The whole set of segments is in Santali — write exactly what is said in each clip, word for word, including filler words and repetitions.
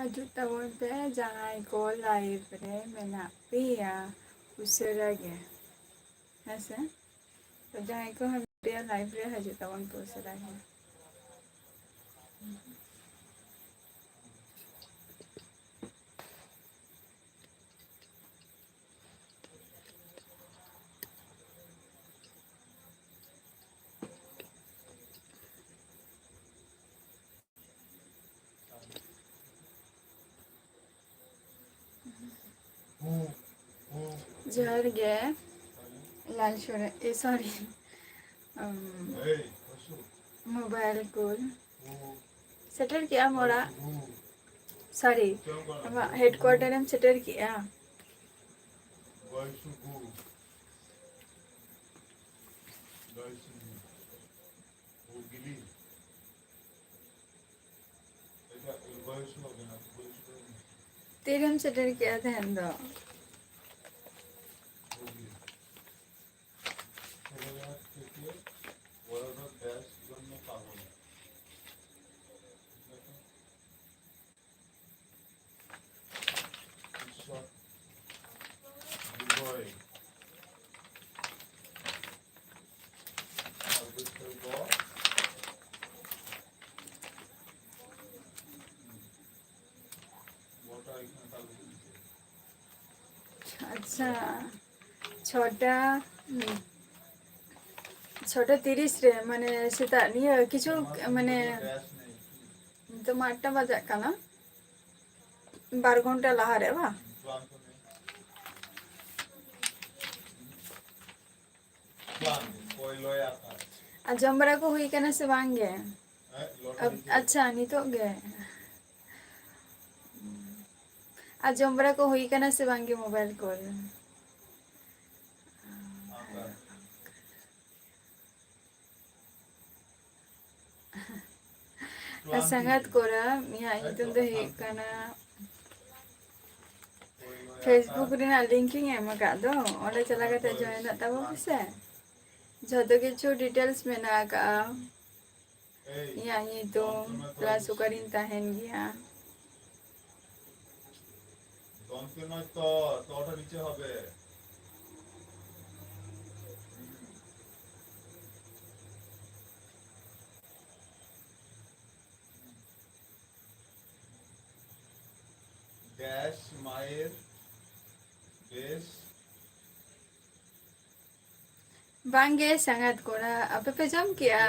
ᱦᱤᱡᱩᱜ ᱛᱟᱵᱚᱱ ᱯᱮ ᱡᱟᱦᱟᱸᱭ ᱠᱚ live ᱨᱮ ᱢᱮᱱᱟᱜ ᱯᱮᱭᱟ ᱩᱥᱟᱹᱨᱟ ᱜᱮ, ᱦᱮᱸ ᱥᱮ? ᱛᱚ ᱡᱟᱦᱟᱸᱭ ᱠᱚ ᱦᱤᱡᱩᱜ ᱯᱮᱭᱟ live ᱨᱮ, ᱦᱤᱡᱩᱜ ᱛᱟᱵᱚᱱ ᱯᱮ ᱩᱥᱟᱹᱨᱟ ᱜᱮ᱾ ᱡᱚᱦᱟᱨ ᱜᱮ ᱞᱟᱞ ᱥᱚᱨᱮᱱ, ᱮ, sorry, ᱩᱢ, mobile call᱾ ᱥᱮᱴᱮᱨ ᱠᱮᱜ ᱟᱢ ᱚᱲᱟᱜ? Sorry, ᱟᱢᱟᱜ headquarter ᱮᱢ ᱥᱮᱴᱮᱨ ᱠᱮᱜᱼᱟ? ᱛᱤᱨᱮᱢ ᱥᱮᱴᱮᱨ ᱠᱮᱜᱼᱟ ᱛᱟᱦᱮᱱ ᱫᱚ? ᱟᱪᱪᱷᱟ, ᱪᱷᱚᱴᱟ, ᱦᱩᱸ, ᱪᱷᱚᱴᱟ ᱛᱤᱨᱤᱥ ᱨᱮ, ᱢᱟᱱᱮ ᱥᱮᱛᱟᱜ ᱱᱤᱭᱟᱹ ᱠᱤᱪᱷᱩ, ᱢᱟᱱᱮ ᱱᱤᱛᱚᱜ ᱢᱟ ᱟᱴᱴᱟ ᱵᱟᱡᱟᱜ ᱠᱟᱱᱟ, ᱵᱟᱨ ᱜᱷᱚᱱᱴᱟ ᱞᱟᱦᱟ ᱨᱮ ᱵᱟᱝ? ᱟᱨ ᱡᱚᱢ ᱵᱟᱲᱟ ᱠᱚ ᱦᱩᱭ ᱠᱟᱱᱟ ᱥᱮ ᱵᱟᱝ ᱜᱮ? ᱟᱪᱪᱷᱟ, ᱱᱤᱛᱚᱜ ᱜᱮ᱾ ᱟᱨ ᱡᱚᱢ ᱵᱟᱲᱟ ᱠᱚ ᱦᱩᱭ ᱠᱟᱱᱟ ᱥᱮ ᱵᱟᱝ ᱜᱮ mobile call? ᱥᱟᱸᱜᱟᱛ ᱠᱚᱲᱟ, ᱤᱧᱟᱹᱜ ᱧᱩᱛᱩᱢ ᱫᱚ ᱦᱩᱭᱩᱜ ᱠᱟᱱᱟ, Facebook ᱨᱮᱱᱟᱜ link ᱤᱧ ᱮᱢ ᱟᱠᱟᱫ ᱫᱚ, ᱚᱸᱰᱮ ᱪᱟᱞᱟᱣ ᱠᱟᱛᱮ join ᱚᱜ ᱛᱟᱵᱚᱱ ᱯᱮᱥᱮ᱾ ᱡᱷᱚᱛᱚ ᱠᱤᱪᱷᱩ details ᱢᱮᱱᱟᱜ ᱟᱠᱟᱫᱼᱟ, ᱤᱧᱟᱹᱜ ᱧᱩᱛᱩᱢ, plus ᱚᱠᱟᱨᱤᱧ ᱛᱟᱦᱮᱱ ᱜᱮᱭᱟ᱾ কনফিউজ নয় তো, তোটা নিচে হবে। ড্যাশ মায়ের বেশ। ᱵᱟᱝᱜᱮ ᱥᱟᱸᱜᱟᱛ ᱠᱚᱲᱟ, ᱟᱯᱮ ᱯᱮ ᱡᱚᱢ ᱠᱮᱜᱼᱟ?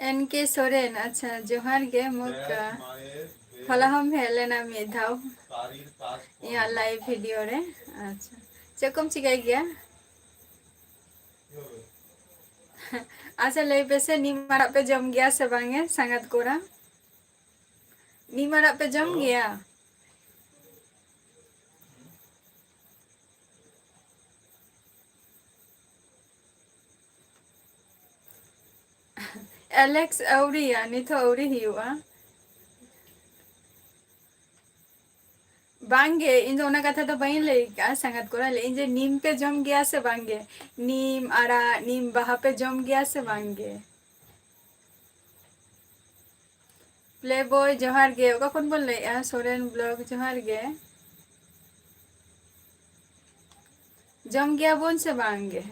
ᱮᱱ ᱠᱮ ᱥᱚᱨᱮᱱ, ᱟᱪᱪᱷᱟ, ᱡᱚᱦᱟᱨ ᱜᱮ ᱢᱚᱠᱟ᱾ ᱦᱚᱞᱟ ᱦᱚᱸᱢ ᱦᱮᱡ ᱞᱮᱱᱟ ᱢᱤᱫ ᱫᱷᱟᱣ ᱤᱧᱟᱹᱜ ᱞᱟᱭᱤᱵᱷ ᱵᱷᱤᱰᱤᱭᱳ ᱨᱮ᱾ ᱟᱪᱪᱷᱟ, ᱪᱮᱫ ᱠᱚᱢ ᱪᱤᱠᱟᱹᱭ ᱜᱮᱭᱟ? ᱟᱪᱪᱷᱟ, ᱞᱟᱹᱭ ᱯᱮᱥᱮ, ᱱᱤᱢ ᱟᱲᱟᱜ ᱯᱮ ᱡᱚᱢ ᱜᱮᱭᱟ ᱥᱮ ᱵᱟᱝ ᱮ ᱥᱟᱸᱜᱟᱛ ᱠᱚᱲᱟ? ᱱᱤᱢ ᱟᱲᱟᱜ ᱯᱮ ᱡᱚᱢ ᱜᱮᱭᱟ? ᱮᱞᱮᱠᱥ, ᱟᱹᱣᱨᱤᱭᱟ, ᱱᱤᱛ ᱦᱚᱸ ᱟᱹᱣᱨᱤ ᱦᱩᱭᱩᱜᱼᱟ᱾ ᱵᱟᱝᱜᱮ, ᱤᱧ ᱫᱚ ᱚᱱᱟ ᱠᱟᱛᱷᱟ ᱫᱚ ᱵᱟᱹᱧ ᱞᱟᱹᱭ ᱠᱟᱜᱼᱟ ᱥᱟᱸᱜᱟᱛ ᱠᱚᱲᱟ, ᱞᱟᱹᱭ ᱤᱧ ᱡᱮ ᱱᱤᱢ ᱯᱮ ᱡᱚᱢ ᱜᱮᱭᱟ ᱥᱮ ᱵᱟᱝᱜᱮ? ᱱᱤᱢ ᱟᱲᱟᱜ, ᱱᱤᱢ ᱵᱟᱦᱟ ᱯᱮ ᱡᱚᱢ ᱜᱮᱭᱟ ᱥᱮ ᱵᱟᱝᱜᱮ? ᱯᱞᱮ ᱵᱚᱭ ᱡᱚᱦᱟᱨ ᱜᱮ, ᱚᱠᱟ ᱠᱷᱚᱱ ᱵᱚᱱ ᱞᱟᱹᱭᱮᱜᱼᱟ? ᱥᱚᱨᱮᱱ ᱵᱞᱚᱜ ᱡᱚᱦᱟᱨ ᱜᱮ᱾ ᱡᱚᱢ ᱜᱮᱭᱟ ᱵᱚᱱ ᱥᱮ ᱵᱟᱝ ᱜᱮ?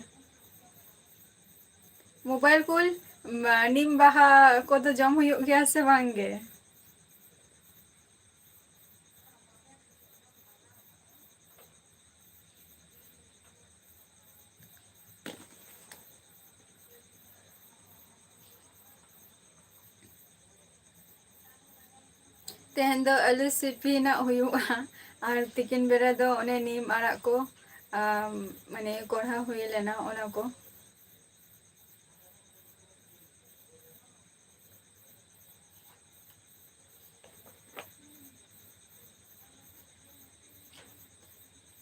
ᱢᱳᱵᱟᱭᱤᱞ ᱠᱩᱞ, ᱢᱟ, ᱱᱤᱢ ᱵᱟᱦᱟ ᱠᱚᱫᱚ ᱡᱚᱢ ᱦᱩᱭᱩᱜ ᱜᱮᱭᱟ ᱥᱮ ᱵᱟᱝ ᱜᱮ? ᱛᱮᱦᱮᱧ ᱫᱚ ᱟᱹᱞᱩ ᱥᱤᱯᱤ ᱱᱟᱜ ᱦᱩᱭᱩᱜᱼᱟ, ᱟᱨ ᱛᱤᱠᱤᱱ ᱵᱮᱲᱟ ᱫᱚ ᱚᱱᱮ ᱱᱤᱢ ᱟᱲᱟᱜ ᱠᱚ, ᱟᱢ, ᱢᱟᱱᱮ ᱠᱚᱲᱦᱟ ᱦᱩᱭ ᱞᱮᱱᱟ, ᱚᱱᱟ ᱠᱚ᱾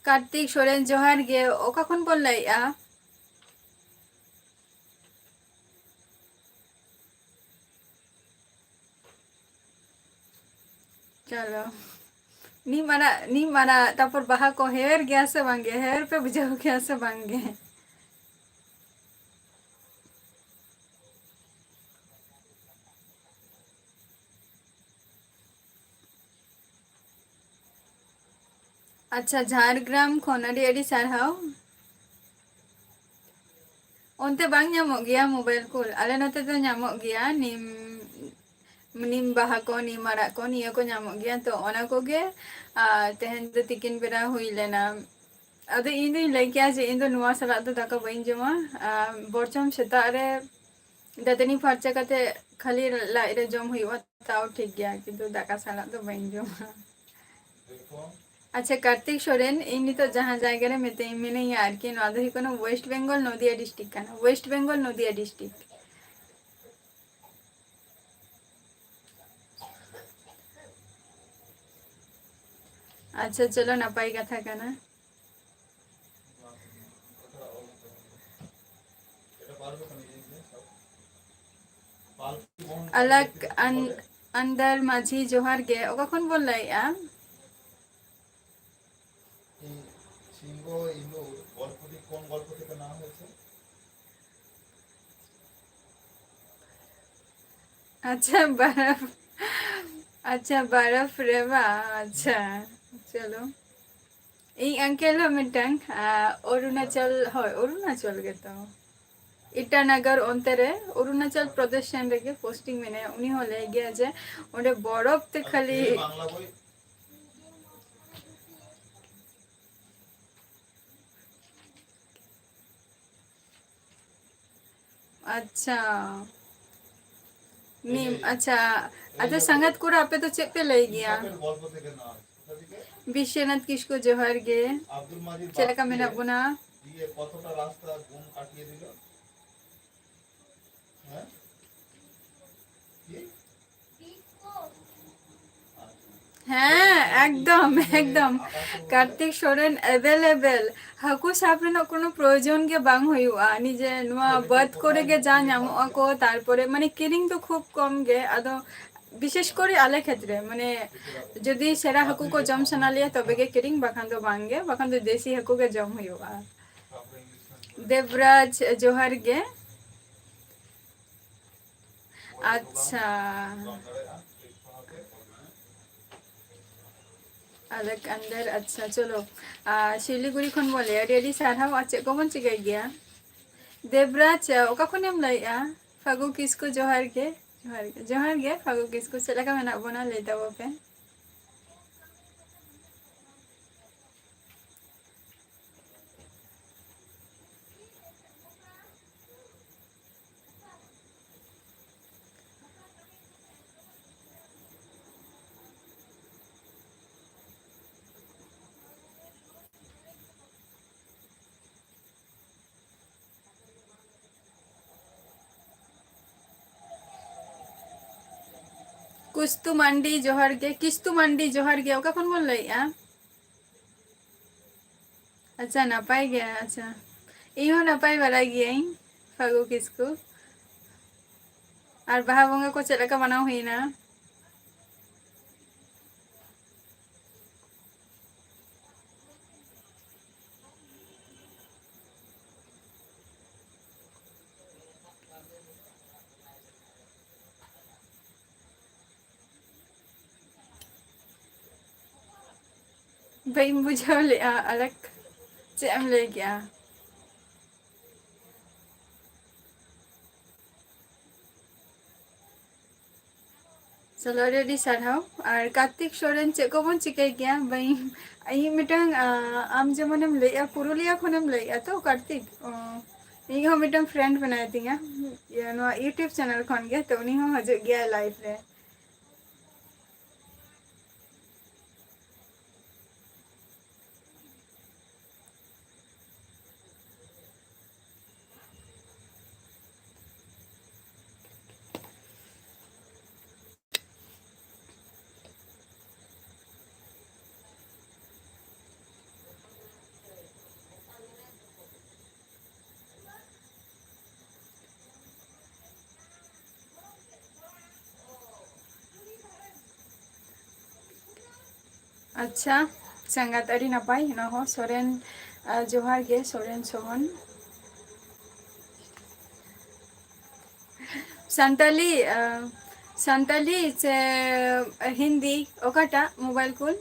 ᱠᱟᱨᱛᱤᱠ ᱥᱚᱨᱮᱱ, ᱡᱚᱦᱟᱨ ᱜᱮ᱾ ᱚᱠᱟ ᱠᱷᱚᱱ ᱵᱚᱱ ᱞᱟᱹᱭᱮᱜᱼᱟ? ᱪᱚᱞᱚ, ᱱᱤᱢ ᱟᱲᱟᱜ, ᱱᱤᱢ ᱟᱲᱟᱜ, ᱛᱟᱯᱚᱨ ᱵᱟᱦᱟ ᱠᱚ ᱦᱮᱣᱮᱨ ᱜᱮᱭᱟ ᱥᱮ ᱵᱟᱝᱜᱮ? ᱦᱮᱣᱮᱨ ᱯᱮ ᱵᱩᱡᱷᱟᱹᱣ ᱜᱮᱭᱟ ᱥᱮ ᱵᱟᱝᱜᱮ? ᱟᱪᱪᱷᱟ, ᱡᱷᱟᱲᱜᱨᱟᱢ ᱠᱷᱚᱱ ᱟᱹᱰᱤ ᱟᱹᱰᱤ ᱥᱟᱨᱦᱟᱣ᱾ ᱚᱱᱛᱮ ᱵᱟᱝ ᱧᱟᱢᱚᱜ ᱜᱮᱭᱟ mobile call? ᱟᱞᱮ ᱱᱚᱛᱮ ᱫᱚ ᱧᱟᱢᱚᱜ ᱜᱮᱭᱟ, ᱱᱤᱢ, ᱱᱤᱢ ᱵᱟᱦᱟ ᱠᱚ, ᱱᱤᱢ ᱟᱲᱟᱜ ᱠᱚ, ᱱᱤᱭᱟᱹ ᱠᱚ ᱧᱟᱢᱚᱜ ᱜᱮᱭᱟ᱾ ᱛᱚ ᱚᱱᱟ ᱠᱚᱜᱮ, ᱟᱨ ᱛᱮᱦᱮᱧ ᱫᱚ ᱛᱤᱠᱤᱱ ᱵᱮᱲᱟ ᱦᱩᱭ ᱞᱮᱱᱟ᱾ ᱟᱫᱚ ᱤᱧ ᱫᱚᱧ ᱞᱟᱹᱭ ᱠᱮᱭᱟ ᱡᱮ ᱤᱧ ᱫᱚ ᱱᱚᱣᱟ ᱥᱟᱞᱟᱜ ᱫᱚ ᱫᱟᱠᱟ ᱵᱟᱹᱧ ᱡᱚᱢᱟ᱾ ᱟᱨ ᱵᱚᱨᱪᱚᱢ ᱥᱮᱛᱟᱜ ᱨᱮ ᱫᱟᱹᱛᱟᱹᱱᱤ ᱯᱷᱟᱨᱪᱟ ᱠᱟᱛᱮ ᱠᱷᱟᱹᱞᱤ ᱞᱟᱡ ᱨᱮ ᱡᱚᱢ ᱦᱩᱭᱩᱜᱼᱟ, ᱛᱟᱣ ᱴᱷᱤᱠ ᱜᱮᱭᱟ, ᱠᱤᱱᱛᱩ ᱫᱟᱠᱟ ᱥᱟᱞᱟᱜ ᱫᱚ ᱵᱟᱹᱧ ᱡᱚᱢᱟ᱾ ᱟᱪᱪᱷᱟ, ᱠᱟᱨᱛᱤᱠ ᱥᱚᱨᱮᱱ, ᱤᱧ ᱱᱤᱛᱚᱜ ᱡᱟᱦᱟᱸ ᱡᱟᱭᱜᱟ ᱨᱮ ᱢᱤᱛᱟᱹᱧ, ᱢᱤᱱᱟᱹᱧᱟ ᱟᱨᱠᱤ, ᱱᱚᱣᱟ ᱫᱚ ᱦᱩᱭᱩᱜ ᱠᱟᱱᱟ West Bengal ᱱᱚᱫᱤᱭᱟ district ᱠᱟᱱᱟ, West Bengal ᱱᱚᱫᱤᱭᱟ district᱾ ᱟᱪᱪᱷᱟ, ᱪᱚᱞᱚ, ᱱᱟᱯᱟᱭ ᱠᱟᱛᱷᱟ ᱠᱟᱱᱟ᱾ ᱟᱞᱟᱠ ᱟᱱ-, ᱟᱱᱫᱟᱨ ᱢᱟᱹᱡᱷᱤ, ᱡᱚᱦᱟᱨ ᱜᱮ᱾ ᱚᱠᱟ ᱠᱷᱚᱱ ᱵᱚᱱ ᱞᱟᱹᱭᱮᱜᱼᱟ? সিংহ ইন্দুর গল্পটি কোন গল্প থেকে নেওয়া হয়েছে? আচ্ছা, বরফ, আচ্ছা, বরফ রে বা, ᱟᱪᱪᱷᱟ, ᱪᱚᱞᱚ᱾ ᱤᱧ uncle ᱦᱚᱸ ᱢᱤᱫᱴᱟᱝ, ᱟ, ᱚᱨᱩᱱᱟᱪᱚᱞ, ᱦᱳᱭ, ᱚᱨᱩᱱᱟᱪᱚᱞ ᱜᱮᱛᱚ᱾ ᱤᱴᱟᱱᱟᱜᱟᱨ ᱚᱱᱛᱮ ᱨᱮ, ᱚᱨᱩᱱᱟᱪᱚᱞ ᱯᱨᱚᱫᱮᱥ ᱥᱮᱱ ᱨᱮᱜᱮ posting ᱢᱮᱱᱟᱭᱟ᱾ ᱩᱱᱤ ᱦᱚᱸ ᱞᱟᱹᱭ ᱜᱮᱭᱟ ᱡᱮ ᱚᱸᱰᱮ ᱵᱚᱨᱚᱯ ᱛᱮ ᱠᱷᱟᱹᱞᱤ ᱟᱪᱪᱷᱟ᱾ ᱱᱤᱢ, ᱟᱪᱪᱷᱟ᱾ ᱟᱪᱪᱷᱟ, ᱥᱟᱸᱜᱟᱛ ᱠᱚᱲᱟ, ᱟᱯᱮ ᱫᱚ ᱪᱮᱫ ᱯᱮ ᱞᱟᱹᱭ ᱜᱮᱭᱟ? ᱵᱤᱥᱥᱚᱱᱟᱛᱷ ᱠᱤᱥᱠᱩ, ᱡᱚᱦᱟᱨ ᱜᱮ᱾ ᱪᱮᱫ ᱞᱮᱠᱟ ᱢᱮᱱᱟᱜ ᱵᱚᱱᱟ? ᱦᱮᱸ, ᱮᱠᱫᱚᱢ, ᱮᱠᱫᱚᱢ᱾ ᱠᱟᱨᱛᱤᱠ ᱥᱚᱨᱮᱱ available᱾ ᱦᱟᱹᱠᱩ ᱥᱟᱵ ᱨᱮᱱᱟᱜ ᱠᱳᱱᱳ ᱯᱨᱚᱭᱳᱡᱚᱱ ᱜᱮ ᱵᱟᱝ ᱦᱩᱭᱩᱜᱼᱟ᱾ ᱱᱤᱡᱮ ᱱᱚᱣᱟ ᱵᱟᱹᱫᱽ ᱠᱚᱨᱮ ᱜᱮ ᱡᱟ ᱧᱟᱢᱚᱜ ᱟᱠᱚ, ᱛᱟᱨᱯᱚᱨᱮ ᱢᱟᱱᱮ ᱠᱤᱨᱤᱧ ᱫᱚ ᱠᱷᱩᱵ ᱠᱚᱢ ᱜᱮ᱾ ᱟᱫᱚ ᱵᱤᱥᱮᱥ ᱠᱚᱨᱮ ᱟᱞᱮ ᱠᱷᱮᱛᱨᱮ, ᱢᱟᱱᱮ, ᱡᱩᱫᱤ ᱥᱮᱬᱟ ᱦᱟᱹᱠᱩ ᱠᱚ ᱡᱚᱢ ᱥᱟᱱᱟ ᱞᱮᱭᱟ, ᱛᱚᱵᱮ ᱜᱮ ᱠᱤᱨᱤᱧ, ᱵᱟᱠᱷᱟᱱ ᱫᱚ ᱵᱟᱝ ᱜᱮ, ᱵᱟᱠᱷᱟᱱ ᱫᱚ ᱫᱮᱥᱤ ᱦᱟᱹᱠᱩ ᱜᱮ ᱡᱚᱢ ᱦᱩᱭᱩᱜᱼᱟ᱾ ᱫᱮᱵᱽᱨᱟᱡᱽ, ᱡᱚᱦᱟᱨ ᱜᱮ᱾ ᱟᱪᱪᱷᱟ, ᱟᱞᱮᱠᱟᱱᱫᱟᱨ, ᱟᱪᱪᱷᱟ, ᱪᱚᱞᱚ᱾ ᱟᱨ ᱥᱤᱞᱤᱜᱩᱲᱤ ᱠᱷᱚᱱ ᱵᱚᱞᱮ ᱟᱹᱰᱤ ᱟᱹᱰᱤ ᱥᱟᱨᱦᱟᱣ᱾ ᱟᱨ ᱪᱮᱫ ᱠᱚᱵᱚᱱ ᱪᱤᱠᱟᱹᱭ ᱜᱮᱭᱟ? ᱫᱮᱵᱽᱨᱟᱡᱽ, ᱚᱠᱟ ᱠᱷᱚᱱᱮᱢ ᱞᱟᱹᱭᱮᱜᱼᱟ? ᱯᱷᱟᱹᱜᱩ ᱠᱤᱥᱠᱩ, ᱡᱚᱦᱟᱨ ᱜᱮ᱾ ᱡᱚᱦᱟᱨ ᱜᱮ, ᱡᱚᱦᱟᱨ ᱜᱮ, ᱯᱷᱟᱹᱜᱩ ᱠᱤᱥᱠᱩ, ᱪᱮᱫ ᱞᱮᱠᱟ ᱢᱮᱱᱟᱜ ᱵᱚᱱᱟ? ᱞᱟᱹᱭ ᱛᱟᱵᱚ ᱯᱮ᱾ ᱠᱩᱥᱛᱩ ᱢᱟᱱᱰᱤ, ᱡᱚᱦᱟᱨ ᱜᱮ᱾ ᱠᱤᱥᱛᱩ ᱢᱟᱱᱰᱤ, ᱡᱚᱦᱟᱨ ᱜᱮ᱾ ᱚᱠᱟ ᱠᱷᱚᱱ ᱵᱚᱱ ᱞᱟᱹᱭᱮᱜᱼᱟ? ᱟᱪᱪᱷᱟ, ᱱᱟᱯᱟᱭ ᱜᱮ᱾ ᱟᱪᱪᱷᱟ, ᱤᱧ ᱦᱚᱸ ᱱᱟᱯᱟᱭ ᱵᱟᱲᱟ ᱜᱤᱭᱟᱹᱧ, ᱯᱷᱟᱹᱜᱩ ᱠᱤᱥᱠᱩ᱾ ᱟᱨ ᱵᱟᱦᱟ ᱵᱚᱸᱜᱟ ᱠᱚ ᱪᱮᱫ ᱞᱮᱠᱟ ᱢᱟᱱᱟᱣ ᱦᱩᱭᱱᱟ? ᱵᱟᱹᱧ ᱵᱩᱡᱷᱟᱹᱣ ᱞᱮᱜᱼᱟ, ᱟᱞᱮᱠ, ᱪᱮᱫ ᱮᱢ ᱞᱟᱹᱭ ᱠᱮᱜᱼᱟ? ᱪᱚᱞᱚ, ᱟᱹᱰᱤ ᱟᱹᱰᱤ ᱥᱟᱨᱦᱟᱣ᱾ ᱟᱨ ᱠᱟᱨᱛᱤᱠ ᱥᱚᱨᱮᱱ, ᱪᱮᱫ ᱠᱚᱵᱚᱱ ᱪᱤᱠᱟᱹᱭ ᱜᱮᱭᱟ? ᱵᱟᱹᱧ, ᱤᱧ ᱢᱤᱫᱴᱟᱝ, ᱟ, ᱟᱢ ᱡᱮᱢᱚᱱᱮᱢ ᱞᱟᱹᱭᱮᱜᱼᱟ, ᱯᱩᱨᱩᱞᱤᱭᱟ ᱠᱷᱚᱱᱮᱢ ᱞᱟᱹᱭᱮᱜᱼᱟ ᱛᱚ, ᱠᱟᱨᱛᱤᱠ? ᱚ, ᱤᱧ ᱦᱚᱸ ᱢᱤᱫᱴᱟᱝ friend ᱢᱮᱱᱟᱭ ᱛᱤᱧᱟ, ᱤᱭᱟᱹ, ᱱᱚᱣᱟ YouTube channel ᱠᱷᱚᱱ ᱜᱮ, ᱛᱚ ᱩᱱᱤ ᱦᱚᱸ ᱦᱤᱡᱩᱜ ᱜᱮᱭᱟᱭ live ᱨᱮ᱾ ᱟᱪᱪᱷᱟ, ᱥᱟᱸᱜᱟᱛ, ᱟᱹᱰᱤ ᱱᱟᱯᱟᱭ᱾ ᱚᱱᱟ ᱦᱚᱸ ᱥᱚᱨᱮᱱ, ᱟᱨ ᱡᱚᱦᱟᱨ ᱜᱮ ᱥᱚᱨᱮᱱ ᱥᱚᱦᱚᱱ᱾ ᱥᱟᱱᱛᱟᱞᱤ, ᱟᱨ, ᱥᱟᱱᱛᱟᱞᱤ ᱥᱮ ᱦᱤᱱᱫᱤ, ᱚᱠᱟᱴᱟᱜ ᱢᱳᱵᱟᱭᱤᱞ ᱠᱚᱞ?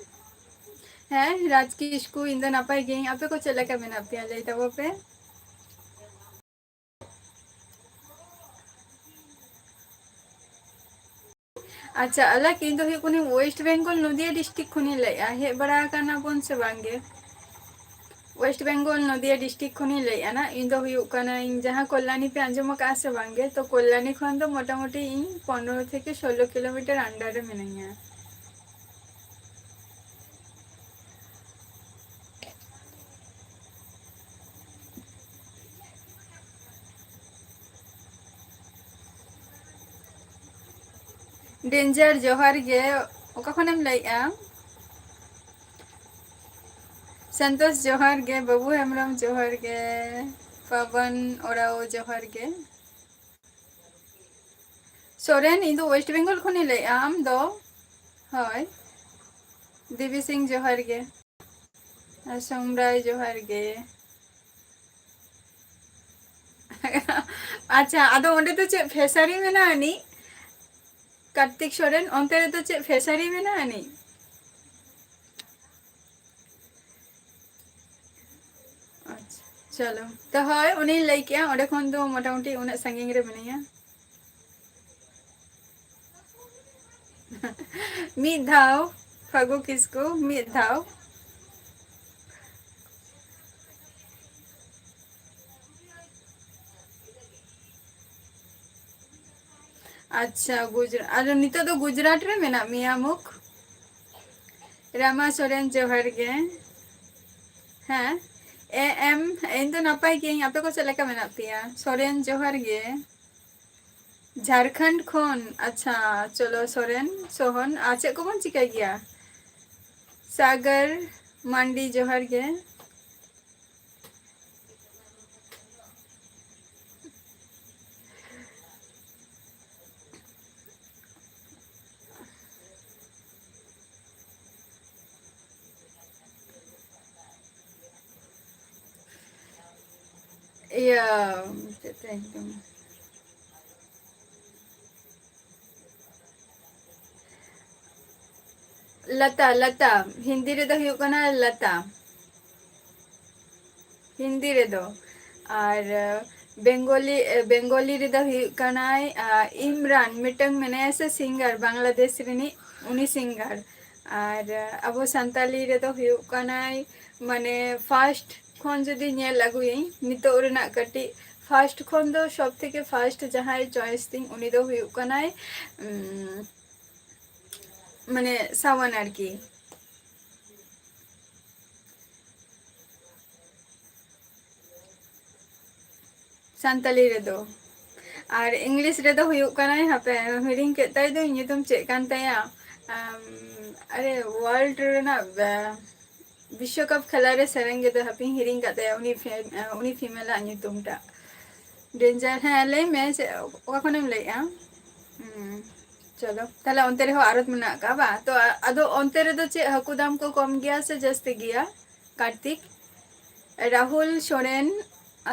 ᱦᱮᱸ, ᱨᱟᱡᱽ ᱠᱤᱥᱠᱩ, ᱤᱧ ᱫᱚ ᱱᱟᱯᱟᱭ ᱜᱤᱭᱟᱹᱧ᱾ ᱟᱯᱮ ᱠᱚ ᱪᱮᱫ ᱞᱮᱠᱟ ᱢᱮᱱᱟᱜ ᱯᱮᱭᱟ, ᱞᱟᱹᱭ ᱛᱟᱵᱚ ᱯᱮ? ᱟᱪᱪᱷᱟ, ᱟᱞᱟᱠ, ᱤᱧ ᱫᱚ ᱦᱩᱭᱩᱜ ᱠᱟᱹᱱᱟᱹᱧ West Bengal, ᱱᱚᱫᱤᱭᱟ district ᱠᱷᱚᱱᱤᱧ ᱞᱟᱹᱭᱮᱫᱼᱟ᱾ ᱦᱮᱡ ᱵᱟᱲᱟ ᱟᱠᱟᱱᱟ ᱵᱚᱱ ᱥᱮ ᱵᱟᱝ ᱜᱮ? West Bengal, ᱱᱚᱫᱤᱭᱟ district ᱠᱷᱚᱱᱤᱧ ᱞᱟᱹᱭᱮᱫᱼᱟ ᱱᱟᱜ᱾ ᱤᱧ ᱫᱚ ᱦᱩᱭᱩᱜ ᱠᱟᱱᱟᱹᱧ, ᱡᱟᱦᱟᱸ ᱠᱚᱞᱞᱟᱱᱤ ᱯᱮ ᱟᱸᱡᱚᱢ ᱟᱠᱟᱫᱼᱟ ᱥᱮ ᱵᱟᱝ ᱜᱮ, ᱛᱚ ᱠᱚᱞᱞᱟᱱᱤ ᱠᱷᱚᱱ ᱫᱚ ᱢᱚᱴᱟᱢᱩᱴᱤ ᱤᱧ ᱯᱚᱱᱨᱚ ᱛᱷᱮᱠᱮ ᱥᱳᱞᱳ ᱠᱤᱞᱳᱢᱤᱴᱟᱨ under ᱨᱮ ᱢᱤᱱᱟᱹᱧᱟ᱾ Danger, ᱡᱚᱦᱟᱨ ᱜᱮ᱾ ᱚᱠᱟ ᱠᱷᱚᱱᱮᱢ ᱞᱟᱹᱭᱮᱫᱼᱟ? ᱥᱚᱱᱛᱳᱥ, ᱡᱚᱦᱟᱨ ᱜᱮ᱾ ᱵᱟᱹᱵᱩ ᱦᱮᱢᱵᱨᱚᱢ, ᱡᱚᱦᱟᱨ ᱜᱮ᱾ ᱯᱟᱵᱚᱱ ᱳᱨᱟᱣ, ᱡᱚᱦᱟᱨ ᱜᱮ᱾ ᱥᱚᱨᱮᱱ, ᱤᱧ ᱫᱚ West Bengal ᱠᱷᱚᱱᱤᱧ ᱞᱟᱹᱭᱮᱫᱼᱟ, ᱟᱢ ᱫᱚ? ᱦᱳᱭ᱾ ᱫᱮᱵᱤ ᱥᱤᱝ, ᱡᱚᱦᱟᱨ ᱜᱮ᱾ ᱟᱨ ᱥᱳᱢᱨᱟᱭ, ᱡᱚᱦᱟᱨ ᱜᱮ᱾ ᱟᱪᱪᱷᱟ, ᱟᱫᱚ ᱚᱸᱰᱮ ᱫᱚ ᱪᱮᱫ ᱯᱷᱮᱥᱟᱨᱤ ᱢᱮᱱᱟᱜᱼᱟ ᱟᱹᱱᱤᱡ? ᱠᱟᱨᱛᱤᱠ ᱥᱚᱨᱮᱱ, ᱚᱱᱛᱮ ᱨᱮᱫᱚ ᱪᱮᱫ ᱯᱷᱮᱥᱟᱨᱤ ᱢᱮᱱᱟᱜᱼᱟ ᱟᱹᱱᱤᱡ? ᱟᱪᱪᱷᱟ, ᱪᱚᱞᱚ᱾ ᱛᱚ ᱦᱳᱭ, ᱩᱱᱤᱧ ᱞᱟᱹᱭ ᱠᱮᱜᱼᱟ, ᱚᱸᱰᱮ ᱠᱷᱚᱱ ᱫᱚ ᱢᱚᱴᱟᱢᱩᱴᱤ ᱩᱱᱟᱹᱜ ᱥᱟᱺᱜᱤᱧ ᱨᱮ ᱢᱤᱱᱟᱹᱧᱟ᱾ ᱢᱤᱫ ᱫᱷᱟᱣ, ᱯᱷᱟᱹᱜᱩ ᱠᱤᱥᱠᱩ, ᱢᱤᱫ ᱫᱷᱟᱣ᱾ ᱟᱪᱪᱷᱟ, ᱜᱩᱡᱽᱨᱟ-, ᱟᱫᱚ ᱱᱤᱛᱚᱜ ᱫᱚ ᱜᱩᱡᱽᱨᱟᱴ ᱨᱮ ᱢᱮᱱᱟᱜ ᱢᱮᱭᱟ ᱢᱩᱠ? ᱨᱟᱢᱟ ᱥᱚᱨᱮᱱ, ᱡᱚᱦᱟᱨ ᱜᱮ᱾ ᱦᱮᱸ, ᱮ ᱮᱢ, ᱤᱧ ᱫᱚ ᱱᱟᱯᱟᱭ ᱜᱤᱭᱟᱹᱧ, ᱟᱯᱮ ᱠᱚ ᱪᱮᱫ ᱞᱮᱠᱟ ᱢᱮᱱᱟᱜ ᱯᱮᱭᱟ? ᱥᱚᱨᱮᱱ, ᱡᱚᱦᱟᱨ ᱜᱮ᱾ ᱡᱷᱟᱲᱠᱷᱚᱸᱰ ᱠᱷᱚᱱ, ᱟᱪᱪᱷᱟ, ᱪᱚᱞᱚ ᱥᱚᱨᱮᱱ, ᱥᱚᱦᱚᱱ, ᱟᱨ ᱪᱮᱫ ᱠᱚᱵᱚᱱ ᱪᱤᱠᱟᱹᱭ ᱜᱮᱭᱟ? ᱥᱟᱜᱚᱨ ᱢᱟᱱᱰᱤ, ᱡᱚᱦᱟᱨ ᱜᱮ᱾ ᱤᱭᱟᱹ, ᱪᱮᱫ ᱛᱟᱭ ᱧᱩᱛᱩᱢ? ᱞᱟᱛᱟ, ᱞᱟᱛᱟ᱾ ᱦᱤᱱᱫᱤ ᱨᱮᱫᱚ ᱦᱩᱭᱩᱜ ᱠᱟᱱᱟ ᱞᱟᱛᱟ᱾ ᱦᱤᱱᱫᱤ ᱨᱮᱫᱚ᱾ ᱟᱨ, ᱟᱸ, ᱵᱮᱝᱜᱚᱞᱤ, ᱟᱸ, ᱵᱮᱝᱜᱚᱞᱤ ᱨᱮᱫᱚ ᱦᱩᱭᱩᱜ ᱠᱟᱱᱟᱭ, ᱟᱸ, ᱤᱢᱨᱟᱱ, ᱢᱤᱫᱴᱟᱝ ᱢᱮᱱᱟᱭᱟ ᱥᱮ singer, ᱵᱟᱝᱞᱟᱫᱮᱥ ᱨᱤᱱᱤᱡ, ᱩᱱᱤ singer᱾ ᱟᱨ, ᱟᱸ, ᱟᱵᱚ ᱥᱟᱱᱛᱟᱞᱤ ᱨᱮᱫᱚ ᱦᱩᱭᱩᱜ ᱠᱟᱱᱟᱭ, ᱢᱟᱱᱮ, first ᱠᱷᱚᱱ ᱡᱩᱫᱤ ᱧᱮᱞ ᱟᱹᱜᱩᱭᱟᱹᱧ, ᱱᱤᱛᱚᱜ ᱨᱮᱱᱟᱜ ᱠᱟᱹᱴᱤᱡ first ᱠᱷᱚᱱ ᱫᱚ ᱥᱚᱵ ᱛᱷᱮᱠᱮ first ᱡᱟᱦᱟᱸᱭ choice ᱛᱤᱧ, ᱩᱱᱤ ᱫᱚ ᱦᱩᱭᱩᱜ ᱠᱟᱱᱟᱭ, ᱩᱸ, ᱢᱟᱱᱮ, ᱥᱟᱣᱟᱱ ᱟᱨᱠᱤ᱾ ᱥᱟᱱᱛᱟᱞᱤ ᱨᱮᱫᱚ᱾ ᱟᱨ English ᱨᱮᱫᱚ ᱦᱩᱭᱩᱜ ᱠᱟᱱᱟᱭ, ᱦᱟᱯᱮ, ᱦᱤᱲᱤᱧ ᱠᱮᱫ ᱛᱟᱭ ᱫᱚᱧ, ᱧᱩᱛᱩᱢ ᱪᱮᱫ ᱠᱟᱱ ᱛᱟᱭᱟ? ᱟᱢ, ᱟᱨᱮ, world ᱨᱮᱱᱟᱜ, ᱵᱟ-, ᱵᱤᱥᱥᱚᱠᱟᱯ ᱠᱷᱮᱞᱟ ᱨᱮ ᱥᱮᱨᱮᱧ ᱜᱮᱫᱚ, ᱦᱟᱯᱮᱧ ᱦᱤᱲᱤᱧ ᱠᱟᱫ ᱛᱟᱭᱟ, ᱩᱱᱤ ᱯᱷᱮ-, ᱩᱱᱤ female ᱟᱜ ᱧᱩᱛᱩᱢ ᱴᱟᱜ᱾ Danger, ᱦᱮᱸ, ᱞᱟᱹᱭ ᱢᱮ, ᱪᱮᱫ, ᱚᱠᱟ ᱠᱷᱚᱱᱮᱢ ᱞᱟᱹᱭᱮᱜᱼᱟ? ᱦᱩᱸ, ᱪᱚᱞᱚ, ᱛᱟᱦᱞᱮ ᱚᱱᱛᱮ ᱨᱮᱦᱚᱸ ᱟᱨᱚᱛ ᱢᱮᱱᱟᱜ ᱟᱠᱟᱫ ᱵᱟ? ᱛᱚ, ᱟ-, ᱟᱫᱚ ᱚᱱᱛᱮ ᱨᱮᱫᱚ ᱪᱮᱫ ᱦᱟᱹᱠᱩ ᱫᱟᱢ ᱠᱚ ᱠᱚᱢ ᱜᱮᱭᱟ ᱥᱮ ᱡᱟᱹᱥᱛᱤ ᱜᱮᱭᱟ? ᱠᱟᱨᱛᱤᱠ, ᱨᱟᱦᱩᱞ ᱥᱚᱨᱮᱱ,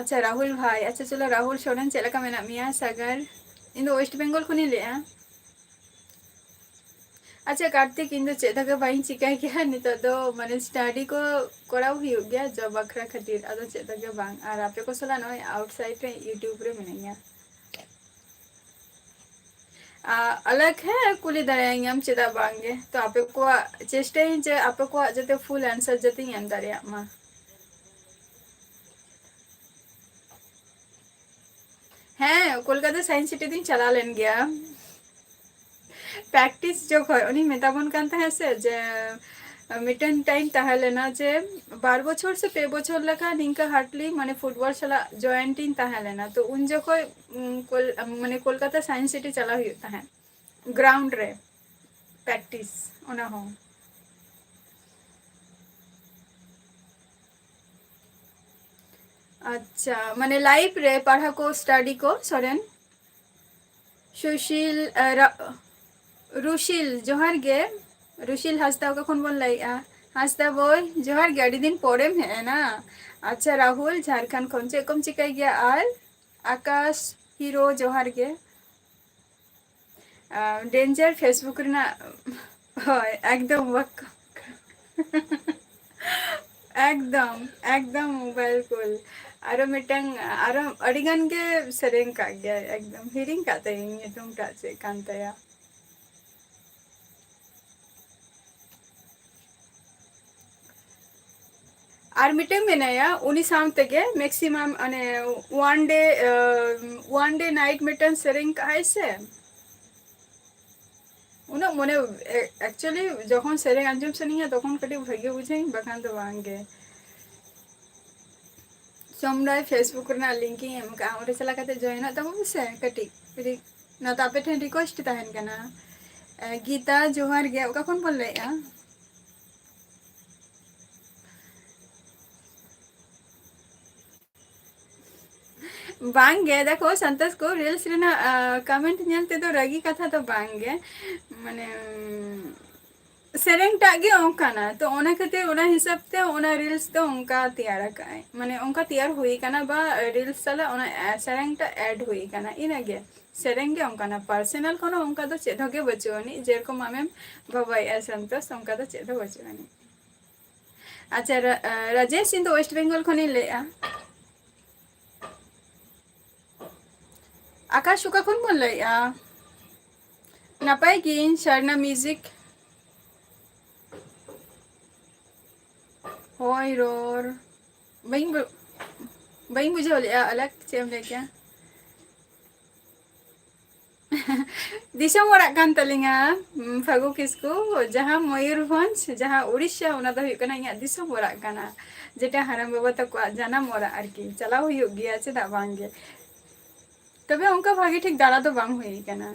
ᱟᱪᱪᱷᱟ, ᱨᱟᱦᱩᱞ ᱵᱷᱟᱭ, ᱟᱪᱪᱷᱟ, ᱪᱚᱞᱚ, ᱨᱟᱦᱩᱞ ᱥᱚᱨᱮᱱ, ᱪᱮᱫ ᱞᱮᱠᱟ ᱢᱮᱱᱟᱜ ᱢᱮᱭᱟ? ᱥᱟᱜᱟᱨ, ᱤᱧ ᱫᱚ West Bengal ᱠᱷᱚᱱᱤᱧ ᱞᱟᱹᱭᱮᱜᱼᱟ᱾ ᱟᱪᱪᱷᱟ ᱠᱟᱨᱛᱤᱠ, ᱤᱧ ᱫᱚ ᱪᱮᱫ ᱦᱚᱸ ᱵᱟᱹᱧ ᱪᱤᱠᱟᱹᱭ ᱜᱮᱭᱟ ᱱᱤᱛᱚᱜ ᱫᱚ, ᱢᱟᱱᱮ study ᱠᱚ ᱠᱚᱨᱟᱣ ᱦᱩᱭᱩᱜ ᱜᱮᱭᱟ job ᱵᱟᱠᱷᱨᱟ ᱠᱷᱟᱹᱛᱤᱨ, ᱟᱫᱚ ᱪᱮᱫ ᱦᱚᱸ ᱵᱟᱝ᱾ ᱟᱨ ᱟᱯᱮ ᱠᱚ ᱥᱟᱞᱟᱜ ᱱᱚᱜᱼᱚᱭ outside ᱨᱮ YouTube ᱨᱮ ᱢᱤᱱᱟᱹᱧᱟ᱾ ᱟ, ᱟᱞᱟᱜᱽ, ᱦᱮᱸ, ᱠᱩᱞᱤ ᱫᱟᱲᱮᱭᱟᱹᱧᱟᱢ, ᱪᱮᱫᱟᱜ ᱵᱟᱝ ᱜᱮ᱾ ᱛᱚ ᱟᱯᱮ ᱠᱚᱣᱟᱜ ᱪᱮᱥᱴᱟᱭᱟᱹᱧ ᱡᱮ ᱟᱯᱮ ᱠᱚᱣᱟᱜ ᱡᱟᱛᱮ full answer ᱡᱟᱛᱮᱧ ᱮᱢ ᱫᱟᱲᱮᱭᱟᱜ ᱢᱟ᱾ ᱦᱮᱸ, ᱠᱳᱞᱠᱟᱛᱟ Science City ᱫᱚᱧ ᱪᱟᱞᱟᱣ ᱞᱮᱱ ᱜᱮᱭᱟ᱾ Practice ᱡᱚᱠᱷᱚᱡ ᱩᱱᱤ ᱢᱮᱛᱟᱵᱚᱱ ᱠᱟᱱ ᱛᱟᱦᱮᱸᱫ ᱥᱮ ᱡᱮ, ᱢᱤᱫᱴᱮᱱ time ᱛᱟᱦᱮᱸ ᱞᱮᱱᱟ ᱡᱮ ᱵᱟᱨ ᱵᱚᱪᱷᱚᱨ ᱥᱮ ᱯᱮ ᱵᱚᱪᱷᱚᱨ ᱞᱮᱠᱟ ᱱᱤᱝᱠᱟᱹ hardly ᱢᱟᱱᱮ football ᱥᱟᱞᱟᱜ joint ᱤᱧ ᱛᱟᱦᱮᱸ ᱞᱮᱱᱟ᱾ ᱛᱚ ᱩᱱ ᱡᱚᱠᱷᱚᱡ, ᱩᱢ, ᱠᱳᱞ-, ᱢᱟᱱᱮ ᱠᱳᱞᱠᱟᱛᱟ Science City ᱪᱟᱞᱟᱣ ᱦᱩᱭᱩᱜ ᱛᱟᱦᱮᱸᱫ, ground ᱨᱮ practice, ᱚᱱᱟ ᱦᱚᱸ᱾ ᱟᱪᱪᱷᱟ, ᱢᱟᱱᱮ live ᱨᱮ ᱯᱟᱲᱦᱟᱣ ᱠᱚ, study ᱠᱚ, ᱥᱚᱨᱮᱱ? ᱥᱩᱥᱤᱞ, ᱟ, ᱨᱟ-, ᱨᱩᱥᱤᱞ, ᱡᱚᱦᱟᱨ ᱜᱮ᱾ ᱨᱩᱥᱤᱞ ᱦᱟᱸᱥᱫᱟ ᱚᱠᱟ ᱠᱷᱚᱱ ᱵᱚᱱ ᱞᱟᱹᱭᱮᱜᱼᱟ? ᱦᱟᱸᱥᱫᱟ ᱵᱳᱭ, ᱡᱚᱦᱟᱨ ᱜᱮ, ᱟᱹᱰᱤ ᱫᱤᱱ ᱯᱚᱨᱮᱢ ᱦᱮᱡ ᱮᱱᱟ᱾ ᱟᱪᱪᱷᱟ ᱨᱟᱦᱩᱞ, ᱡᱷᱟᱲᱠᱷᱚᱸᱰ ᱠᱷᱚᱱ ᱪᱮᱫ ᱠᱚᱢ ᱪᱤᱠᱟᱹᱭ ᱜᱮᱭᱟ? ᱟᱨ ᱟᱠᱟᱥ ᱦᱤᱨᱳ, ᱡᱚᱦᱟᱨ ᱜᱮ᱾ ᱟᱸ, danger Facebook ᱨᱮᱱᱟᱜ, ᱦᱳᱭ, ᱮᱠᱫᱚᱢ ᱵᱟᱠ-, ᱮᱠᱫᱚᱢ, ᱮᱠᱫᱚᱢ mobile call᱾ ᱟᱨᱚ ᱢᱤᱫᱴᱟᱝ, ᱟᱨᱚ ᱟᱹᱰᱤ ᱜᱟᱱ ᱜᱮ ᱥᱮᱨᱮᱧ ᱠᱟᱜ ᱜᱮᱭᱟᱭ, ᱮᱠᱫᱚᱢ ᱦᱤᱲᱤᱧ ᱠᱟᱜ ᱛᱟᱭᱟᱹᱧ ᱧᱩᱛᱩᱢ ᱴᱟᱜ ᱪᱮᱫ ᱠᱟᱱ ᱛᱟᱭᱟ᱾ ᱟᱨ ᱢᱤᱫᱴᱟᱝ ᱢᱮᱱᱟᱭᱟ, ᱩᱱᱤ ᱥᱟᱶ ᱛᱮᱜᱮ maximum, ᱚᱱᱮ, one day, ᱟᱸ, one day night ᱢᱤᱫᱴᱟᱝ ᱥᱮᱨᱮᱧ ᱠᱟᱜᱼᱟᱭ ᱥᱮ, ᱩᱱᱟᱹᱜ ᱢᱚᱱᱮ, ᱮ-, actually ᱡᱚᱠᱷᱚᱱ ᱥᱮᱨᱮᱧ ᱟᱸᱡᱚᱢ ᱥᱟᱱᱟᱧᱟ ᱛᱚᱠᱷᱚᱱ ᱠᱟᱹᱴᱤᱡ ᱵᱷᱟᱜᱮ ᱵᱩᱡᱷᱟᱹᱣᱟᱹᱧ, ᱵᱟᱠᱷᱟᱱ ᱫᱚ ᱵᱟᱝ ᱜᱮ᱾ ᱥᱚᱢᱨᱟᱭ Facebook ᱨᱮᱱᱟᱜ link ᱤᱧ ᱮᱢ ᱠᱟᱜᱼᱟ, ᱚᱸᱰᱮ ᱪᱟᱞᱟᱣ ᱠᱟᱛᱮ join ᱚᱜ ᱛᱟᱵᱚᱱ ᱯᱮᱥᱮ ᱠᱟᱹᱴᱤᱡ, ᱠᱟᱹᱴᱤᱡ᱾ ᱱᱚᱣᱟ ᱫᱚ ᱟᱯᱮ ᱴᱷᱮᱱ request ᱛᱟᱦᱮᱱ ᱠᱟᱱᱟ᱾ ᱮ, ᱜᱤᱛᱟ, ᱡᱚᱦᱟᱨ ᱜᱮ, ᱚᱠᱟ ᱠᱷᱚᱱ ᱵᱚᱱ ᱞᱟᱹᱭᱮᱜᱼᱟ? ᱵᱟᱝ ᱜᱮ, ᱫᱮᱠᱷᱚ, ᱥᱟᱱᱛᱟᱥ ᱠᱚ reels ᱨᱮᱱᱟᱜ, ᱟ, comment ᱧᱮᱞ ᱛᱮᱫᱚ ᱨᱟᱹᱜᱤ ᱠᱟᱛᱷᱟ ᱫᱚ ᱵᱟᱝ ᱜᱮ, ᱢᱟᱱᱮ, ᱩᱢ, ᱥᱮᱨᱮᱧ ᱴᱟᱜ ᱜᱮ ᱚᱱᱠᱟᱱᱟ, ᱛᱚ ᱚᱱᱟ ᱠᱷᱟᱹᱛᱤᱨ ᱚᱱᱟ ᱦᱤᱥᱟᱹᱵ ᱛᱮ ᱚᱱᱟ reels ᱫᱚ ᱚᱱᱠᱟ ᱛᱮᱭᱟᱨ ᱟᱠᱟᱫᱟᱭ, ᱢᱟᱱᱮ ᱚᱱᱠᱟ ᱛᱮᱭᱟᱨ ᱦᱩᱭ ᱟᱠᱟᱱᱟ ᱵᱟ reels ᱥᱟᱞᱟᱜ ᱚᱱᱟ, ᱟ, ᱥᱮᱨᱮᱧ ᱴᱟᱜ add ᱦᱩᱭ ᱟᱠᱟᱱᱟ, ᱤᱱᱟᱹᱜᱮ᱾ ᱥᱮᱨᱮᱧ ᱜᱮ ᱚᱱᱠᱟᱱᱟ, personal ᱠᱳᱱᱳ ᱚᱱᱠᱟ ᱫᱚ ᱪᱮᱫ ᱦᱚᱸ ᱜᱮ ᱵᱟᱹᱪᱩᱜ ᱟᱹᱱᱤᱡ, ᱡᱮᱨᱚᱠᱚᱢ ᱟᱢᱮᱢ ᱵᱷᱟᱵᱟᱭᱮᱫᱼᱟ ᱥᱟᱱᱛᱟᱥ, ᱚᱱᱠᱟ ᱫᱚ ᱪᱮᱫ ᱦᱚᱸ ᱵᱟᱹᱪᱩᱜ ᱟᱹᱱᱤᱡ᱾ ᱟᱪᱪᱷᱟ, ᱨᱟ-, ᱟ, ᱨᱟᱡᱮᱥ, ᱤᱧ ᱫᱚ West Bengal ᱠᱷᱚᱱᱤᱧ ᱞᱟᱹᱭᱮᱫᱼᱟ᱾ ᱟᱠᱟᱥ, ᱚᱠᱟ ᱠᱷᱚᱱ ᱵᱚᱱ ᱞᱟᱹᱭᱮᱫᱼᱟ? ᱱᱟᱯᱟᱭ ᱜᱤᱭᱟᱹᱧ, ᱥᱟᱨᱱᱟ music᱾ ᱦᱳᱭ, ᱨᱚᱲ᱾ ᱵᱟᱹᱧ ᱵᱩ-, ᱵᱟᱹᱧ ᱵᱩᱡᱷᱟᱹᱣ ᱞᱮᱫᱼᱟ, ᱟᱞᱮᱠ, ᱪᱮᱫ ᱮᱢ ᱞᱟᱹᱭ ᱠᱮᱜᱼᱟ? ᱫᱤᱥᱚᱢ ᱚᱲᱟᱜ ᱠᱟᱱ ᱛᱟᱹᱞᱤᱧᱟ, ᱩᱢ, ᱯᱷᱟᱹᱜᱩ ᱠᱤᱥᱠᱩ, ᱡᱟᱦᱟᱸ ᱢᱚᱭᱩᱨᱵᱷᱚᱸᱡᱽ, ᱡᱟᱦᱟᱸ ᱩᱲᱤᱥᱥᱟ, ᱚᱱᱟ ᱫᱚ ᱦᱩᱭᱩᱜ ᱠᱟᱱᱟ ᱤᱧᱟᱹᱜ ᱫᱤᱥᱚᱢ ᱚᱲᱟᱜ ᱠᱟᱱᱟ, ᱡᱮᱴᱟ ᱦᱟᱲᱟᱢ ᱵᱟᱵᱟ ᱛᱟᱠᱚᱣᱟᱜ ᱡᱟᱱᱟᱢ ᱚᱲᱟᱜ ᱟᱨᱠᱤ᱾ ᱪᱟᱞᱟᱣ ᱦᱩᱭᱩᱜ ᱜᱮᱭᱟ, ᱪᱮᱫᱟᱜ ᱵᱟᱝ ᱜᱮ? ᱛᱚᱵᱮ ᱚᱱᱠᱟ ᱵᱷᱟᱜᱮ ᱴᱷᱤᱠ ᱫᱟᱬᱟ ᱫᱚ ᱵᱟᱝ ᱦᱩᱭ ᱠᱟᱱᱟ᱾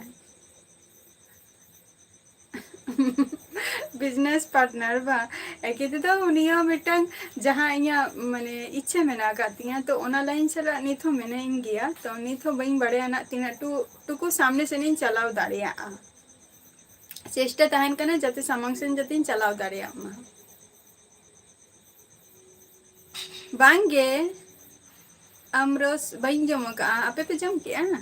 Business partner ᱵᱟ? ᱮᱠᱮ ᱛᱮᱫᱚ ᱩᱱᱤ ᱦᱚᱸ ᱢᱤᱫᱴᱟᱝ ᱡᱟᱦᱟᱸ ᱤᱧᱟᱹᱜ ᱢᱟᱱᱮ ᱤᱪᱪᱷᱟᱹ ᱢᱮᱱᱟᱜ ᱟᱠᱟᱫ ᱛᱤᱧᱟᱹ, ᱛᱚ ᱚᱱᱟ line ᱥᱟᱞᱟᱜ ᱱᱤᱛ ᱦᱚᱸ ᱢᱮᱱᱟᱧ ᱜᱮᱭᱟ᱾ ᱛᱚ ᱱᱤᱛ ᱦᱚᱸ ᱵᱟᱹᱧ ᱵᱟᱲᱟᱭᱟ ᱱᱟᱜ ᱛᱤᱱᱟᱹᱜ ᱴᱩ-, ᱴᱩᱠᱩ ᱥᱟᱢᱱᱮ ᱥᱮᱫ ᱤᱧ ᱪᱟᱞᱟᱣ ᱫᱟᱲᱮᱭᱟᱜᱼᱟ᱾ ᱪᱮᱥᱴᱟ ᱛᱟᱦᱮᱱ ᱠᱟᱱᱟ ᱡᱟᱛᱮ ᱥᱟᱢᱟᱝ ᱥᱮᱱ ᱡᱟᱛᱮᱧ ᱪᱟᱞᱟᱣ ᱫᱟᱲᱮᱭᱟᱜ ᱢᱟ᱾ ᱵᱟᱝ ᱜᱮ, ᱟᱢᱨᱚᱥ ᱵᱟᱹᱧ ᱡᱚᱢ ᱟᱠᱟᱫᱼᱟ᱾ ᱟᱯᱮ ᱯᱮ ᱡᱚᱢ ᱠᱮᱜᱼᱟ?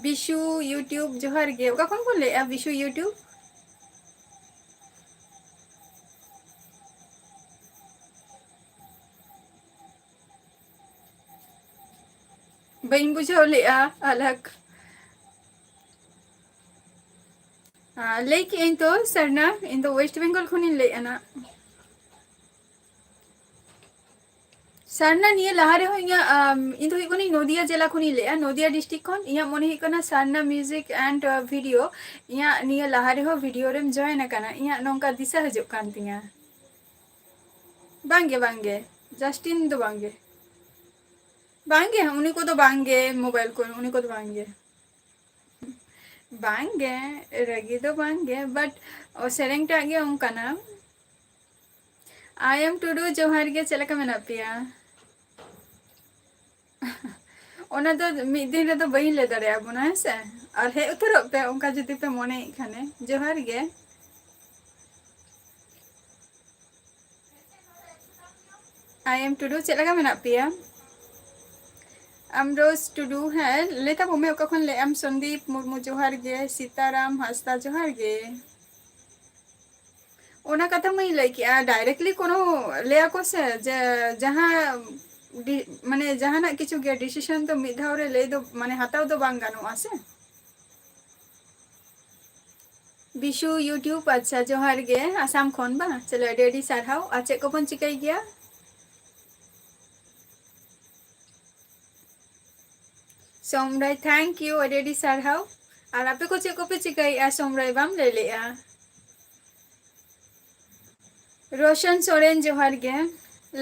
ᱵᱤᱥᱩ YouTube ᱡᱚᱦᱟᱨ ᱜᱮ᱾ ᱚᱠᱟ ᱠᱷᱚᱱ ᱵᱚᱱ ᱞᱟᱹᱭᱮᱜᱼᱟ ᱵᱤᱥᱩ YouTube? ᱵᱟᱹᱧ ᱵᱩᱡᱷᱟᱹᱣ ᱞᱮᱜᱼᱟ, ᱟᱞᱟᱠ᱾ ᱟᱸ, ᱞᱟᱹᱭ ᱠᱮᱜᱼᱟᱹᱧ ᱛᱚ, ᱥᱟᱨᱱᱟ, ᱤᱧ ᱫᱚ West Bengal ᱠᱷᱚᱱᱤᱧ ᱞᱟᱹᱭᱮᱜᱼᱟ ᱱᱟᱜ᱾ ᱥᱟᱨᱱᱟ, ᱱᱤᱭᱟᱹ ᱞᱟᱦᱟ ᱨᱮᱦᱚᱸ ᱤᱧᱟᱹᱜ, ᱟᱢ, ᱤᱧ ᱫᱚ ᱦᱩᱭᱩᱜ ᱠᱟᱹᱱᱟᱹᱧ ᱱᱚᱫᱤᱭᱟ ᱡᱮᱞᱟ ᱠᱷᱚᱱᱤᱧ ᱞᱟᱹᱭᱮᱜᱼᱟ, ᱱᱚᱫᱤᱭᱟ district ᱠᱷᱚᱱ᱾ ᱤᱧᱟᱹᱜ ᱢᱚᱱᱮ ᱦᱩᱭᱩᱜ ᱠᱟᱱᱟ ᱥᱟᱨᱱᱟ Music and, ᱟ, Video, ᱤᱧᱟᱹᱜ ᱱᱤᱭᱟᱹ ᱞᱟᱦᱟ ᱨᱮᱦᱚᱸ video ᱨᱮᱢ join ᱟᱠᱟᱱᱟ, ᱤᱧᱟᱹᱜ ᱱᱚᱝᱠᱟ ᱫᱤᱥᱟᱹ ᱦᱤᱡᱩᱜ ᱠᱟᱱ ᱛᱤᱧᱟᱹ᱾ ᱵᱟᱝ ᱜᱮ, ᱵᱟᱝ ᱜᱮ, Justin ᱫᱚ ᱵᱟᱝ ᱜᱮ᱾ ᱵᱟᱝ ᱜᱮ, ᱩᱱᱤ ᱠᱚᱫᱚ ᱵᱟᱝ ᱜᱮ, mobile ᱠᱚ, ᱩᱱᱤ ᱠᱚᱫᱚ ᱵᱟᱝ ᱜᱮ᱾ ᱵᱟᱝ ᱜᱮ, ᱨᱟᱹᱜᱤ ᱫᱚ ᱵᱟᱝ ᱜᱮ, but, ᱚ, ᱥᱮᱨᱮᱧ ᱴᱟᱜ ᱜᱮ ᱚᱱᱠᱟᱱᱟ᱾ I am ᱴᱩᱰᱩ, ᱡᱚᱦᱟᱨ ᱜᱮ, ᱪᱮᱫ ᱞᱮᱠᱟ ᱢᱮᱱᱟᱜ ᱯᱮᱭᱟ? ᱚᱱᱟ ᱫᱚ ᱢᱤᱫ ᱫᱤᱱ ᱨᱮᱫᱚ ᱵᱟᱹᱧ ᱞᱟᱹᱭ ᱫᱟᱲᱮᱭᱟᱵᱚᱱᱟ, ᱦᱮᱸ ᱥᱮ? ᱟᱨ ᱦᱮᱡ ᱩᱛᱟᱹᱨᱚᱜ ᱯᱮ, ᱚᱱᱠᱟ ᱡᱩᱫᱤ ᱯᱮ ᱢᱚᱱᱮᱭᱮᱫ ᱠᱷᱟᱱᱮ᱾ ᱡᱚᱦᱟᱨ ᱜᱮ᱾ I am ᱴᱩᱰᱩ, ᱪᱮᱫ ᱞᱮᱠᱟ ᱢᱮᱱᱟᱜ ᱯᱮᱭᱟ? ᱟᱢᱨᱚᱥ ᱴᱩᱰᱩ, ᱦᱮᱸ, ᱞᱟᱹᱭ ᱛᱟᱵᱚᱱ ᱢᱮ, ᱚᱠᱟ ᱠᱷᱚᱱ ᱞᱟᱹᱭᱮᱫ ᱟᱢ? ᱥᱚᱱᱫᱤᱯ ᱢᱩᱨᱢᱩ, ᱡᱚᱦᱟᱨ ᱜᱮ᱾ ᱥᱤᱛᱟᱨᱟᱢ ᱦᱟᱸᱥᱫᱟ, ᱡᱚᱦᱟᱨ ᱜᱮ᱾ ᱚᱱᱟ ᱠᱟᱛᱷᱟ ᱢᱟᱧ ᱞᱟᱹᱭ ᱠᱮᱜᱼᱟ, directly ᱠᱳᱱᱳ ᱞᱟᱹᱭᱟᱠᱚ ᱥᱮ ᱡᱮ ᱡᱟᱦᱟᱸ ᱰᱤ-, ᱢᱟᱱᱮ ᱡᱟᱦᱟᱱᱟᱜ ᱠᱤᱪᱷᱩ ᱜᱮ decision ᱫᱚ ᱢᱤᱫ ᱫᱷᱟᱣ ᱨᱮ ᱞᱟᱹᱭ ᱫᱚ, ᱢᱟᱱᱮ ᱦᱟᱛᱟᱣ ᱫᱚ ᱵᱟᱝ ᱜᱟᱱᱚᱜᱼᱟ ᱥᱮ᱾ ᱵᱤᱥᱩ YouTube, ᱟᱪᱪᱷᱟ, ᱡᱚᱦᱟᱨ ᱜᱮ, ᱟᱥᱟᱢ ᱠᱷᱚᱱ ᱵᱟᱝ? ᱪᱚᱞᱚ, ᱟᱹᱰᱤ ᱟᱹᱰᱤ ᱥᱟᱨᱦᱟᱣ᱾ ᱟᱨ ᱪᱮᱫ ᱠᱚᱵᱚᱱ ᱪᱤᱠᱟᱹᱭ ᱜᱮᱭᱟ? ᱥᱚᱢᱨᱟᱭ, thank you, ᱟᱹᱰᱤ ᱟᱹᱰᱤ ᱥᱟᱨᱦᱟᱣ᱾ ᱟᱨ ᱟᱯᱮ ᱠᱚ ᱪᱮᱫ ᱠᱚᱯᱮ ᱪᱤᱠᱟᱹᱭᱮᱫᱼᱟ? ᱥᱚᱢᱨᱟᱭ, ᱵᱟᱢ ᱞᱟᱹᱭ ᱞᱮᱜᱼᱟ᱾ ᱨᱳᱥᱚᱱ ᱥᱚᱨᱮᱱ, ᱡᱚᱦᱟᱨ ᱜᱮ᱾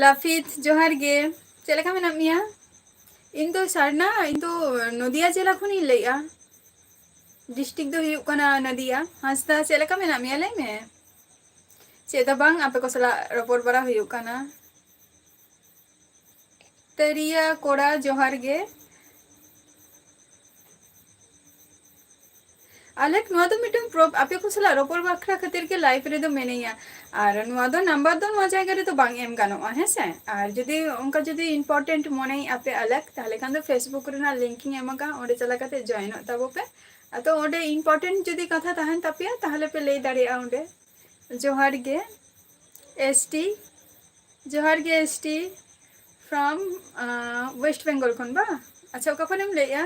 ᱞᱟᱯᱷᱤᱛ, ᱡᱚᱦᱟᱨ ᱜᱮ᱾ ᱪᱮᱫ ᱞᱮᱠᱟ ᱢᱮᱱᱟᱜ ᱢᱮᱭᱟ? ᱤᱧ ᱫᱚ ᱥᱟᱨᱱᱟ, ᱤᱧ ᱫᱚ ᱱᱚᱫᱤᱭᱟ ᱡᱮᱞᱟ ᱠᱷᱚᱱᱤᱧ ᱞᱟᱹᱭᱮᱫᱼᱟ᱾ District ᱫᱚ ᱦᱩᱭᱩᱜ ᱠᱟᱱᱟ ᱱᱚᱫᱤᱭᱟ᱾ ᱦᱟᱸᱥᱫᱟ, ᱪᱮᱫ ᱞᱮᱠᱟ ᱢᱮᱱᱟᱜ ᱢᱮᱭᱟ? ᱞᱟᱹᱭ ᱢᱮ᱾ ᱪᱮᱫ ᱫᱚ ᱵᱟᱝ, ᱟᱯᱮ ᱠᱚ ᱥᱟᱞᱟᱜ ᱨᱚᱯᱚᱲ ᱵᱟᱲᱟ ᱦᱩᱭᱩᱜ ᱠᱟᱱᱟ᱾ ᱛᱟᱹᱨᱤᱭᱟ ᱠᱚᱲᱟ, ᱡᱚᱦᱟᱨ ᱜᱮ᱾ ᱟᱞᱮᱠ, ᱱᱚᱣᱟ ᱫᱚ ᱢᱤᱫᱴᱟᱝ ᱯᱨᱚᱵ-, ᱟᱯᱮ ᱠᱚ ᱥᱟᱞᱟᱜ ᱨᱚᱯᱚᱲ ᱵᱟᱠᱷᱨᱟ ᱠᱷᱟᱹᱛᱤᱨ ᱜᱮ live ᱨᱮᱫᱚ ᱢᱮᱱᱟᱹᱧᱟ᱾ ᱟᱨ ᱱᱚᱣᱟ ᱫᱚ number ᱫᱚ ᱱᱚᱣᱟ ᱡᱟᱭᱜᱟ ᱨᱮᱫᱚ ᱵᱟᱝ ᱮᱢ ᱜᱟᱱᱚᱜᱼᱟ, ᱦᱮᱸ ᱥᱮ? ᱟᱨ ᱡᱩᱫᱤ ᱚᱱᱠᱟ ᱡᱩᱫᱤ important ᱢᱚᱱᱮᱭᱮᱫᱼᱟ ᱯᱮ ᱟᱞᱮᱠ, ᱛᱟᱦᱚᱞᱮ ᱠᱷᱟᱱ ᱫᱚ Facebook ᱨᱮᱱᱟᱜ link ᱤᱧ ᱮᱢ ᱟᱠᱟᱫᱼᱟ, ᱚᱸᱰᱮ ᱪᱟᱞᱟᱣ ᱠᱟᱛᱮ joinᱚᱜ ᱛᱟᱵᱚ ᱯᱮ᱾ ᱟᱫᱚ ᱚᱸᱰᱮ important ᱡᱩᱫᱤ ᱠᱟᱛᱷᱟ ᱛᱟᱦᱮᱱ ᱛᱟᱯᱮᱭᱟ, ᱛᱟᱦᱚᱞᱮ ᱯᱮ ᱞᱟᱹᱭ ᱫᱟᱲᱮᱭᱟᱜᱼᱟ ᱚᱸᱰᱮ᱾ ᱡᱚᱦᱟᱨ ᱜᱮ, S T᱾ ᱡᱚᱦᱟᱨ ᱜᱮ, S T, from, ᱟᱸ, West Bengal ᱠᱷᱚᱱ ᱵᱟ? ᱟᱪᱪᱷᱟ, ᱚᱠᱟ ᱠᱷᱚᱱᱮᱢ ᱞᱟᱹᱭᱮᱜᱼᱟ?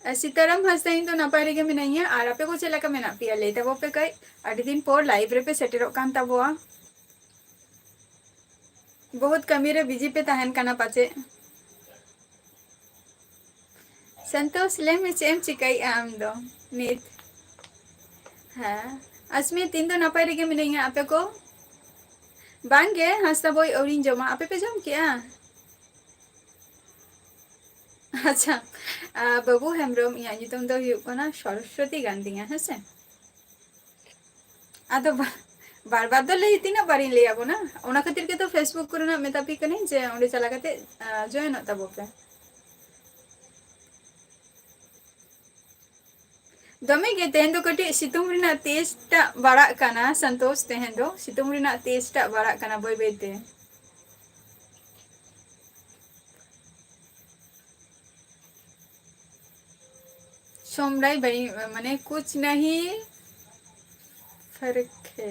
ᱮ, ᱥᱤᱛᱟᱨᱟᱢ ᱦᱟᱸᱥᱫᱟ, ᱤᱧ ᱫᱚ ᱱᱟᱯᱟᱭ ᱨᱮᱜᱮ ᱢᱮᱱᱟᱧᱟ᱾ ᱟᱨ ᱟᱯᱮ ᱠᱚ ᱪᱮᱫ ᱞᱮᱠᱟ ᱢᱮᱱᱟᱜ ᱯᱮᱭᱟ? ᱞᱟᱹᱭ ᱛᱟᱵᱚ ᱯᱮ ᱠᱟᱹᱡ᱾ ᱟᱹᱰᱤ ᱫᱤᱱ ᱯᱚᱨ live ᱨᱮᱯᱮ ᱥᱮᱴᱮᱨᱚᱜ ᱠᱟᱱ ᱛᱟᱵᱚᱣᱟ᱾ ᱵᱚᱦᱩᱛ ᱠᱟᱹᱢᱤ ᱨᱮ busy ᱯᱮ ᱛᱟᱦᱮᱱ ᱠᱟᱱᱟ ᱯᱟᱪᱮᱫ᱾ ᱥᱚᱱᱛᱳᱥ, ᱞᱟᱹᱭ ᱢᱮ, ᱪᱮᱫ ᱮᱢ ᱪᱤᱠᱟᱹᱭᱮᱫᱼᱟ ᱟᱢ ᱫᱚ ᱱᱤᱛ? ᱦᱮᱸ, ᱟᱥᱢᱤ, ᱤᱧ ᱫᱚ ᱱᱟᱯᱟᱭ ᱨᱮᱜᱮ ᱢᱤᱱᱟᱹᱧᱟ᱾ ᱟᱯᱮ ᱠᱚ? ᱵᱟᱝᱜᱮ, ᱦᱟᱸᱥᱫᱟ ᱵᱳᱭ ᱟᱹᱣᱨᱤᱧ ᱡᱚᱢᱟ᱾ ᱟᱯᱮ ᱯᱮ ᱡᱚᱢ ᱠᱮᱜᱼᱟ? ᱟᱪᱪᱷᱟ, ᱟ, ᱵᱟᱹᱵᱩ ᱦᱮᱢᱵᱨᱚᱢ, ᱤᱧᱟᱹᱜ ᱧᱩᱛᱩᱢ ᱫᱚ ᱦᱩᱭᱩᱜ ᱠᱟᱱᱟ ᱥᱚᱨᱚᱥᱣᱚᱛᱤ ᱜᱟᱱᱫᱤᱝᱟ, ᱦᱮᱸ ᱥᱮ? ᱟᱫᱚ ᱵᱟ-, ᱵᱟᱨ ᱵᱟᱨ ᱫᱚ ᱞᱟᱹᱭ, ᱛᱤᱱᱟᱹᱜ ᱵᱟᱨᱤᱧ ᱞᱟᱹᱭ ᱟᱵᱚᱱᱟ? ᱚᱱᱟ ᱠᱷᱟᱹᱛᱤᱨ ᱜᱮᱛᱚ Facebook ᱠᱚᱨᱮᱱᱟᱜ ᱢᱮᱛᱟ ᱯᱮ ᱠᱟᱹᱱᱟᱹᱧ ᱡᱮ ᱚᱸᱰᱮ ᱪᱟᱞᱟᱣ ᱠᱟᱛᱮ, ᱟ, joinᱚᱜ ᱛᱟᱵᱚ ᱯᱮ᱾ ᱫᱚᱢᱮ ᱜᱮ ᱛᱮᱦᱮᱧ ᱫᱚ ᱠᱟᱹᱴᱤᱡ ᱥᱤᱛᱩᱝ ᱨᱮᱱᱟᱜ ᱛᱮᱡᱽ ᱴᱟᱜ ᱵᱟᱲᱟᱜ ᱠᱟᱱᱟ, ᱥᱚᱱᱛᱳᱥ᱾ ᱛᱮᱦᱮᱧ ᱫᱚ ᱥᱤᱛᱩᱝ ᱨᱮᱱᱟᱜ ᱛᱮᱡᱽ ᱴᱟᱜ ᱵᱟᱲᱟᱜ ᱠᱟᱱᱟ ᱵᱟᱹᱭ ᱵᱟᱹᱭ ᱛᱮ᱾ ᱥᱚᱢᱨᱟᱭ ᱵᱟᱹᱧ, ᱢᱟᱱᱮ, ᱠᱩᱪ ᱱᱟᱦᱤ ᱯᱷᱟᱨᱠ ᱦᱮ᱾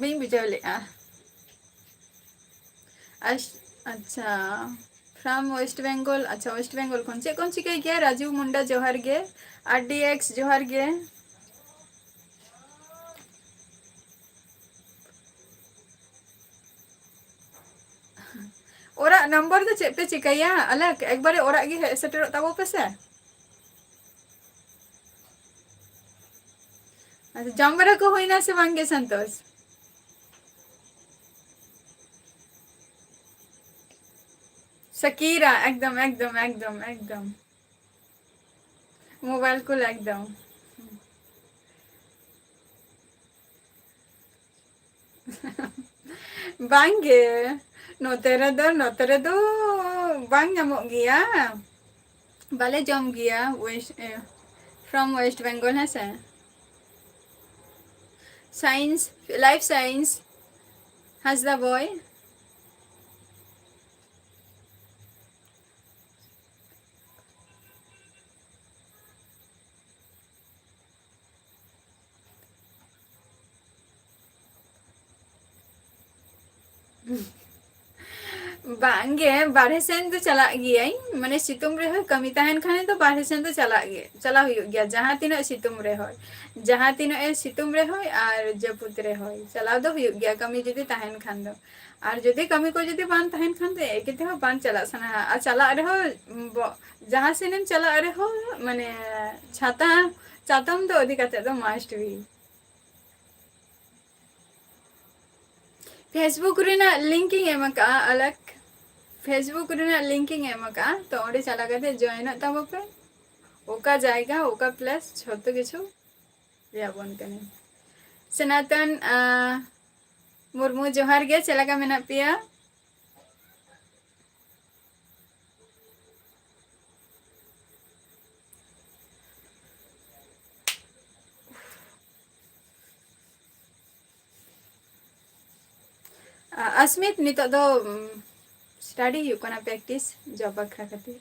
ᱵᱟᱹᱧ ᱵᱩᱡᱷᱟᱹᱣ ᱞᱮᱫᱼᱟ᱾ ᱟᱪ-, ᱟᱪᱪᱷᱟ, from West Bengal᱾ ᱟᱪᱪᱷᱟ, West Bengal ᱠᱷᱚᱱ᱾ ᱪᱮᱫ ᱠᱚᱢ ᱪᱤᱠᱟᱹᱭ ᱜᱮᱭᱟ? ᱨᱟᱡᱩ ᱢᱩᱱᱰᱟ, ᱡᱚᱦᱟᱨ ᱜᱮ᱾ R D X, ᱡᱚᱦᱟᱨ ᱜᱮ᱾ ᱚᱲᱟᱜ ᱱᱚᱢᱵᱚᱨ ᱫᱚ ᱪᱮᱫ ᱯᱮ ᱪᱤᱠᱟᱹᱭᱟ? ᱟᱞᱮ ᱮᱠᱵᱟᱨᱮ ᱚᱲᱟᱜ ᱜᱮ ᱦᱮᱡ ᱥᱮᱴᱮᱨᱚᱜ ᱛᱟᱵᱚ ᱯᱮ ᱥᱮ᱾ ᱟᱪᱪᱷᱟ, ᱡᱚᱢ ᱵᱟᱲᱟ ᱠᱚ ᱦᱩᱭᱱᱟ ᱥᱮ ᱵᱟᱝ ᱜᱮ, ᱥᱚᱱᱛᱳᱥ? ᱥᱟᱠᱤᱨᱟ, ᱮᱠᱫᱚᱢ, ᱮᱠᱫᱚᱢ, ᱮᱠᱫᱚᱢ, ᱮᱠᱫᱚᱢ᱾ ᱢᱳᱵᱟᱭᱤᱞ ᱠᱚ ᱮᱠᱫᱚᱢ᱾ ᱵᱟᱝᱜᱮ, ᱱᱚᱛᱮ ᱨᱮᱫᱚ, ᱱᱚᱛᱮ ᱨᱮᱫᱚ ᱵᱟᱝ ᱧᱟᱢᱚᱜ ᱜᱮᱭᱟ᱾ ᱵᱟᱞᱮ ᱡᱚᱢ ᱜᱮᱭᱟ, West, A, from West Bengal, ᱦᱮᱸ ᱥᱮ᱾ Science, life science, ᱦᱟᱸᱥᱫᱟ boy᱾ ᱵᱟᱝᱜᱮ, ᱵᱟᱨᱦᱮ ᱥᱮᱱ ᱫᱚ ᱪᱟᱞᱟᱜ ᱜᱤᱭᱟᱹᱧ, ᱢᱟᱱᱮ ᱥᱤᱛᱩᱝ ᱨᱮᱦᱚᱸ ᱠᱟᱹᱢᱤ ᱛᱟᱦᱮᱱ ᱠᱷᱟᱱ ᱫᱚ ᱵᱟᱨᱦᱮ ᱥᱮᱱ ᱫᱚ ᱪᱟᱞᱟᱜ ᱜᱮ, ᱪᱟᱞᱟᱜ ᱦᱩᱭᱩᱜ ᱜᱮᱭᱟ, ᱡᱟᱦᱟᱸ ᱛᱤᱱᱟᱹᱜ ᱥᱤᱛᱩᱝ ᱨᱮᱦᱚᱸ, ᱡᱟᱦᱟᱸ ᱛᱤᱱᱟᱹᱜ ᱮ ᱥᱤᱛᱩᱝ ᱨᱮᱦᱚᱸ ᱟᱨ ᱡᱟᱹᱯᱩᱫ ᱨᱮᱦᱚᱸ ᱪᱟᱞᱟᱣ ᱫᱚ ᱦᱩᱭᱩᱜ ᱜᱮᱭᱟ, ᱠᱟᱹᱢᱤ ᱡᱩᱫᱤ ᱛᱟᱦᱮᱱ ᱠᱷᱟᱱ ᱫᱚ᱾ ᱟᱨ ᱡᱩᱫᱤ ᱠᱟᱹᱢᱤ ᱠᱚ ᱡᱩᱫᱤ ᱵᱟᱝ ᱛᱟᱦᱮᱱ ᱠᱷᱟᱱ ᱫᱚ ᱮᱠᱮ ᱛᱮᱦᱚᱸ ᱵᱟᱝ ᱪᱟᱞᱟᱜ ᱥᱟᱱᱟᱣᱟ᱾ ᱟᱨ ᱪᱟᱞᱟᱜ ᱨᱮᱦᱚᱸ ᱵᱚ-, ᱡᱟᱦᱟᱸ ᱥᱮᱱᱮᱢ ᱪᱟᱞᱟᱜ ᱨᱮᱦᱚᱸ ᱢᱟᱱᱮ ᱪᱷᱟᱛᱟ, ᱪᱟᱛᱚᱢ ᱫᱚ ᱤᱫᱤ ᱠᱟᱛᱮ ᱫᱚ must be᱾ Facebook ᱨᱮᱱᱟᱜ link ᱤᱧ ᱮᱢ ᱟᱠᱟᱫᱼᱟ, ᱟᱞᱟᱜᱽ Facebook ᱨᱮᱱᱟᱜ link ᱤᱧ ᱮᱢ ᱟᱠᱟᱫᱼᱟ, ᱛᱚ ᱚᱸᱰᱮ ᱪᱟᱞᱟᱣ ᱠᱟᱛᱮ join ᱚᱜ ᱛᱟᱵᱚ ᱯᱮ᱾ ᱚᱠᱟ ᱡᱟᱭᱜᱟ, ᱚᱠᱟ place, ᱡᱷᱚᱛᱚ ᱠᱤᱪᱷᱩ ᱞᱟᱹᱭ ᱟᱵᱚᱱ ᱠᱟᱹᱱᱟᱹᱧ᱾ ᱥᱚᱱᱟᱛᱚᱱ, ᱟᱸ, ᱢᱩᱨᱢᱩ, ᱡᱚᱦᱟᱨ ᱜᱮ, ᱪᱮᱫ ᱞᱮᱠᱟ ᱢᱮᱱᱟᱜ ᱯᱮᱭᱟ? ᱟ-, ᱟᱥᱢᱤᱛ, ᱱᱤᱛᱚᱜ ᱫᱚ, ᱩᱢ, study ᱦᱩᱭᱩᱜ ᱠᱟᱱᱟ, practice job ᱵᱟᱠᱷᱨᱟ ᱠᱷᱟᱹᱛᱤᱨ᱾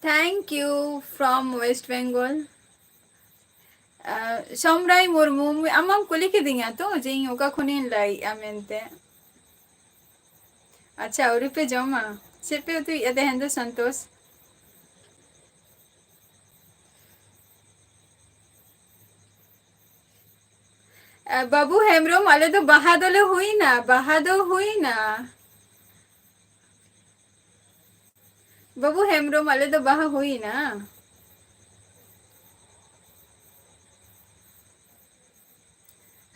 Thank you from West Bengal. ᱟᱨ ᱥᱚᱢᱨᱟᱭ ᱢᱩᱨᱢᱩ, ᱟᱢ ᱢᱟᱢ ᱠᱩᱞᱤ ᱠᱤᱫᱤᱧᱟ ᱛᱚ ᱡᱮ ᱤᱧ ᱚᱠᱟ ᱠᱷᱚᱱᱤᱧ ᱞᱟᱹᱭᱮᱜᱼᱟ ᱢᱮᱱᱛᱮ᱾ ᱟᱪᱪᱷᱟ, ᱟᱹᱣᱨᱤ ᱯᱮ ᱡᱚᱢᱟ? ᱪᱮᱫ ᱯᱮ ᱩᱛᱩᱭᱮᱫᱼᱟ ᱛᱮᱦᱮᱧ ᱫᱚ, ᱥᱚᱱᱛᱳᱥ? ᱟᱨ ᱵᱟᱹᱵᱩ ᱦᱮᱢᱵᱨᱚᱢ, ᱟᱞᱮ ᱫᱚ ᱵᱟᱦᱟ ᱫᱚᱞᱮ ᱦᱩᱭᱱᱟ, ᱵᱟᱦᱟ ᱫᱚ ᱦᱩᱭᱱᱟ᱾ ᱵᱟᱹᱵᱩ ᱦᱮᱢᱵᱨᱚᱢ, ᱟᱞᱮ ᱫᱚ ᱵᱟᱦᱟ ᱦᱩᱭᱱᱟ᱾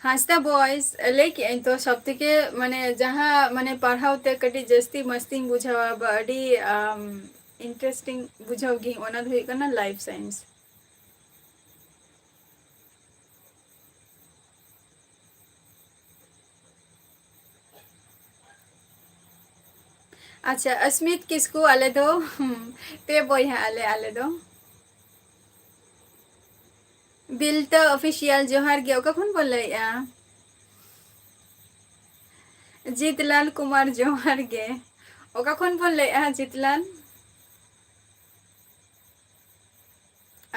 ᱦᱟᱸᱥᱫᱟ boys, ᱞᱟᱹᱭ ᱠᱮᱜᱼᱟᱹᱧ ᱛᱚ, ᱥᱚᱵ ᱛᱷᱮᱠᱮ ᱢᱟᱱᱮ ᱡᱟᱦᱟᱸ ᱢᱟᱱᱮ ᱯᱟᱲᱦᱟᱣ ᱛᱮ ᱠᱟᱹᱴᱤᱡ ᱡᱟᱹᱥᱛᱤ ᱢᱟᱥᱛᱤᱧ ᱵᱩᱡᱷᱟᱹᱣᱟ ᱵᱟ ᱟᱹᱰᱤ, ᱟᱢ, interesting ᱵᱩᱡᱷᱟᱹᱣ ᱜᱤᱧ, ᱚᱱᱟ ᱫᱚ ᱦᱩᱭᱩᱜ ᱠᱟᱱᱟ life science᱾ ᱟᱪᱪᱷᱟ, ᱚᱥᱢᱤᱛ ᱠᱤᱥᱠᱩ, ᱟᱞᱮ ᱫᱚ, ᱦᱩᱸ, ᱯᱮ ᱵᱚᱭᱦᱟ ᱟᱞᱮ, ᱟᱞᱮ ᱫᱚ᱾ ᱵᱤᱞᱛᱟ ᱚᱯᱷᱤᱥᱤᱭᱟᱞ, ᱡᱚᱦᱟᱨ ᱜᱮ᱾ ᱚᱠᱟ ᱠᱷᱚᱱ ᱵᱚᱱ ᱞᱟᱹᱭᱮᱜᱼᱟ? ᱡᱤᱛᱞᱟᱞ ᱠᱩᱢᱟᱨ, ᱡᱚᱦᱟᱨ ᱜᱮ᱾ ᱚᱠᱟ ᱠᱷᱚᱱ ᱵᱚᱱ ᱞᱟᱹᱭᱮᱜᱼᱟ, ᱡᱤᱛᱞᱟᱞ?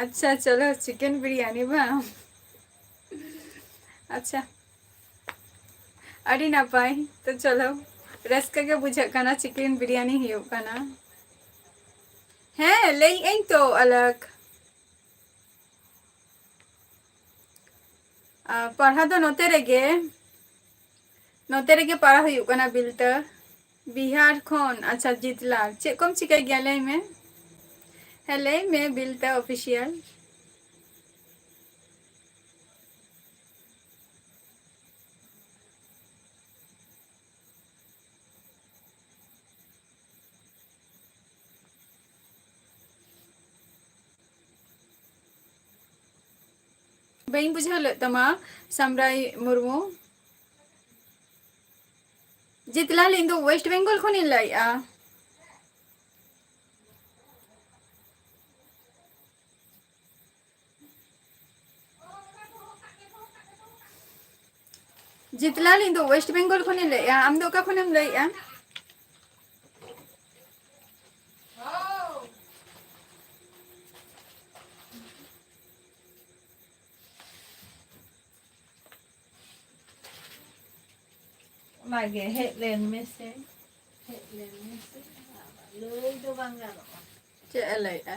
ᱟᱪᱪᱷᱟ, ᱪᱚᱞᱚ, ᱪᱤᱠᱮᱱ ᱵᱤᱨᱭᱟᱱᱤ ᱵᱟᱝ? ᱟᱪᱪᱷᱟ, ᱟᱹᱰᱤ ᱱᱟᱯᱟᱭ᱾ ᱛᱚ ᱪᱚᱞᱚ, ᱨᱟᱹᱥᱠᱟᱹ ᱜᱮ ᱵᱩᱡᱷᱟᱹᱜ ᱠᱟᱱᱟ, ᱪᱤᱠᱮᱱ ᱵᱤᱨᱭᱟᱱᱤ ᱦᱩᱭᱩᱜ ᱠᱟᱱᱟ᱾ ᱦᱮᱸ, ᱞᱟᱹᱭᱮᱜ ᱟᱹᱧ ᱛᱚ, ᱟᱞᱟᱜᱽ᱾ ᱟ, ᱯᱟᱲᱦᱟᱣ ᱫᱚ ᱱᱚᱛᱮ ᱨᱮᱜᱮ, ᱱᱚᱛᱮ ᱨᱮᱜᱮ ᱯᱟᱲᱦᱟᱣ ᱦᱩᱭᱩᱜ ᱠᱟᱱᱟ, ᱵᱤᱞᱛᱟᱹ, ᱵᱤᱦᱟᱨ ᱠᱷᱚᱱ᱾ ᱟᱪᱪᱷᱟ, ᱡᱤᱛᱞᱟᱞ, ᱪᱮᱫ ᱠᱚᱢ ᱪᱤᱠᱟᱹᱭ ᱜᱮᱭᱟ, ᱞᱟᱹᱭ ᱢᱮ? ᱦᱮᱸ, ᱞᱟᱹᱭ ᱢᱮ, ᱵᱤᱞᱛᱟᱹ ᱚᱯᱷᱤᱥᱤᱭᱟᱞ᱾ ᱵᱟᱹᱧ ᱵᱩᱡᱷᱟᱹᱣ ᱞᱮᱫ ᱛᱟᱢᱟ, ᱥᱟᱢᱨᱟᱭ ᱢᱩᱨᱢᱩ᱾ ᱡᱤᱛᱞᱟᱞ, ᱤᱧ ᱫᱚ ᱳᱭᱮᱥᱴ ᱵᱮᱝᱜᱚᱞ ᱠᱷᱚᱱᱤᱧ ᱞᱟᱹᱭᱮᱜᱼᱟ᱾ ᱡᱤᱛᱞᱟᱞ, ᱤᱧ ᱫᱚ ᱳᱭᱮᱥᱴ ᱵᱮᱝᱜᱚᱞ ᱠᱷᱚᱱᱤᱧ ᱞᱟᱹᱭᱮᱜᱼᱟ᱾ ᱟᱢ ᱫᱚ ᱚᱠᱟ ᱠᱷᱚᱱᱮᱢ ᱞᱟᱹᱭᱮᱜᱼᱟ? ᱚᱱᱟᱜᱮ, ᱦᱮᱡ ᱞᱮᱱ ᱢᱮᱥᱮ, ᱦᱮᱡ ᱞᱮᱱ ᱢᱮᱥᱮ, ᱟᱵᱟᱨ ᱞᱟᱹᱭ ᱫᱚ ᱵᱟᱝ ᱜᱟᱱᱚᱜᱼᱟ᱾ ᱪᱮᱫ ᱮ ᱞᱟᱹᱭᱮᱜᱼᱟ?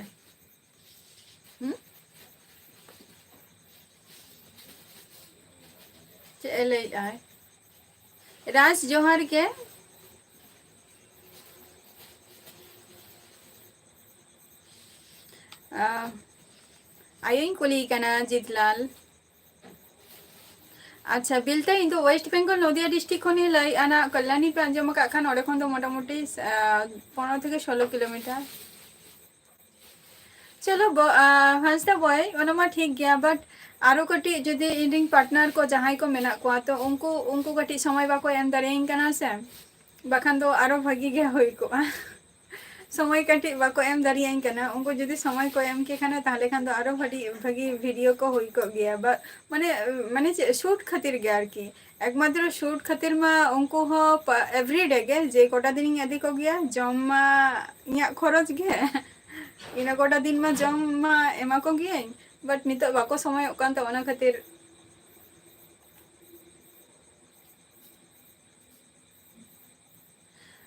ᱦᱩᱸ? ᱪᱮᱫ ᱮ ᱞᱟᱹᱭᱮᱜᱼᱟᱭ? ᱨᱟᱡᱽ, ᱡᱚᱦᱟᱨ ᱜᱮ᱾ ᱟ, ᱟᱭᱳᱧ ᱠᱩᱞᱤᱭᱮ ᱠᱟᱱᱟ, ᱡᱤᱛᱞᱟᱞ᱾ ᱟᱪᱪᱷᱟ, ᱵᱤᱞᱛᱟᱹ, ᱤᱧ ᱫᱚ ᱳᱭᱮᱥᱴ ᱵᱮᱝᱜᱚᱞ, ᱱᱚᱫᱤᱭᱟ ᱰᱤᱥᱴᱨᱤᱠᱴ ᱠᱷᱚᱱᱤᱧ ᱞᱟᱹᱭᱮᱜᱼᱟ᱾ ᱱᱟ ᱠᱚᱞᱭᱟᱱᱤ ᱯᱮ ᱟᱸᱡᱚᱢ ᱟᱠᱟᱫ ᱠᱷᱟᱱ, ᱚᱸᱰᱮ ᱠᱷᱚᱱ ᱫᱚ ᱢᱚᱴᱟᱢᱩᱴᱤ, ᱟ, ᱯᱚᱱᱨᱚ ᱛᱷᱮᱠᱮ ᱥᱳᱞᱳ ᱠᱤᱞᱳᱢᱤᱴᱟᱨ᱾ ᱪᱚᱞᱚ, ᱵᱚ-, ᱟ, ᱦᱟᱸᱥᱫᱟ ᱵᱚᱭ, ᱚᱱᱟ ᱢᱟ ᱴᱷᱤᱠ ᱜᱮᱭᱟ, but ᱟᱨᱚ ᱠᱟᱹᱴᱤᱡ ᱡᱩᱫᱤ ᱤᱧᱨᱮᱱ ᱯᱟᱨᱴᱱᱟᱨ ᱠᱚ ᱡᱟᱦᱟᱸᱭ ᱠᱚ ᱢᱮᱱᱟᱜ ᱠᱚᱣᱟ, ᱛᱚ ᱩᱱᱠᱩ, ᱩᱱᱠᱩ ᱠᱟᱹᱴᱤᱡ ᱥᱚᱢᱚᱭ ᱵᱟᱠᱚ ᱮᱢ ᱫᱟᱲᱮᱭᱟᱹᱧ ᱠᱟᱱᱟ ᱥᱮ᱾ ᱵᱟᱠᱷᱟᱱ ᱫᱚ ᱟᱨᱚ ᱵᱷᱟᱹᱜᱤ ᱜᱮ ᱦᱩᱭ ᱠᱚᱜᱼᱟ᱾ ᱥᱚᱢᱚᱭ ᱠᱟᱹᱴᱤᱡ ᱵᱟᱠᱚ ᱮᱢ ᱫᱟᱲᱮᱭᱟᱹᱧ ᱠᱟᱱᱟ᱾ ᱩᱱᱠᱩ ᱡᱩᱫᱤ ᱥᱚᱢᱚᱭ ᱠᱚ ᱮᱢ ᱠᱮ ᱠᱷᱟᱱ, ᱛᱟᱦᱚᱞᱮ ᱠᱷᱟᱱ ᱫᱚ ᱟᱨᱚ ᱵᱷᱟᱹᱜᱤ, ᱵᱷᱟᱹᱜᱤ ᱵᱷᱤᱰᱤᱭᱳ ᱠᱚ ᱦᱩᱭ ᱠᱚᱜ ᱜᱮᱭᱟ᱾ ᱵᱟ-, ᱢᱟᱱᱮ, ᱢᱟᱱᱮ ᱪᱮᱫ, ᱥᱩᱴ ᱠᱷᱟᱹᱛᱤᱨ ᱜᱮ ᱟᱨᱠᱤ᱾ ᱮᱠᱢᱟᱛᱨᱚ ᱥᱩᱴ ᱠᱷᱟᱹᱛᱤᱨ ᱢᱟ ᱩᱱᱠᱩ ᱦᱚᱸ ᱯᱟ-, ᱮᱵᱷᱨᱤᱰᱮ ᱜᱮ ᱡᱮ ᱠᱚᱴᱟ ᱫᱤᱱᱤᱧ ᱤᱫᱤ ᱠᱚᱜᱮᱭᱟ, ᱡᱚᱢ ᱢᱟ ᱤᱧᱟᱹᱜ ᱠᱷᱚᱨᱚᱪ ᱜᱮ᱾ ᱤᱱᱟᱹ ᱠᱚᱴᱟ ᱫᱤᱱ ᱢᱟ ᱡᱚᱢ ᱢᱟ ᱮᱢᱟ ᱠᱚ ᱜᱤᱭᱟᱹᱧ, but ᱱᱤᱛᱚᱜ ᱵᱟᱠᱚ ᱥᱚᱢᱚᱭᱚᱜ ᱠᱟᱱ ᱛᱟᱵᱚᱱᱟ ᱠᱷᱟᱹᱛᱤᱨ᱾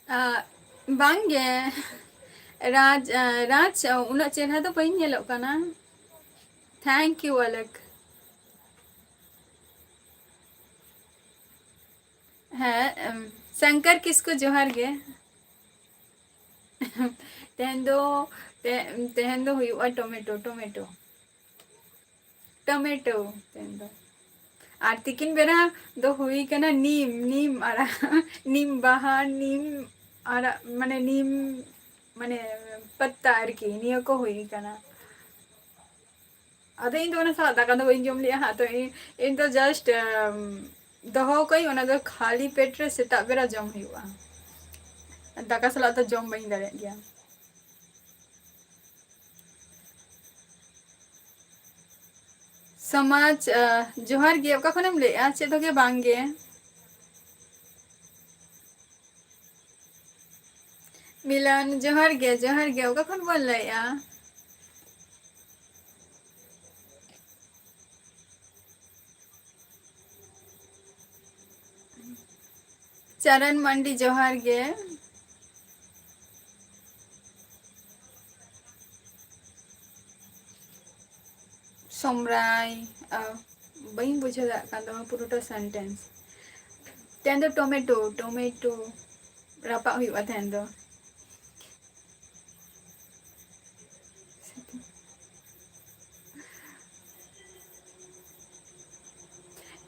ᱟ, ᱵᱟᱝᱜᱮ, ᱨᱟᱡᱽ, ᱟ, ᱨᱟᱡᱽ, ᱩᱱᱟᱹᱜ ᱪᱮᱦᱨᱟ ᱫᱚ ᱵᱟᱹᱧ ᱧᱮᱞᱚᱜ ᱠᱟᱱᱟ᱾ Thank you, ᱟᱞᱮᱠ᱾ ᱦᱮᱸ, ᱮᱢ, ᱥᱚᱝᱠᱚᱨ ᱠᱤᱥᱠᱩ, ᱡᱚᱦᱟᱨ ᱜᱮ᱾ ᱛᱮᱦᱮᱧ ᱫᱚ, ᱛᱮ-, ᱛᱮᱦᱮᱧ ᱫᱚ ᱦᱩᱭᱩᱜᱼᱟ ᱴᱚᱢᱮᱴᱳ, ᱴᱚᱢᱮᱴᱳ᱾ ᱴᱚᱢᱮᱴᱳ ᱛᱮᱦᱮᱧ ᱫᱚ᱾ ᱟᱨ ᱛᱤᱠᱤᱱ ᱵᱮᱲᱟ ᱫᱚ ᱦᱩᱭ ᱠᱟᱱᱟ ᱱᱤᱢ, ᱱᱤᱢ ᱟᱲᱟᱜ, ᱱᱤᱢ ᱵᱟᱦᱟ, ᱱᱤᱢ ᱟᱲᱟᱜ, ᱢᱟᱱᱮ ᱱᱤᱢ, ᱢᱟᱱᱮ ᱯᱟᱛᱛᱟ ᱟᱨᱠᱤ, ᱱᱤᱭᱟᱹ ᱠᱚ ᱦᱩᱭ ᱠᱟᱱᱟ᱾ ᱟᱫᱚ ᱤᱧ ᱫᱚ ᱚᱱᱟ ᱥᱟᱞᱟᱜ ᱫᱟᱠᱟ ᱫᱚ ᱵᱟᱹᱧ ᱡᱚᱢ ᱞᱮᱜᱼᱟ ᱦᱟᱸᱜ, ᱛᱚ ᱤᱧ, ᱤᱧ ᱫᱚ just, ᱟᱢ, ᱫᱚᱦᱚ ᱠᱟᱜ ᱟᱹᱧ, ᱚᱱᱟ ᱫᱚ ᱠᱷᱟᱹᱞᱤ ᱯᱮᱴ ᱨᱮ ᱥᱮᱛᱟᱜ ᱵᱮᱲᱟ ᱡᱚᱢ ᱦᱩᱭᱩᱜᱼᱟ᱾ ᱫᱟᱠᱟ ᱥᱟᱞᱟᱜ ᱫᱚ ᱡᱚᱢ ᱵᱟᱹᱧ ᱫᱟᱲᱮᱭᱟᱜ ᱜᱮᱭᱟ᱾ ᱥᱚᱢᱟᱡᱽ, ᱟ, ᱡᱚᱦᱟᱨ ᱜᱮ᱾ ᱚᱠᱟ ᱠᱷᱚᱱᱮᱢ ᱞᱟᱹᱭᱮᱜᱼᱟ? ᱪᱮᱫ ᱦᱚᱸ ᱜᱮ ᱵᱟᱝ ᱜᱮ᱾ ᱢᱤᱞᱚᱱ, ᱡᱚᱦᱟᱨ ᱜᱮ, ᱡᱚᱦᱟᱨ ᱜᱮ᱾ ᱚᱠᱟ ᱠᱷᱚᱱ ᱵᱚᱱ ᱞᱟᱹᱭᱮᱜᱼᱟ? ᱪᱟᱨᱟᱱ ᱢᱟᱱᱰᱤ, ᱡᱚᱦᱟᱨ ᱜᱮ᱾ ᱥᱚᱢᱨᱟᱭ, ᱟ, ᱵᱟᱹᱧ ᱵᱩᱡᱷᱟᱹᱣ ᱫᱟᱲᱮᱭᱟᱜ ᱠᱟᱱ ᱛᱟᱢᱟ ᱯᱩᱨᱟᱹᱴᱟ sentence᱾ ᱛᱮᱦᱮᱧ ᱫᱚ ᱴᱚᱢᱮᱴᱳ, ᱴᱚᱢᱮᱴᱳ ᱨᱟᱯᱟᱜ ᱦᱩᱭᱩᱜᱼᱟ ᱛᱮᱦᱮᱧ ᱫᱚ᱾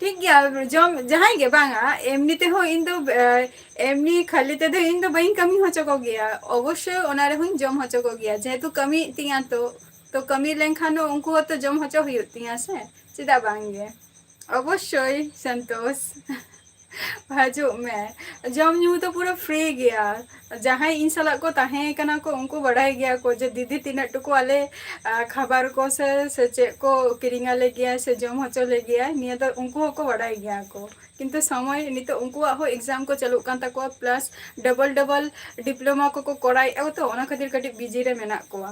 ᱴᱷᱤᱠ ᱜᱮᱭᱟ, ᱡᱚᱢ ᱡᱟᱦᱟᱸᱭ ᱜᱮ ᱵᱟᱝᱟ, ᱮᱢᱱᱤ ᱛᱮᱦᱚᱸ ᱤᱧ ᱫᱚ, ᱮ, ᱮᱢᱱᱤ ᱠᱷᱟᱹᱞᱤ ᱛᱮᱫᱚ ᱤᱧ ᱫᱚ ᱵᱟᱹᱧ ᱠᱟᱹᱢᱤ ᱦᱚᱪᱚ ᱠᱚᱜᱮᱭᱟ, ᱚᱵᱚᱥᱥᱳᱭ ᱚᱱᱟ ᱨᱮᱦᱚᱸᱧ ᱡᱚᱢ ᱦᱚᱪᱚ ᱠᱚᱜᱮᱭᱟ, ᱡᱮᱦᱮᱛᱩ ᱠᱟᱹᱢᱤᱭᱮᱫ ᱛᱤᱧᱟ ᱛᱚ, ᱛᱚ ᱠᱟᱹᱢᱤ ᱞᱮᱱᱠᱷᱟᱱ ᱫᱚ ᱩᱱᱠᱩ ᱦᱚᱸᱛᱚ ᱡᱚᱢ ᱦᱚᱪᱚ ᱦᱩᱭᱩᱜ ᱛᱤᱧᱟ ᱥᱮ, ᱪᱮᱫᱟᱜ ᱵᱟᱝ ᱜᱮ? ᱚᱵᱚᱥᱥᱳᱭ ᱥᱚᱱᱛᱳᱥ᱾ ᱦᱤᱡᱩᱜ ᱢᱮ, ᱡᱚᱢ ᱧᱩ ᱫᱚ ᱯᱩᱨᱟᱹ free ᱜᱮᱭᱟ᱾ ᱡᱟᱦᱟᱸᱭ ᱤᱧ ᱥᱟᱞᱟᱜ ᱠᱚ ᱛᱟᱦᱮᱸ ᱠᱟᱱᱟ ᱠᱚ, ᱩᱱᱠᱩ ᱵᱟᱰᱟᱭ ᱜᱮᱭᱟ ᱠᱚ ᱡᱮ ᱫᱤᱫᱤ ᱛᱤᱱᱟᱹᱜ ᱴᱩᱠᱩ ᱟᱞᱮ, ᱟ, ᱠᱷᱟᱵᱟᱨ ᱠᱚ ᱥᱮ, ᱥᱮ ᱪᱮᱫ ᱠᱚ ᱠᱤᱨᱤᱧ ᱟᱞᱮ ᱜᱮᱭᱟ ᱥᱮ ᱡᱚᱢ ᱦᱚᱪᱚ ᱞᱮ ᱜᱮᱭᱟ, ᱱᱤᱭᱟᱹ ᱫᱚ ᱩᱱᱠᱩ ᱦᱚᱸᱠᱚ ᱵᱟᱰᱟᱭ ᱜᱮᱭᱟ ᱠᱚ᱾ ᱠᱤᱱᱛᱩ ᱥᱚᱢᱚᱭ ᱱᱤᱛᱚᱜ ᱩᱱᱠᱩᱣᱟᱜ ᱦᱚᱸ exam ᱠᱚ ᱪᱟᱹᱞᱩᱜ ᱠᱟᱱ ᱛᱟᱠᱚᱣᱟ, plus double double diploma ᱠᱚᱠᱚ ᱠᱚᱨᱟᱣᱮᱫᱼᱟ ᱛᱚ, ᱚᱱᱟ ᱠᱷᱟᱹᱛᱤᱨ ᱠᱟᱹᱴᱤᱡ busy ᱨᱮ ᱢᱮᱱᱟᱜ ᱠᱚᱣᱟ᱾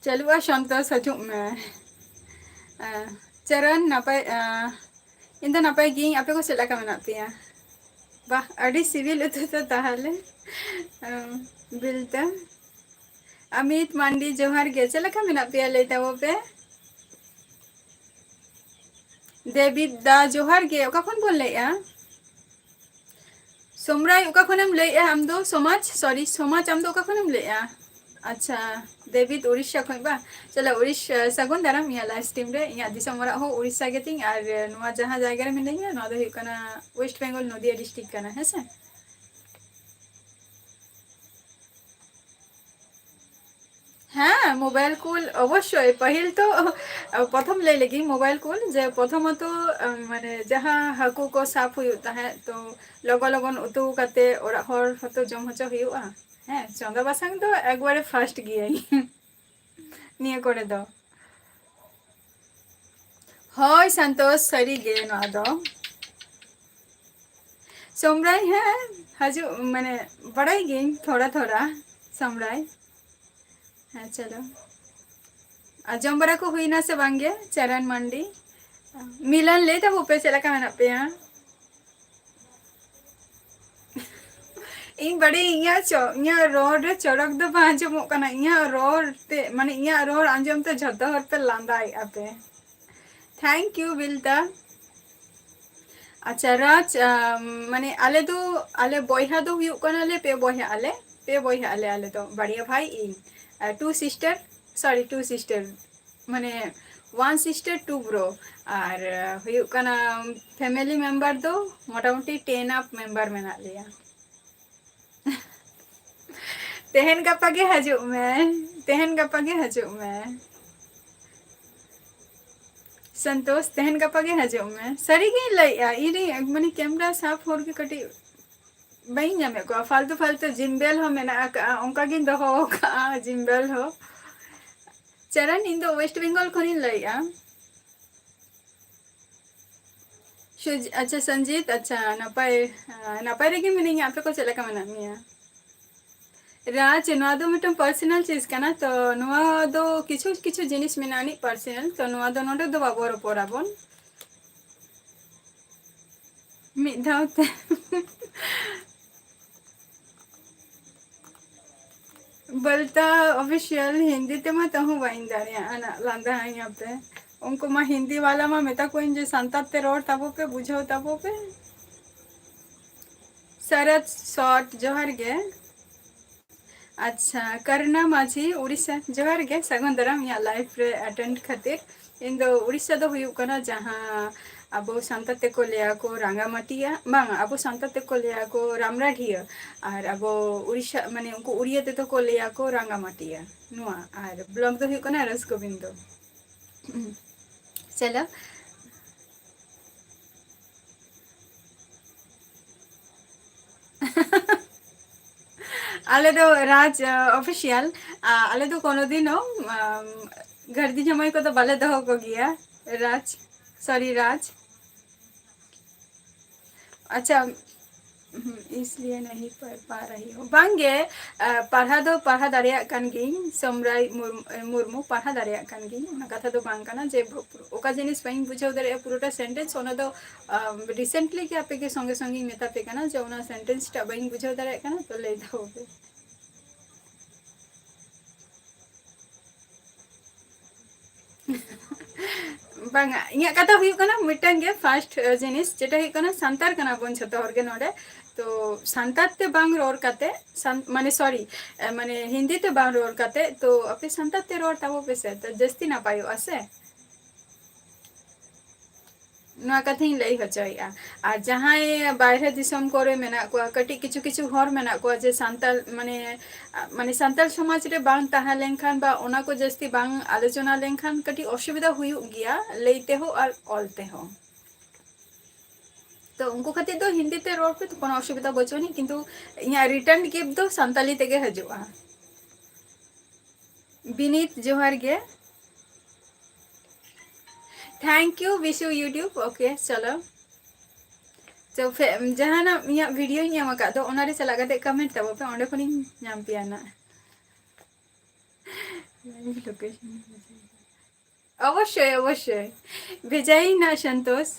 ᱪᱟᱹᱞᱩᱜᱼᱟ ᱥᱚᱱᱛᱳᱥ, ᱦᱤᱡᱩᱜ ᱢᱮ᱾ ᱟᱸ, ᱪᱚᱨᱚᱱ, ᱱᱟᱯᱟᱭ, ᱟᱸ, ᱤᱧ ᱫᱚ ᱱᱟᱯᱟᱭ ᱜᱤᱭᱟᱹᱧ, ᱟᱯᱮ ᱠᱚ ᱪᱮᱫ ᱞᱮᱠᱟ ᱢᱮᱱᱟᱜ ᱯᱮᱭᱟ? ᱵᱟᱦ, ᱟᱹᱰᱤ ᱥᱤᱵᱤᱞ ᱩᱛᱩ ᱛᱚ ᱛᱟᱦᱚᱞᱮ᱾ ᱟᱸ, ᱵᱤᱞᱛᱟ᱾ ᱟᱢᱤᱛ ᱢᱟᱱᱰᱤ, ᱡᱚᱦᱟᱨ ᱜᱮ, ᱪᱮᱫ ᱞᱮᱠᱟ ᱢᱮᱱᱟᱜ ᱯᱮᱭᱟ ᱞᱟᱹᱭ ᱛᱟᱵᱚ ᱯᱮ? ᱫᱮᱵᱤᱫ ᱫᱟ, ᱡᱚᱦᱟᱨ ᱜᱮ, ᱚᱠᱟ ᱠᱷᱚᱱ ᱵᱚᱱ ᱞᱟᱹᱭᱮᱜᱼᱟ? ᱥᱳᱢᱨᱟᱭ, ᱚᱠᱟ ᱠᱷᱚᱱᱮᱢ ᱞᱟᱹᱭᱮᱜᱼᱟ ᱟᱢ ᱫᱚ? ᱥᱚᱢᱟᱡᱽ, sorry, ᱥᱚᱢᱟᱡᱽ, ᱟᱢ ᱫᱚ ᱚᱠᱟ ᱠᱷᱚᱱᱮᱢ ᱞᱟᱹᱭᱮᱜᱼᱟ? ᱟᱪᱪᱷᱟ, ᱫᱮᱵᱤᱫ ᱩᱲᱤᱥᱥᱟ ᱠᱷᱚᱱ ᱵᱟ? ᱪᱚᱞᱚ, ᱩᱲᱤᱥᱥᱟ, ᱥᱟᱹᱜᱩᱱ ᱫᱟᱨᱟᱢ ᱤᱧᱟᱹᱜ live stream ᱨᱮ᱾ ᱤᱧᱟᱹᱜ ᱫᱤᱥᱚᱢ ᱚᱲᱟᱜ ᱦᱚᱸ ᱩᱲᱤᱥᱥᱟ ᱜᱮᱛᱤᱧ, ᱟᱨ ᱱᱚᱣᱟ ᱡᱟᱦᱟᱸ ᱡᱟᱭᱜᱟ ᱨᱮ ᱢᱤᱱᱟᱹᱧᱟ, ᱱᱚᱣᱟ ᱫᱚ ᱦᱩᱭᱩᱜ ᱠᱟᱱᱟ West Bengal, ᱱᱚᱫᱤᱭᱟ district ᱠᱟᱱᱟ, ᱦᱮᱸ ᱥᱮ? ᱦᱮᱸ, mobile call ᱚᱵᱚᱥᱥᱳᱭ᱾ ᱯᱟᱹᱦᱤᱞ ᱛᱚ, ᱯᱨᱚᱛᱷᱚᱢ ᱞᱟᱹᱭ ᱞᱮᱜᱤᱧ mobile call, ᱡᱮ ᱯᱨᱚᱛᱷᱚᱢᱚᱛᱚ, ᱢᱟᱱᱮ, ᱡᱟᱦᱟᱸ ᱦᱟᱹᱠᱩ ᱠᱚ ᱥᱟᱵ ᱦᱩᱭᱩᱜ ᱛᱟᱦᱮᱸᱫ, ᱛᱚ ᱞᱚᱜᱚᱱ ᱞᱚᱜᱚᱱ ᱩᱛᱩ ᱠᱟᱛᱮ ᱚᱲᱟᱜ ᱦᱚᱲ ᱦᱚᱸᱛᱚ ᱡᱚᱢ ᱦᱚᱪᱚ ᱦᱩᱭᱩᱜᱼᱟ᱾ ᱦᱮᱸ, ᱪᱚᱸᱫᱟ ᱵᱟᱥᱟᱝ ᱫᱚ ᱮᱠᱵᱟᱨᱮ first ᱜᱤᱭᱟᱹᱧ ᱱᱤᱭᱟᱹ ᱠᱚᱨᱮ ᱫᱚ᱾ ᱦᱳᱭ ᱥᱟᱱᱛᱳᱥ, ᱥᱟᱹᱨᱤ ᱜᱮ ᱱᱚᱣᱟ ᱫᱚ᱾ ᱥᱚᱢᱨᱟᱭ, ᱦᱮᱸ, ᱦᱤᱡᱩᱜ, ᱢᱟᱱᱮ, ᱵᱟᱲᱟᱭ ᱜᱤᱭᱟᱹᱧ ᱛᱷᱚᱲᱟ ᱛᱷᱚᱲᱟ, ᱥᱚᱢᱨᱟᱭ᱾ ᱦᱮᱸ, ᱪᱚᱞᱚ᱾ ᱟᱨ ᱡᱚᱢ ᱵᱟᱲᱟ ᱠᱚ ᱦᱩᱭᱱᱟ ᱥᱮ ᱵᱟᱝ ᱜᱮ, ᱪᱟᱨᱟᱱ ᱢᱟᱱᱰᱤ? ᱢᱤᱞᱚᱱ, ᱞᱟᱹᱭ ᱛᱟᱵᱚ ᱯᱮ, ᱪᱮᱫ ᱞᱮᱠᱟ ᱢᱮᱱᱟᱜ ᱯᱮᱭᱟ? ᱤᱧ ᱵᱟᱲᱟᱭᱟᱹᱧ, ᱤᱧᱟᱹᱜ ᱪᱚ-, ᱤᱧᱟᱹᱜ ᱨᱚᱲ ᱨᱮ ᱪᱚᱨᱚᱠ ᱫᱚ ᱵᱟᱝ ᱟᱸᱡᱚᱢᱚᱜ ᱠᱟᱱᱟ᱾ ᱤᱧᱟᱹᱜ ᱨᱚᱲ ᱛᱮ, ᱢᱟᱱᱮ, ᱤᱧᱟᱹᱜ ᱨᱚᱲ ᱟᱸᱡᱚᱢ ᱛᱮ ᱡᱷᱚᱛᱚ ᱦᱚᱲ ᱯᱮ ᱞᱟᱸᱫᱟᱭᱮᱫᱼᱟ ᱯᱮ᱾ Thank you, ᱵᱤᱞᱛᱟ᱾ ᱟᱪᱪᱷᱟ, ᱨᱟᱡᱽ, ᱟᱢ, ᱢᱟᱱᱮ, ᱟᱞᱮ ᱫᱚ, ᱟᱞᱮ ᱵᱚᱭᱦᱟ ᱫᱚ ᱦᱩᱭᱩᱜ ᱠᱟᱱᱟᱞᱮ ᱯᱮ ᱵᱚᱭᱦᱟ ᱟᱞᱮ, ᱯᱮ ᱵᱚᱭᱦᱟ ᱟᱞᱮ, ᱟᱞᱮ ᱫᱚ ᱵᱟᱨᱭᱟ ᱵᱷᱟᱭ, ᱤᱧ, ᱟᱨ two sister, sorry, two sister, ᱢᱟᱱᱮ, one sister, two bro᱾ ᱟᱨ, ᱟᱸ, ᱦᱩᱭᱩᱜ ᱠᱟᱱᱟ, family member ᱫᱚ ᱢᱚᱴᱟᱢᱩᱴᱤ ten up member ᱢᱮᱱᱟᱜ ᱞᱮᱭᱟ᱾ ᱛᱮᱦᱮᱧ ᱜᱟᱯᱟ ᱜᱮ ᱦᱤᱡᱩᱜ ᱢᱮ, ᱛᱮᱦᱮᱧ ᱜᱟᱯᱟ ᱜᱮ ᱦᱤᱡᱩᱜ ᱢᱮ᱾ ᱥᱚᱱᱛᱳᱥ, ᱛᱮᱦᱮᱧ ᱜᱟᱯᱟ ᱜᱮ ᱦᱤᱡᱩᱜ ᱢᱮ᱾ ᱥᱟᱹᱨᱤᱜᱤᱧ ᱞᱟᱹᱭᱮᱜᱼᱟ, ᱤᱧ ᱨᱮᱱ ᱢᱟᱱᱮ ᱠᱮᱢᱨᱟ ᱥᱟᱵ ᱦᱚᱲ ᱜᱮ ᱠᱟᱹᱴᱤᱡ ᱵᱟᱹᱧ ᱧᱟᱢᱮᱫ ᱠᱚᱣᱟ᱾ ᱯᱷᱟᱞᱛᱩ ᱯᱷᱟᱞᱛᱩ ᱡᱤᱢᱵᱮᱞ ᱦᱚᱸ ᱢᱮᱱᱟᱜ ᱟᱠᱟᱜᱼᱟ, ᱚᱱᱠᱟ ᱜᱤᱧ ᱫᱚᱦᱚ ᱟᱠᱟᱜᱼᱟ ᱡᱤᱢᱵᱮᱞ ᱦᱚᱸ᱾ ᱪᱟᱨᱟᱱ, ᱤᱧ ᱫᱚ ᱳᱭᱮᱥᱴ ᱵᱮᱝᱜᱚᱞ ᱠᱷᱚᱱᱤᱧ ᱞᱟᱹᱭᱮᱜᱼᱟ᱾ ᱥᱩᱡ-, ᱟᱪᱪᱷᱟ, ᱥᱚᱧᱡᱤᱛ, ᱟᱪᱪᱷᱟ, ᱱᱟᱯᱟᱭ, ᱟᱸ, ᱱᱟᱯᱟᱭ ᱨᱮᱜᱮ ᱢᱤᱱᱟᱹᱧᱟ᱾ ᱟᱯᱮ ᱠᱚ ᱪᱮᱫ ᱞᱮᱠᱟ ᱢᱮᱱᱟᱜ ᱢᱮᱭᱟ? ᱨᱟᱡᱽ, ᱱᱚᱣᱟ ᱫᱚ ᱢᱤᱫᱴᱟᱝ ᱯᱟᱨᱥᱚᱱᱟᱞ ᱪᱤᱡᱽ ᱠᱟᱱᱟ, ᱛᱚ ᱱᱚᱣᱟ ᱫᱚ ᱠᱤᱪᱷᱩ ᱠᱤᱪᱷᱩ ᱡᱤᱱᱤᱥ ᱢᱮᱱᱟᱜ ᱟᱹᱱᱤᱡ ᱯᱟᱨᱥᱚᱱᱟᱞ, ᱛᱚ ᱱᱚᱣᱟ ᱫᱚ ᱱᱚᱰᱮ ᱫᱚ ᱵᱟᱵᱚ ᱨᱚᱯᱚᱲ ᱟᱵᱚᱱ᱾ ᱢᱤᱫ ᱫᱷᱟᱣ ᱛᱮ᱾ ᱵᱚᱞᱛᱟ ᱚᱯᱷᱤᱥᱤᱭᱟᱞ ᱦᱤᱱᱫᱤ ᱛᱮᱢᱟ ᱛᱟᱹᱦᱩ ᱵᱟᱹᱧ ᱫᱟᱲᱮᱭᱟᱜᱼᱟ, ᱱᱟᱜ ᱞᱟᱸᱫᱟᱧ ᱟᱯᱮ᱾ ᱩᱱᱠᱩ ᱢᱟ ᱦᱤᱱᱫᱤ ᱣᱟᱞᱟ ᱢᱟ ᱢᱮᱛᱟ ᱠᱚᱣᱟᱧ ᱡᱮ ᱥᱟᱱᱛᱟᱲ ᱛᱮ ᱨᱚᱲ ᱛᱟᱵᱚ ᱯᱮ, ᱵᱩᱡᱷᱟᱹᱣ ᱛᱟᱵᱚ ᱯᱮ᱾ ᱥᱟᱨᱚᱫ ᱥᱚᱴ, ᱡᱚᱦᱟᱨ ᱜᱮ᱾ ᱟᱪᱪᱷᱟ, ᱠᱟᱨᱱᱟ ᱢᱟᱹᱡᱷᱤ, ᱩᱲᱤᱥᱥᱟ, ᱡᱚᱦᱟᱨ ᱜᱮ, ᱥᱟᱹᱜᱩᱱ ᱫᱟᱨᱟᱢ ᱤᱧᱟᱹᱜ ᱞᱟᱭᱤᱵᱷ ᱨᱮ ᱮᱴᱮᱱᱰ ᱠᱷᱟᱹᱛᱤᱨ᱾ ᱤᱧ ᱫᱚ ᱩᱲᱤᱥᱥᱟ ᱫᱚ ᱦᱩᱭᱩᱜ ᱠᱟᱱᱟ ᱡᱟᱦᱟᱸ ᱟᱵᱚ ᱥᱟᱱᱛᱟᱲ ᱛᱮᱠᱚ ᱞᱟᱹᱭᱟ ᱠᱚ ᱨᱟᱸᱜᱟᱢᱟᱴᱤᱭᱟ, ᱵᱟᱝ, ᱟᱵᱚ ᱥᱟᱱᱛᱟᱲ ᱛᱮᱠᱚ ᱞᱟᱹᱭᱟ ᱠᱚ ᱨᱟᱢᱨᱟᱰᱷᱤᱭᱟᱹ, ᱟᱨ ᱟᱵᱚ ᱩᱲᱤᱥᱥᱟ, ᱢᱟᱱᱮ ᱩᱱᱠᱩ ᱩᱲᱤᱭᱟ ᱛᱮᱫᱚ ᱠᱚ ᱞᱟᱹᱭᱟ ᱠᱚ ᱨᱟᱸᱜᱟᱢᱟᱴᱤᱭᱟ᱾ ᱱᱚᱣᱟ, ᱟᱨ ᱵᱞᱚᱠ ᱫᱚ ᱦᱩᱭᱩᱜ ᱠᱟᱱᱟ ᱨᱟᱥᱜᱳᱵᱤᱱᱫᱚ᱾ ᱪᱚᱞᱚ᱾ ᱟᱞᱮ ᱫᱚ ᱨᱟᱡᱽ, ᱟ, ᱚᱯᱷᱤᱥᱤᱭᱟᱞ, ᱟ, ᱟᱞᱮ ᱫᱚ ᱠᱳᱱᱳ ᱫᱤᱱ ᱦᱚᱸ, ᱟᱢ, ᱜᱷᱟᱹᱨᱫᱤ ᱡᱟᱶᱟᱭ ᱠᱚᱫᱚ ᱵᱟᱞᱮ ᱫᱚᱦᱚ ᱠᱚᱜᱮᱭᱟ᱾ ᱨᱟᱡᱽ, ᱥᱚᱨᱤ, ᱨᱟᱡᱽ᱾ ᱟᱪᱪᱷᱟ, ᱦᱩᱸ, ᱤᱥᱞᱤᱭᱮ ᱱᱟᱦᱤ ᱯᱟᱲ ᱯᱟ ᱨᱟᱦᱤ ᱦᱩᱸ᱾ ᱵᱟᱝᱜᱮ, ᱟ, ᱯᱟᱲᱦᱟᱣ ᱫᱚ ᱯᱟᱲᱦᱟᱣ ᱫᱟᱲᱮᱭᱟᱜ ᱠᱟᱱ ᱜᱤᱭᱟᱹᱧ, ᱥᱚᱢᱨᱟᱭ ᱢᱩᱨᱢᱩ, ᱮ, ᱢᱩᱨᱢᱩ, ᱯᱟᱲᱦᱟᱣ ᱫᱟᱲᱮᱭᱟᱜ ᱠᱟᱱ ᱜᱤᱭᱟᱹᱧ᱾ ᱚᱱᱟ ᱠᱟᱛᱷᱟ ᱫᱚ ᱵᱟᱝ ᱠᱟᱱᱟ ᱡᱮ ᱚᱠᱟ ᱡᱤᱱᱤᱥ ᱵᱟᱹᱧ ᱵᱩᱡᱷᱟᱹᱣ ᱫᱟᱲᱮᱭᱟᱜᱼᱟ ᱯᱩᱨᱟᱹᱴᱟ ᱥᱮᱱᱴᱮᱱᱥ, ᱚᱱᱟ ᱫᱚ, ᱟ, ᱨᱤᱥᱮᱱᱴᱞᱤ ᱜᱮ ᱟᱯᱮ ᱜᱮ ᱥᱚᱸᱜᱮ ᱥᱚᱸᱜᱮᱧ ᱢᱮᱛᱟ ᱯᱮ ᱠᱟᱱᱟ ᱡᱮ ᱚᱱᱟ ᱥᱮᱱᱴᱮᱱᱥ ᱴᱟᱜ ᱵᱟᱹᱧ ᱵᱩᱡᱷᱟᱹᱣ ᱫᱟᱲᱮᱭᱟᱜ ᱠᱟᱱᱟ, ᱛᱚ ᱞᱟᱹᱭ ᱫᱟᱵᱚ ᱯᱮ᱾ ᱵᱟᱝᱟ, ᱤᱧᱟᱹᱜ ᱠᱟᱛᱷᱟ ᱦᱩᱭᱩᱜ ᱠᱟᱱᱟ ᱢᱤᱫᱴᱟᱝ ᱜᱮ ᱯᱷᱟᱥᱴ, ᱮ, ᱡᱤᱱᱤᱥ, ᱡᱮᱴᱟ ᱦᱩᱭᱩᱜ ᱠᱟᱱᱟ ᱥᱟᱱᱛᱟᱲ ᱠᱟᱱᱟ ᱵᱚᱱ ᱡᱷᱚᱛᱚ ᱦᱚᱲ ᱜᱮ ᱱᱚᱰᱮ᱾ ᱛᱚ ᱥᱟᱱᱛᱟᱲ ᱛᱮ ᱵᱟᱝ ᱨᱚᱲ ᱠᱟᱛᱮ, ᱥᱟᱱ-, ᱢᱟᱱᱮ ᱥᱚᱨᱤ, ᱮ, ᱢᱟᱱᱮ ᱦᱤᱱᱫᱤ ᱛᱮ ᱵᱟᱝ ᱨᱚᱲ ᱠᱟᱛᱮ, ᱛᱚ ᱟᱯᱮ ᱥᱟᱱᱛᱟᱲ ᱛᱮ ᱨᱚᱲ ᱛᱟᱵᱚ ᱯᱮ ᱥᱮ, ᱛᱚ ᱡᱟᱹᱥᱛᱤ ᱱᱟᱯᱟᱭᱚᱜᱼᱟ ᱥᱮ᱾ ᱱᱚᱣᱟ ᱠᱟᱛᱷᱟᱧ ᱞᱟᱹᱭ ᱦᱚᱪᱚᱭᱮᱫᱼᱟ᱾ ᱟᱨ ᱡᱟᱦᱟᱸᱭ ᱵᱟᱭᱨᱮ ᱫᱤᱥᱚᱢ ᱠᱚᱨᱮ ᱢᱮᱱᱟᱜ ᱠᱚᱣᱟ, ᱠᱟᱹᱴᱤᱡ ᱠᱤᱪᱷᱩ ᱠᱤᱪᱷᱩ ᱦᱚᱲ ᱢᱮᱱᱟᱜ ᱠᱚᱣᱟ ᱡᱮ ᱥᱟᱱᱛᱟᱲ, ᱢᱟᱱᱮ, ᱢᱟᱱᱮ ᱥᱟᱱᱛᱟᱲ ᱥᱚᱢᱟᱡᱽ ᱨᱮ ᱵᱟᱝ ᱛᱟᱦᱮᱸ ᱞᱮᱱᱠᱷᱟᱱ ᱵᱟ ᱚᱱᱟ ᱠᱚ ᱡᱟᱹᱥᱛᱤ ᱵᱟᱝ ᱟᱞᱳᱪᱚᱱᱟ ᱞᱮᱱᱠᱷᱟᱱ ᱠᱟᱹᱴᱤᱡ ᱚᱥᱩᱵᱤᱫᱷᱟ ᱦᱩᱭᱩᱜ ᱜᱮᱭᱟ ᱞᱟᱹᱭ ᱛᱮᱦᱚᱸ ᱟᱨ ᱚᱞ ᱛᱮᱦᱚᱸ᱾ ᱛᱚ ᱩᱱᱠᱩ ᱠᱷᱟᱹᱛᱤᱨ ᱫᱚ ᱦᱤᱱᱫᱤ ᱛᱮ ᱨᱚᱲ ᱯᱮ, ᱠᱳᱱᱳ ᱚᱥᱩᱵᱤᱫᱷᱟ ᱵᱟᱹᱪᱩᱜ ᱟᱹᱱᱤᱡ, ᱠᱤᱱᱛᱩ ᱤᱧᱟᱹᱜ return gift ᱫᱚ ᱥᱟᱱᱛᱟᱞᱤ ᱛᱮᱜᱮ ᱦᱤᱡᱩᱜᱼᱟ᱾ ᱵᱤᱱᱤᱛ, ᱡᱚᱦᱟᱨ ᱜᱮ᱾ Thank you, wish you YouTube. Okay, ᱪᱚᱞᱚ᱾ ᱛᱚ, ᱯᱷᱮ-, ᱡᱟᱦᱟᱱᱟᱜ ᱤᱧᱟᱹᱜ video ᱧ ᱮᱢ ᱟᱠᱟᱫ ᱫᱚ, ᱚᱱᱟᱨᱮ ᱪᱟᱞᱟᱜ ᱠᱟᱛᱮ comment ᱛᱟᱵᱚ ᱯᱮ, ᱚᱸᱰᱮ ᱠᱷᱚᱱᱤᱧ ᱧᱟᱢ ᱯᱮᱭᱟ ᱱᱟᱜ᱾ Live location. ᱚᱵᱚᱥᱥᱳᱭ, ᱚᱵᱚᱥᱥᱳᱭ᱾ ᱵᱷᱮᱡᱟᱭᱤᱧ ᱱᱟᱜ, ᱥᱚᱱᱛᱳᱥ᱾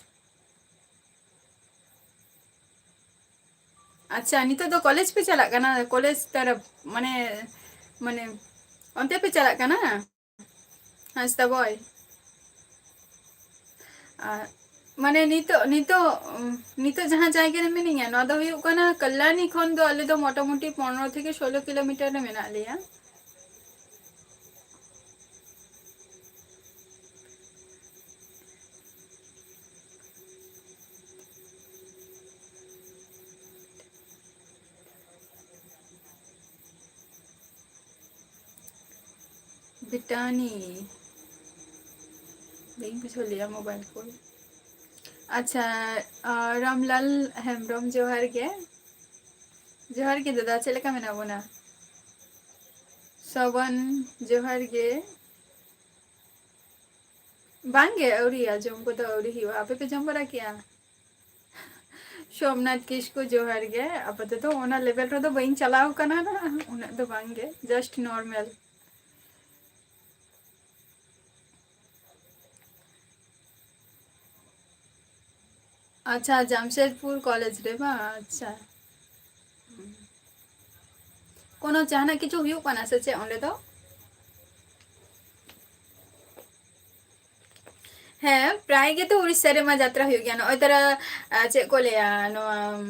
ᱟᱪᱪᱷᱟ, ᱱᱤᱛᱚᱜ ᱫᱚ ᱠᱚᱞᱮᱡᱽ ᱯᱮ ᱪᱟᱞᱟᱜ ᱠᱟᱱᱟ? ᱠᱚᱞᱮᱡᱽ ᱛᱟᱨᱟ-, ᱢᱟᱱᱮ, ᱢᱟᱱᱮ, ᱚᱱᱛᱮ ᱯᱮ ᱪᱟᱞᱟᱜ ᱠᱟᱱᱟ? ᱦᱟᱸᱥᱫᱟ ᱵᱚᱭ᱾ ᱟᱨ, ᱢᱟᱱᱮ, ᱱᱤᱛᱚᱜ, ᱱᱤᱛᱚᱜ, ᱩᱸ, ᱱᱤᱛᱚᱜ ᱡᱟᱦᱟᱸ ᱡᱟᱭᱜᱟ ᱨᱮ ᱢᱤᱱᱟᱹᱧᱟ, ᱱᱚᱣᱟ ᱫᱚ ᱦᱩᱭᱩᱜ ᱠᱟᱱᱟ ᱠᱟᱞᱞᱟᱱᱤ ᱠᱷᱚᱱ ᱫᱚ ᱟᱞᱮ ᱫᱚ ᱢᱚᱴᱟᱢᱩᱴᱤ ᱯᱚᱱᱨᱚ ᱛᱷᱮᱠᱮ ᱥᱳᱞᱳ ᱠᱤᱞᱳᱢᱤᱴᱟᱨ ᱨᱮ ᱢᱮᱱᱟᱜ ᱞᱮᱭᱟ᱾ ᱵᱤᱴᱟᱱᱤ᱾ ᱵᱟᱹᱧ ᱵᱩᱡᱷᱟᱹᱣ ᱞᱮᱜᱼᱟ mobile call᱾ ᱟᱪᱪᱷᱟ, ᱟ, ᱨᱟᱢᱞᱟᱞ ᱦᱮᱢᱵᱨᱚᱢ, ᱡᱚᱦᱟᱨ ᱜᱮ᱾ ᱡᱚᱦᱟᱨ ᱜᱮ ᱫᱟᱫᱟ, ᱪᱮᱫ ᱞᱮᱠᱟ ᱢᱮᱱᱟᱜ ᱵᱚᱱᱟ? ᱥᱚᱵᱚᱱ, ᱡᱚᱦᱟᱨ ᱜᱮ᱾ ᱵᱟᱝᱜᱮ, ᱟᱹᱣᱨᱤᱭᱟ, ᱡᱚᱢ ᱠᱚᱫᱚ ᱟᱹᱣᱨᱤ ᱦᱩᱭᱩᱜᱼᱟ᱾ ᱟᱯᱮ ᱯᱮ ᱡᱚᱢ ᱵᱟᱲᱟ ᱠᱮᱜᱼᱟ? ᱥᱳᱢᱱᱟᱛᱷ ᱠᱤᱥᱠᱩ, ᱡᱚᱦᱟᱨ ᱜᱮ᱾ ᱟᱯᱟᱛᱚᱛᱚ ᱚᱱᱟ level ᱨᱮᱫᱚ ᱵᱟᱹᱧ ᱪᱟᱞᱟᱣ ᱠᱟᱱᱟ ᱱᱟᱜ, ᱩᱱᱟᱹᱜ ᱫᱚ ᱵᱟᱝᱜᱮ, just normal᱾ ᱟᱪᱪᱷᱟ, ᱡᱟᱢᱥᱮᱫᱽᱯᱩᱨ ᱠᱚᱞᱮᱡᱽ ᱨᱮ ᱵᱟᱝ? ᱟᱪᱪᱷᱟ᱾ ᱠᱳᱱᱳ ᱡᱟᱦᱟᱱᱟᱜ ᱠᱤᱪᱷᱩ ᱦᱩᱭᱩᱜ ᱠᱟᱱᱟ ᱥᱮ ᱪᱮᱫ ᱚᱸᱰᱮ ᱫᱚ? ᱦᱮᱸ, ᱯᱨᱟᱭ ᱜᱮᱛᱚ ᱩᱲᱤᱥᱥᱟ ᱨᱮᱢᱟ ᱡᱟᱛᱨᱟ ᱦᱩᱭᱩᱜ ᱜᱮᱭᱟ᱾ ᱱᱚᱜᱼᱚᱭ ᱛᱟᱨᱟ, ᱟ, ᱪᱮᱫ ᱠᱚ ᱞᱟᱹᱭᱟ, ᱱᱚᱣᱟ, ᱩᱢ,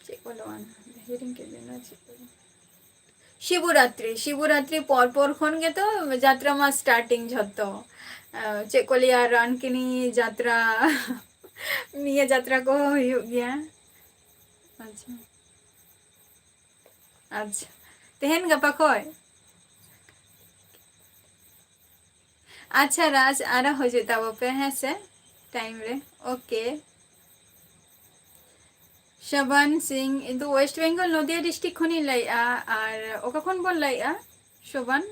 ᱪᱮᱫ ᱠᱚ ᱞᱟᱹᱭᱟ, ᱦᱤᱲᱤᱧ ᱠᱮᱫ ᱫᱚᱧ, ᱱᱚᱣᱟ ᱪᱮᱫ ᱠᱚ ᱞᱟᱹᱭᱟ? ᱥᱤᱵᱚᱨᱟᱛᱨᱤ, ᱥᱤᱵᱚᱨᱟᱛᱨᱤ ᱯᱚᱨ ᱯᱚᱨ ᱠᱷᱚᱱ ᱜᱮᱛᱚ ᱡᱟᱛᱨᱟ ᱢᱟ starting ᱡᱷᱚᱛᱚ᱾ ᱟᱸ, ᱪᱮᱫ ᱠᱚ ᱞᱟᱹᱭᱟ, ᱨᱟᱱᱠᱤᱱᱤ ᱡᱟᱛᱨᱟ, ᱱᱤᱭᱟᱹ ᱡᱟᱛᱨᱟ ᱠᱚᱦᱚᱸ ᱦᱩᱭᱩᱜ ᱜᱮᱭᱟ᱾ ᱟᱪᱪᱷᱟ, ᱟᱪᱪᱷᱟ, ᱛᱮᱦᱮᱧ ᱜᱟᱯᱟ ᱠᱷᱚᱡ᱾ ᱟᱪᱪᱷᱟ ᱨᱟᱡᱽ, ᱟᱨᱚ ᱦᱤᱡᱩᱜ ᱛᱟᱵᱚ ᱯᱮ, ᱦᱮᱸ ᱥᱮ, time ᱨᱮ᱾ OK᱾ ᱥᱚᱵᱟᱱ ᱥᱤᱝ, ᱤᱧ ᱫᱚ West Bengal, ᱱᱚᱫᱤᱭᱟ district ᱠᱷᱚᱱᱤᱧ ᱞᱟᱹᱭᱮᱜᱼᱟ᱾ ᱟᱨ ᱚᱠᱟ ᱠᱷᱚᱱ ᱵᱚᱱ ᱞᱟᱹᱭᱮᱜᱼᱟ, ᱥᱚᱵᱟᱱ?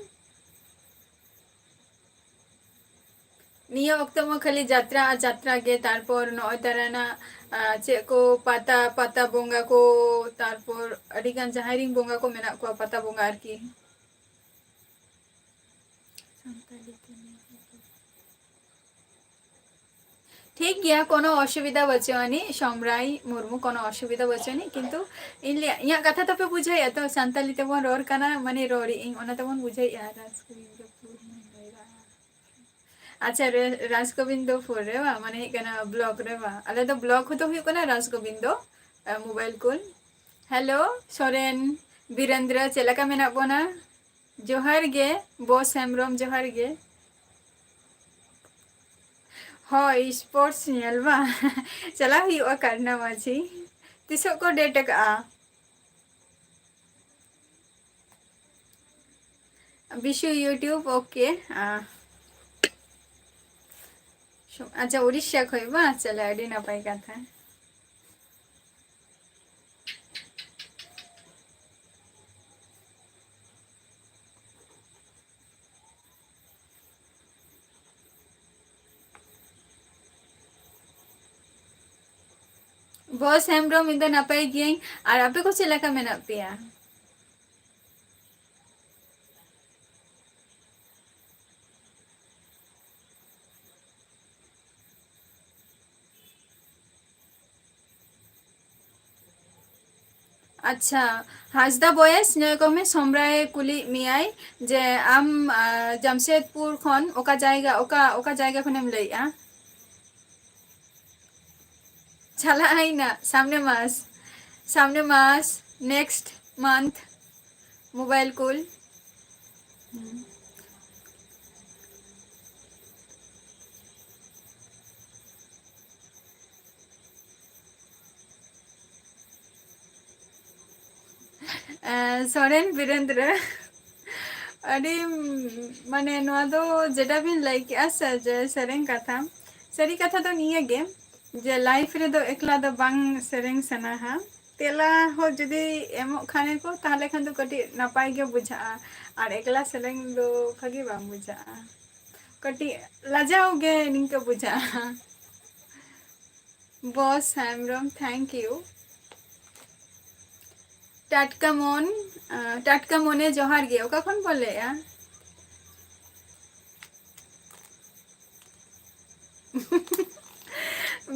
ᱱᱤᱭᱟᱹ ᱚᱠᱛᱚ ᱢᱟ ᱠᱷᱟᱹᱞᱤ ᱡᱟᱛᱨᱟ ᱟᱨ ᱡᱟᱛᱨᱟ ᱜᱮ, ᱛᱟᱨᱯᱚᱨ ᱱᱚᱜᱼᱚᱭ ᱛᱟᱨᱟᱱᱟᱜ, ᱟ, ᱪᱮᱫ ᱠᱚ, ᱯᱟᱛᱟ, ᱯᱟᱛᱟ ᱵᱚᱸᱜᱟ ᱠᱚ, ᱛᱟᱨᱯᱚᱨ ᱟᱹᱰᱤᱜᱟᱱ ᱡᱟᱦᱟᱸᱭ ᱨᱮᱱ ᱵᱚᱸᱜᱟ ᱠᱚ ᱢᱮᱱᱟᱜ ᱠᱚᱣᱟ, ᱯᱟᱛᱟ ᱵᱚᱸᱜᱟ ᱟᱨᱠᱤ᱾ ᱴᱷᱤᱠ ᱜᱮᱭᱟ, ᱠᱳᱱᱳ ᱚᱥᱩᱵᱤᱫᱷᱟ ᱵᱟᱹᱪᱩᱜ ᱟᱹᱱᱤᱡ, ᱥᱚᱢᱨᱟᱭ ᱢᱩᱨᱢᱩ, ᱠᱳᱱᱳ ᱚᱥᱩᱵᱤᱫᱷᱟ ᱵᱟᱹᱪᱩᱜ ᱟᱹᱱᱤᱡ, ᱠᱤᱱᱛᱩ ᱤᱧ ᱞᱟᱹᱭ, ᱤᱧᱟᱹᱜ ᱠᱟᱛᱷᱟ ᱛᱚᱯᱮ ᱵᱩᱡᱷᱟᱹᱣᱮᱫᱼᱟ ᱛᱚ? ᱥᱟᱱᱛᱟᱞᱤ ᱛᱮᱵᱚᱱ ᱨᱚᱲ ᱠᱟᱱᱟ, ᱢᱟᱱᱮ ᱨᱚᱲᱮᱫ ᱟᱹᱧ, ᱚᱱᱟ ᱛᱮᱵᱚᱱ ᱵᱩᱡᱷᱟᱹᱣᱮᱫᱼᱟ᱾ ᱨᱟᱡᱽᱜᱳᱵᱤᱱᱫᱚᱯᱩᱨ ᱢᱩᱱᱰᱟᱹᱭᱨᱟ᱾ ᱟᱪᱪᱷᱟ, ᱨᱮ-, ᱨᱟᱡᱽᱜᱳᱵᱤᱱᱫᱚᱯᱩᱨ ᱨᱮ ᱵᱟᱝ, ᱢᱟᱱᱮ ᱦᱩᱭᱩᱜ ᱠᱟᱱᱟ block ᱨᱮ ᱵᱟᱝ, ᱟᱞᱮ ᱫᱚ block ᱦᱚᱸᱛᱚ ᱦᱩᱭᱩᱜ ᱠᱟᱱᱟ ᱨᱟᱡᱽᱜᱳᱵᱤᱱᱫᱚ, ᱟ, mobile ᱠᱩᱞ᱾ Hello ᱥᱚᱨᱮᱱ, ᱵᱤᱨᱮᱱᱫᱨᱚ, ᱪᱮᱫ ᱞᱮᱠᱟ ᱢᱮᱱᱟᱜ ᱵᱚᱱᱟ? ᱡᱚᱦᱟᱨ ᱜᱮ ᱵᱚᱥ ᱦᱮᱢᱵᱨᱚᱢ, ᱡᱚᱦᱟᱨ ᱜᱮ᱾ ᱦᱳᱭ, sports ᱧᱮᱞ ᱵᱟᱝ ᱪᱟᱞᱟᱣ ᱦᱩᱭᱩᱜᱼᱟ ᱠᱟᱨᱱᱟ ᱢᱟᱹᱡᱷᱤ᱾ ᱛᱤᱥᱚᱜ ᱠᱚ date ᱟᱠᱟᱜᱼᱟ? Bishu YouTube, OK᱾ ᱟ, ᱟᱪᱪᱷᱟ, ᱩᱲᱤᱥᱥᱟ ᱠᱷᱚᱡ ᱵᱟᱝ? ᱪᱟᱞᱟᱣ, ᱟᱹᱰᱤ ᱱᱟᱯᱟᱭ ᱠᱟᱛᱷᱟ᱾ ᱵᱚᱥ ᱦᱮᱢᱵᱨᱚᱢ, ᱤᱧ ᱫᱚ ᱱᱟᱯᱟᱭ ᱜᱤᱭᱟᱹᱧ᱾ ᱟᱨ ᱟᱯᱮ ᱠᱚ ᱪᱮᱫ ᱞᱮᱠᱟ ᱢᱮᱱᱟᱜ ᱯᱮᱭᱟ? ᱟᱪᱪᱷᱟ, ᱦᱟᱸᱥᱫᱟ ᱵᱚᱭᱮᱥ, ᱱᱚᱜᱼᱚᱭ ᱠᱚ ᱢᱮ, ᱥᱚᱢᱨᱟᱭ ᱠᱩᱞᱤᱭᱮᱫ ᱢᱮᱭᱟᱭ ᱡᱮ ᱟᱢ, ᱟ, ᱡᱟᱢᱥᱮᱫᱽᱯᱩᱨ ᱠᱷᱚᱱ ᱚᱠᱟ ᱡᱟᱭᱜᱟ, ᱚᱠᱟ, ᱚᱠᱟ ᱡᱟᱭᱜᱟ ᱠᱷᱚᱱᱮᱢ ᱞᱟᱹᱭᱮᱫᱼᱟ? ᱪᱟᱞᱟᱜ ᱟᱹᱧ ᱱᱟᱜ ᱥᱟᱢᱱᱮ ᱢᱟᱥ, ᱥᱟᱢᱱᱮ ᱢᱟᱥ, next month᱾ ᱢᱳᱵᱟᱭᱤᱞ ᱠᱩᱞ᱾ ᱦᱩᱸ᱾ ᱮᱸ, ᱥᱚᱨᱮᱱ ᱵᱤᱨᱮᱱᱫᱨᱚ, ᱟᱹᱰᱤ, ᱢᱟᱱᱮ, ᱱᱚᱣᱟ ᱫᱚ ᱡᱮᱴᱟ ᱵᱤᱱ ᱞᱟᱹᱭ ᱠᱮᱜᱼᱟ ᱥᱮ, ᱡᱮ ᱥᱮᱨᱮᱧ ᱠᱟᱛᱷᱟ, ᱥᱟᱹᱨᱤ ᱠᱟᱛᱷᱟ ᱫᱚ ᱱᱤᱭᱟᱹ ᱜᱮ, ᱡᱮ live ᱨᱮᱫᱚ ᱮᱠᱞᱟ ᱫᱚ ᱵᱟᱝ ᱥᱮᱨᱮᱧ ᱥᱟᱱᱟᱦᱟ᱾ ᱛᱮᱞᱟ ᱦᱚᱸ ᱡᱩᱫᱤ ᱮᱢᱚᱜ ᱠᱷᱟᱱ ᱠᱚ, ᱛᱟᱦᱞᱮ ᱠᱷᱟᱱ ᱫᱚ ᱠᱟᱹᱴᱤᱡ ᱱᱟᱯᱟᱭ ᱜᱮ ᱵᱩᱡᱷᱟᱹᱜᱼᱟ, ᱟᱨ ᱮᱠᱞᱟ ᱥᱮᱨᱮᱧ ᱫᱚ ᱵᱷᱟᱹᱜᱤ ᱵᱟᱝ ᱵᱩᱡᱷᱟᱹᱜᱼᱟ, ᱠᱟᱹᱴᱤᱡ ᱞᱟᱡᱟᱣ ᱜᱮ ᱱᱤᱝᱠᱟᱹ ᱵᱩᱡᱷᱟᱹᱜᱼᱟ᱾ Bose Hembrom, thank you᱾ ᱴᱟᱴᱠᱟ ᱢᱚᱱ, ᱟᱸ, ᱴᱟᱴᱠᱟ ᱢᱚᱱᱮ ᱡᱚᱦᱟᱨ ᱜᱮ᱾ ᱚᱠᱟ ᱠᱷᱚᱱ ᱵᱚᱱ ᱞᱟᱹᱭᱮᱜᱼᱟ?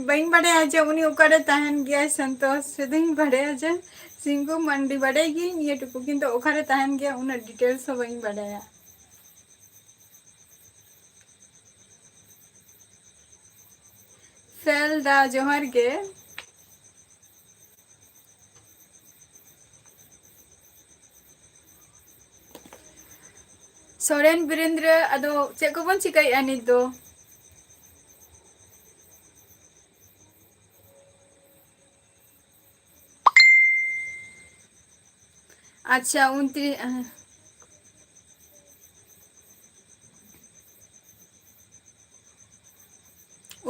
ᱵᱟᱹᱧ ᱵᱟᱰᱟᱭᱟ ᱡᱮ ᱩᱱᱤ ᱚᱠᱟᱨᱮ ᱛᱟᱦᱮᱱ ᱜᱮᱭᱟᱭ ᱥᱚᱱᱛᱳᱥ, ᱥᱩᱫᱷᱩᱧ ᱵᱟᱰᱟᱭᱟ ᱡᱮ ᱥᱤᱝᱜᱩ ᱢᱟᱱᱰᱤ ᱵᱟᱰᱟᱭ ᱜᱤᱭᱟᱹᱧ ᱱᱤᱭᱟᱹ ᱴᱩᱠᱩ, ᱠᱤᱱᱛᱩ ᱚᱠᱟᱨᱮ ᱛᱟᱦᱮᱱ ᱜᱮᱭᱟ ᱩᱱᱟᱹᱜ details ᱦᱚᱸ ᱵᱟᱹᱧ ᱵᱟᱰᱟᱭᱟ᱾ ᱯᱷᱮᱞ ᱫᱟ ᱡᱚᱦᱟᱨ ᱜᱮ᱾ ᱥᱚᱨᱮᱱ ᱵᱤᱨᱮᱱᱫᱨᱚ, ᱟᱫᱚ ᱪᱮᱫ ᱠᱚᱵᱚᱱ ᱪᱤᱠᱟᱹᱭᱮᱫᱼᱟ ᱱᱤᱛ ᱫᱚ? ᱟᱪᱪᱷᱟ, ᱩᱱᱛᱨᱤᱥ,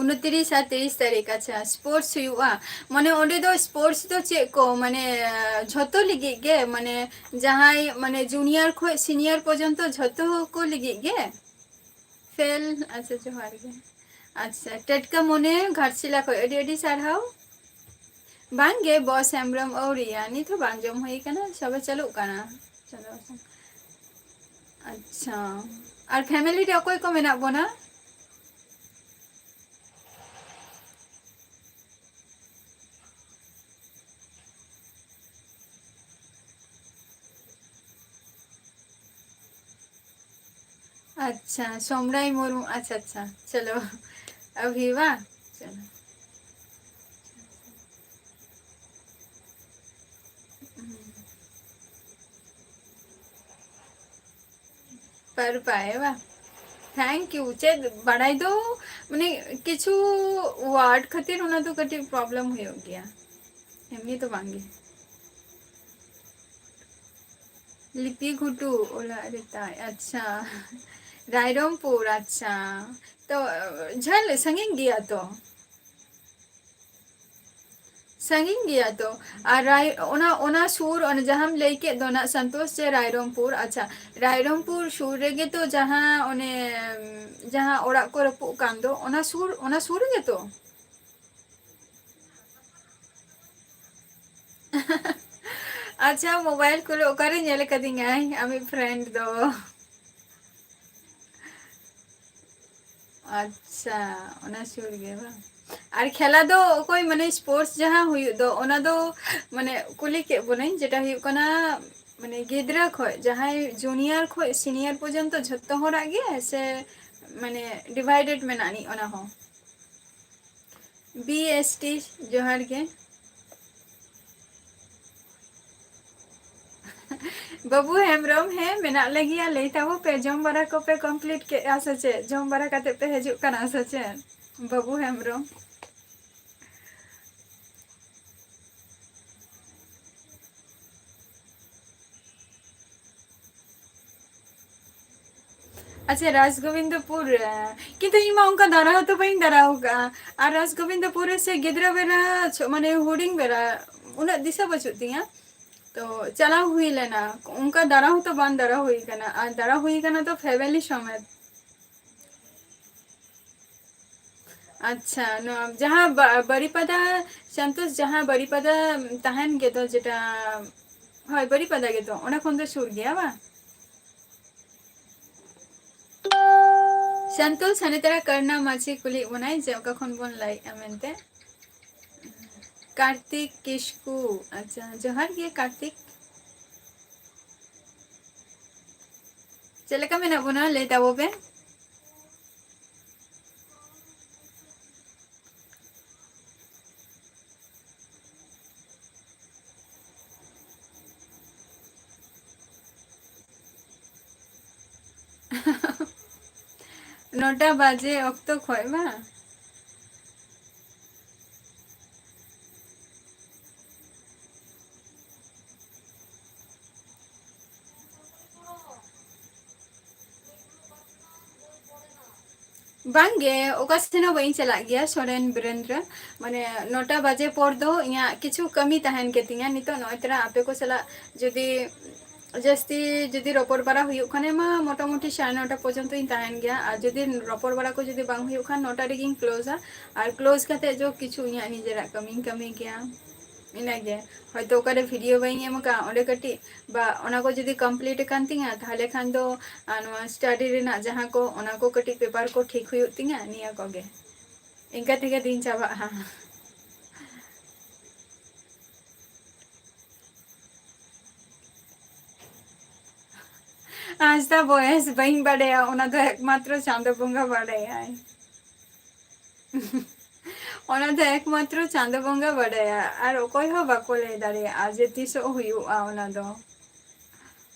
ᱩᱱᱛᱨᱤᱥ ᱟᱨ ᱛᱤᱨᱤᱥ ᱛᱟᱹᱨᱤᱠᱷ, ᱟᱪᱪᱷᱟ, sports ᱦᱩᱭᱩᱜᱼᱟ᱾ ᱢᱟᱱᱮ, ᱚᱸᱰᱮ ᱫᱚ sports ᱫᱚ ᱪᱮᱫ ᱠᱚ, ᱢᱟᱱᱮ, ᱡᱷᱚᱛᱚ ᱞᱟᱹᱜᱤᱫ ᱜᱮ, ᱢᱟᱱᱮ, ᱡᱟᱦᱟᱸᱭ, ᱢᱟᱱᱮ, junior ᱠᱷᱚᱱ senior ᱯᱚᱨᱡᱚᱱᱛᱚ ᱡᱷᱚᱛᱚ ᱠᱚ ᱞᱟᱹᱜᱤᱫ ᱜᱮ? ᱯᱷᱮᱞ, ᱟᱪᱪᱷᱟ, ᱡᱚᱦᱟᱨ ᱜᱮ᱾ ᱟᱪᱪᱷᱟ, ᱴᱟᱴᱠᱟ ᱢᱚᱱᱮ ᱜᱷᱟᱴᱥᱤᱞᱟ ᱠᱷᱚᱱ ᱟᱹᱰᱤ ᱟᱹᱰᱤ ᱥᱟᱨᱦᱟᱣ᱾ ᱵᱟᱝ ᱜᱮ, ᱵᱚᱥ ᱦᱮᱢᱵᱨᱚᱢ ᱟᱹᱣᱨᱤᱭᱟ, ᱱᱤᱛ ᱦᱚᱸ ᱵᱟᱝ ᱡᱚᱢ ᱦᱩᱭ ᱠᱟᱱᱟ, ᱥᱚᱵᱮ ᱪᱟᱹᱞᱩᱜ ᱠᱟᱱᱟ᱾ ᱪᱚᱸᱫᱟ ᱵᱟᱥᱟᱝ᱾ ᱟᱪᱪᱷᱟ, ᱟᱨ family ᱨᱮ ᱚᱠᱚᱭ ᱠᱚ ᱢᱮᱱᱟᱜ ᱵᱚᱱᱟ? ᱟᱪᱪᱷᱟ, ᱥᱚᱢᱨᱟᱭ ᱢᱩᱨᱢᱩ, ᱟᱪᱪᱷᱟ, ᱟᱪᱪᱷᱟ, ᱪᱚᱞᱚ, ᱟᱵᱷᱤ ᱵᱟᱝ? ᱪᱚᱞᱚ᱾ ᱯᱟᱨ ᱯᱟᱭᱮ ᱵᱟ᱾ Thank you᱾ ᱪᱮᱫ ᱵᱟᱲᱟᱭ ᱫᱚ, ᱢᱟᱱᱮ, ᱠᱤᱪᱷᱩ word ᱠᱷᱟᱹᱛᱤᱨ ᱚᱱᱟ ᱫᱚ ᱠᱟᱹᱴᱤᱡ problem ᱦᱩᱭᱩᱜ ᱜᱮᱭᱟ, ᱮᱢᱱᱤ ᱫᱚ ᱵᱟᱝ ᱜᱮ᱾ ᱞᱤᱯᱤ ᱜᱷᱩᱴᱩ ᱚᱲᱟᱜ ᱨᱮ ᱛᱟᱭ᱾ ᱟᱪᱪᱷᱟ, ᱨᱟᱭᱨᱚᱝᱯᱩᱨ᱾ ᱟᱪᱪᱷᱟ, ᱛᱚ ᱡᱷᱟᱹᱞ, ᱥᱟᱺᱜᱤᱧ ᱜᱮᱭᱟ ᱛᱚ᱾ ᱥᱟᱺᱜᱤᱧ ᱜᱮᱭᱟ ᱛᱚ᱾ ᱟᱨ ᱨᱟᱭ-, ᱚᱱᱟ, ᱚᱱᱟ ᱥᱩᱨ, ᱚᱱᱟ ᱡᱟᱦᱟᱸᱢ ᱞᱟᱹᱭ ᱠᱮᱫ ᱫᱚ ᱱᱟᱜ ᱥᱚᱱᱛᱳᱥ, ᱡᱮ ᱨᱟᱭᱨᱚᱝᱯᱩᱨ, ᱟᱪᱪᱷᱟ, ᱨᱟᱭᱨᱚᱝᱯᱩᱨ ᱥᱩᱨ ᱨᱮᱜᱮ ᱛᱚ ᱡᱟᱦᱟᱸ ᱚᱱᱮ, ᱡᱟᱦᱟᱸ ᱚᱲᱟᱜ ᱠᱚ ᱨᱟᱹᱯᱩᱫ ᱠᱟᱱ ᱫᱚ, ᱚᱱᱟ ᱥᱩᱨ, ᱚᱱᱟ ᱥᱩᱨ ᱨᱮᱜᱮ ᱛᱚ? ᱟᱪᱪᱷᱟ, ᱢᱳᱵᱟᱭᱤᱞ ᱠᱚᱨᱮ ᱚᱠᱟᱨᱮ ᱧᱮᱞ ᱟᱠᱟᱫᱤᱧᱟᱭ ᱟᱢᱤᱡ friend ᱫᱚ? ᱟᱪᱪᱷᱟ, ᱚᱱᱟ ᱥᱩᱨ ᱜᱮ ᱵᱟᱝ? ᱟᱨ ᱠᱷᱮᱞᱟ ᱫᱚ ᱚᱠᱚᱭ, ᱢᱟᱱᱮ, sports ᱡᱟᱦᱟᱸ ᱦᱩᱭᱩᱜ ᱫᱚ, ᱚᱱᱟ ᱫᱚ, ᱢᱟᱱᱮ, ᱠᱩᱞᱤ ᱠᱮᱫ ᱵᱚᱱᱟᱹᱧ, ᱡᱮᱴᱟ ᱦᱩᱭᱩᱜ ᱠᱟᱱᱟ, ᱢᱟᱱᱮ, ᱜᱤᱫᱽᱨᱟᱹ ᱠᱷᱚᱡ, ᱡᱟᱦᱟᱸᱭ junior ᱠᱷᱚᱡ senior ᱯᱚᱨᱡᱚᱱᱛᱚ ᱡᱷᱚᱛᱚ ᱦᱚᱲᱟᱜ ᱜᱮ ᱥᱮ, ᱢᱟᱱᱮ, divided ᱢᱮᱱᱟᱜ ᱟᱹᱱᱤᱡ ᱚᱱᱟ ᱦᱚᱸ? B S T, ᱡᱚᱦᱟᱨ ᱜᱮ᱾ ᱵᱟᱹᱵᱩ ᱦᱮᱢᱵᱨᱚᱢ, ᱦᱮᱸ, ᱢᱮᱱᱟᱜ ᱞᱮᱜᱮᱭᱟ, ᱞᱟᱹᱭ ᱛᱟᱵᱚ ᱯᱮ, ᱡᱚᱢ ᱵᱟᱲᱟ ᱠᱚᱯᱮ complete ᱠᱮᱫᱼᱟ ᱥᱮ ᱪᱮᱫ? ᱡᱚᱢ ᱵᱟᱲᱟ ᱠᱟᱛᱮ ᱯᱮ ᱦᱤᱡᱩᱜ ᱠᱟᱱᱟ ᱥᱮ ᱪᱮᱫ? ᱵᱟᱹᱵᱩ ᱦᱮᱢᱵᱨᱚᱢ᱾ ᱟᱪᱪᱷᱟ, ᱨᱟᱡᱽᱜᱳᱵᱤᱱᱫᱚᱯᱩᱨ, ᱮ, ᱠᱤᱱᱛᱩ ᱤᱧ ᱢᱟ ᱚᱱᱠᱟ ᱫᱟᱬᱟ ᱦᱚᱸᱛᱚ ᱵᱟᱹᱧ ᱫᱟᱬᱟ ᱟᱠᱟᱫᱼᱟ᱾ ᱟᱨ ᱨᱟᱡᱽᱜᱳᱵᱤᱱᱫᱚᱯᱩᱨ ᱨᱮ ᱥᱮ ᱜᱤᱫᱽᱨᱟᱹ ᱵᱮᱲᱟ, ᱪᱷᱚ-, ᱢᱟᱱᱮ ᱦᱩᱰᱤᱧ ᱵᱮᱲᱟ, ᱩᱱᱟᱹᱜ ᱫᱤᱥᱟᱹ ᱵᱟᱹᱪᱩᱜ ᱛᱤᱧᱟᱹ᱾ ᱛᱚ ᱪᱟᱞᱟᱣ ᱦᱩᱭ ᱞᱮᱱᱟ, ᱚᱱᱠᱟ ᱫᱟᱬᱟ ᱦᱚᱸᱛᱚ ᱵᱟᱝ ᱫᱟᱬᱟ ᱦᱩᱭ ᱠᱟᱱᱟ, ᱟᱨ ᱫᱟᱬᱟ ᱦᱩᱭ ᱠᱟᱱᱟ ᱛᱚ family ᱥᱚᱢᱮᱛ᱾ ᱟᱪᱪᱷᱟ, ᱱᱚᱣᱟ ᱡᱟᱦᱟᱸ ᱵᱟ-, ᱵᱟᱨᱤᱯᱟᱫᱟ, ᱥᱟᱱᱛᱳᱥ, ᱡᱟᱦᱟᱸ ᱵᱟᱨᱤᱯᱟᱫᱟ ᱛᱟᱦᱮᱱ ᱜᱮᱫᱚ, ᱡᱮᱴᱟ, ᱦᱳᱭ, ᱵᱟᱨᱤᱯᱟᱫᱟ ᱜᱮᱛᱚ, ᱚᱸᱰᱮ ᱠᱷᱚᱱ ᱫᱚ ᱥᱩᱨ ᱜᱮᱭᱟ ᱵᱟᱝ? ᱥᱟᱱᱛᱳᱥ ᱥᱟᱱᱤᱛᱟᱨᱟ ᱠᱟᱨᱱᱟ ᱢᱟᱹᱡᱷᱤ ᱠᱩᱞᱤᱭᱮᱫ ᱵᱚᱱᱟᱭ ᱡᱮ ᱚᱠᱟ ᱠᱷᱚᱱ ᱵᱚᱱ ᱞᱟᱹᱭᱮᱫᱼᱟ ᱢᱮᱱᱛᱮ᱾ ᱠᱟᱨᱛᱤᱠ ᱠᱤᱥᱠᱩ, ᱟᱪᱪᱷᱟ, ᱡᱚᱦᱟᱨ ᱜᱮ ᱠᱟᱨᱛᱤᱠ᱾ ᱪᱮᱫ ᱞᱮᱠᱟ ᱢᱮᱱᱟᱜ ᱵᱚᱱᱟ ᱞᱟᱹᱭ ᱛᱟᱵᱚ ᱯᱮ? ᱱᱚᱴᱟ ᱵᱟᱡᱮ ᱚᱠᱛᱚ ᱠᱷᱚᱡ ᱵᱟᱝ? ᱵᱟᱝᱜᱮ, ᱚᱠᱟ ᱥᱮᱱ ᱦᱚᱸ ᱵᱟᱹᱧ ᱪᱟᱞᱟᱜ ᱜᱮᱭᱟ ᱥᱚᱨᱮᱱ ᱵᱤᱨᱮᱱᱫᱨᱚ᱾ ᱢᱟᱱᱮ, ᱱᱚᱴᱟ ᱵᱟᱡᱮ ᱯᱚᱨ ᱫᱚ ᱤᱧᱟᱹᱜ ᱠᱤᱪᱷᱩ ᱠᱟᱹᱢᱤ ᱛᱟᱦᱮᱱ ᱜᱮᱛᱤᱧᱟ᱾ ᱱᱤᱛᱚᱜ ᱱᱚᱜᱼᱚᱭ ᱛᱚᱨᱟ ᱟᱯᱮ ᱠᱚ ᱥᱟᱞᱟᱜ ᱡᱩᱫᱤ ᱡᱟᱹᱥᱛᱤ ᱡᱩᱫᱤ ᱨᱚᱯᱚᱲ ᱵᱟᱲᱟ ᱦᱩᱭᱩᱜ ᱠᱷᱟᱱᱮ ᱢᱟ, ᱢᱚᱴᱟᱢᱩᱴᱤ ᱥᱟᱲᱮ ᱱᱚᱴᱟ ᱯᱚᱨᱡᱚᱱᱛᱚᱧ ᱛᱟᱦᱮᱱ ᱜᱮᱭᱟ᱾ ᱟᱨ ᱡᱩᱫᱤ ᱨᱚᱯᱚᱲ ᱵᱟᱲᱟ ᱠᱚ ᱡᱩᱫᱤ ᱵᱟᱝ ᱦᱩᱭᱩᱜ ᱠᱷᱟᱱ, ᱱᱚᱴᱟ ᱨᱮᱜᱮᱧ ᱠᱞᱳᱡᱟ᱾ ᱟᱨ ᱠᱞᱳᱡᱽ ᱠᱟᱛᱮ ᱡᱚ ᱠᱤᱪᱷᱩ ᱤᱧᱟᱹᱜ ᱱᱤᱡᱮᱨᱟᱜ ᱠᱟᱹᱢᱤᱧ ᱠᱟᱹᱢᱤ ᱜᱮᱭᱟ᱾ ᱤᱱᱟᱹᱜᱮ᱾ ᱦᱚᱭᱛᱳ ᱚᱠᱟᱨᱮ ᱵᱷᱤᱰᱤᱭᱳ ᱵᱟᱹᱧ ᱮᱢ ᱟᱠᱟᱫᱼᱟ, ᱚᱸᱰᱮ ᱠᱟᱹᱴᱤᱡ ᱵᱟ ᱚᱱᱟ ᱠᱚ ᱡᱩᱫᱤ ᱠᱚᱢᱯᱞᱤᱴ ᱟᱠᱟᱱ ᱛᱤᱧᱟ, ᱛᱟᱦᱚᱞᱮ ᱠᱷᱟᱱ ᱫᱚ, ᱟᱨ ᱱᱚᱣᱟ ᱥᱴᱟᱰᱤ ᱨᱮᱱᱟᱜ ᱡᱟᱦᱟᱸ ᱠᱚ, ᱚᱱᱟ ᱠᱚ ᱠᱟᱹᱴᱤᱡ ᱯᱮᱯᱟᱨ ᱠᱚ ᱴᱷᱤᱠ ᱦᱩᱭᱩᱜ ᱛᱤᱧᱟ, ᱱᱤᱭᱟᱹ ᱠᱚᱜᱮ᱾ ᱤᱱᱠᱟ ᱛᱮᱜᱮ ᱫᱤᱱ ᱪᱟᱵᱟᱜᱼᱟ᱾ ᱦᱟᱸᱥᱫᱟ ᱵᱚᱭᱮᱥ ᱵᱟᱹᱧ ᱵᱟᱰᱟᱭᱟ, ᱚᱱᱟ ᱫᱚ ᱮᱠᱢᱟᱛᱨᱚ ᱪᱟᱸᱫᱚ ᱵᱚᱸᱜᱟ ᱵᱟᱰᱟᱭᱟᱭ᱾ ᱚᱱᱟ ᱫᱚ ᱮᱠᱢᱟᱛᱨᱚ ᱪᱟᱸᱫᱚ ᱵᱚᱸᱜᱟ ᱵᱟᱰᱟᱭᱟ, ᱟᱨ ᱚᱠᱚᱭ ᱦᱚᱸ ᱵᱟᱠᱚ ᱞᱟᱹᱭ ᱫᱟᱲᱮᱭᱟᱜᱼᱟ ᱡᱮ ᱛᱤᱥᱚᱜ ᱦᱩᱭᱩᱜᱼᱟ ᱚᱱᱟ ᱫᱚ᱾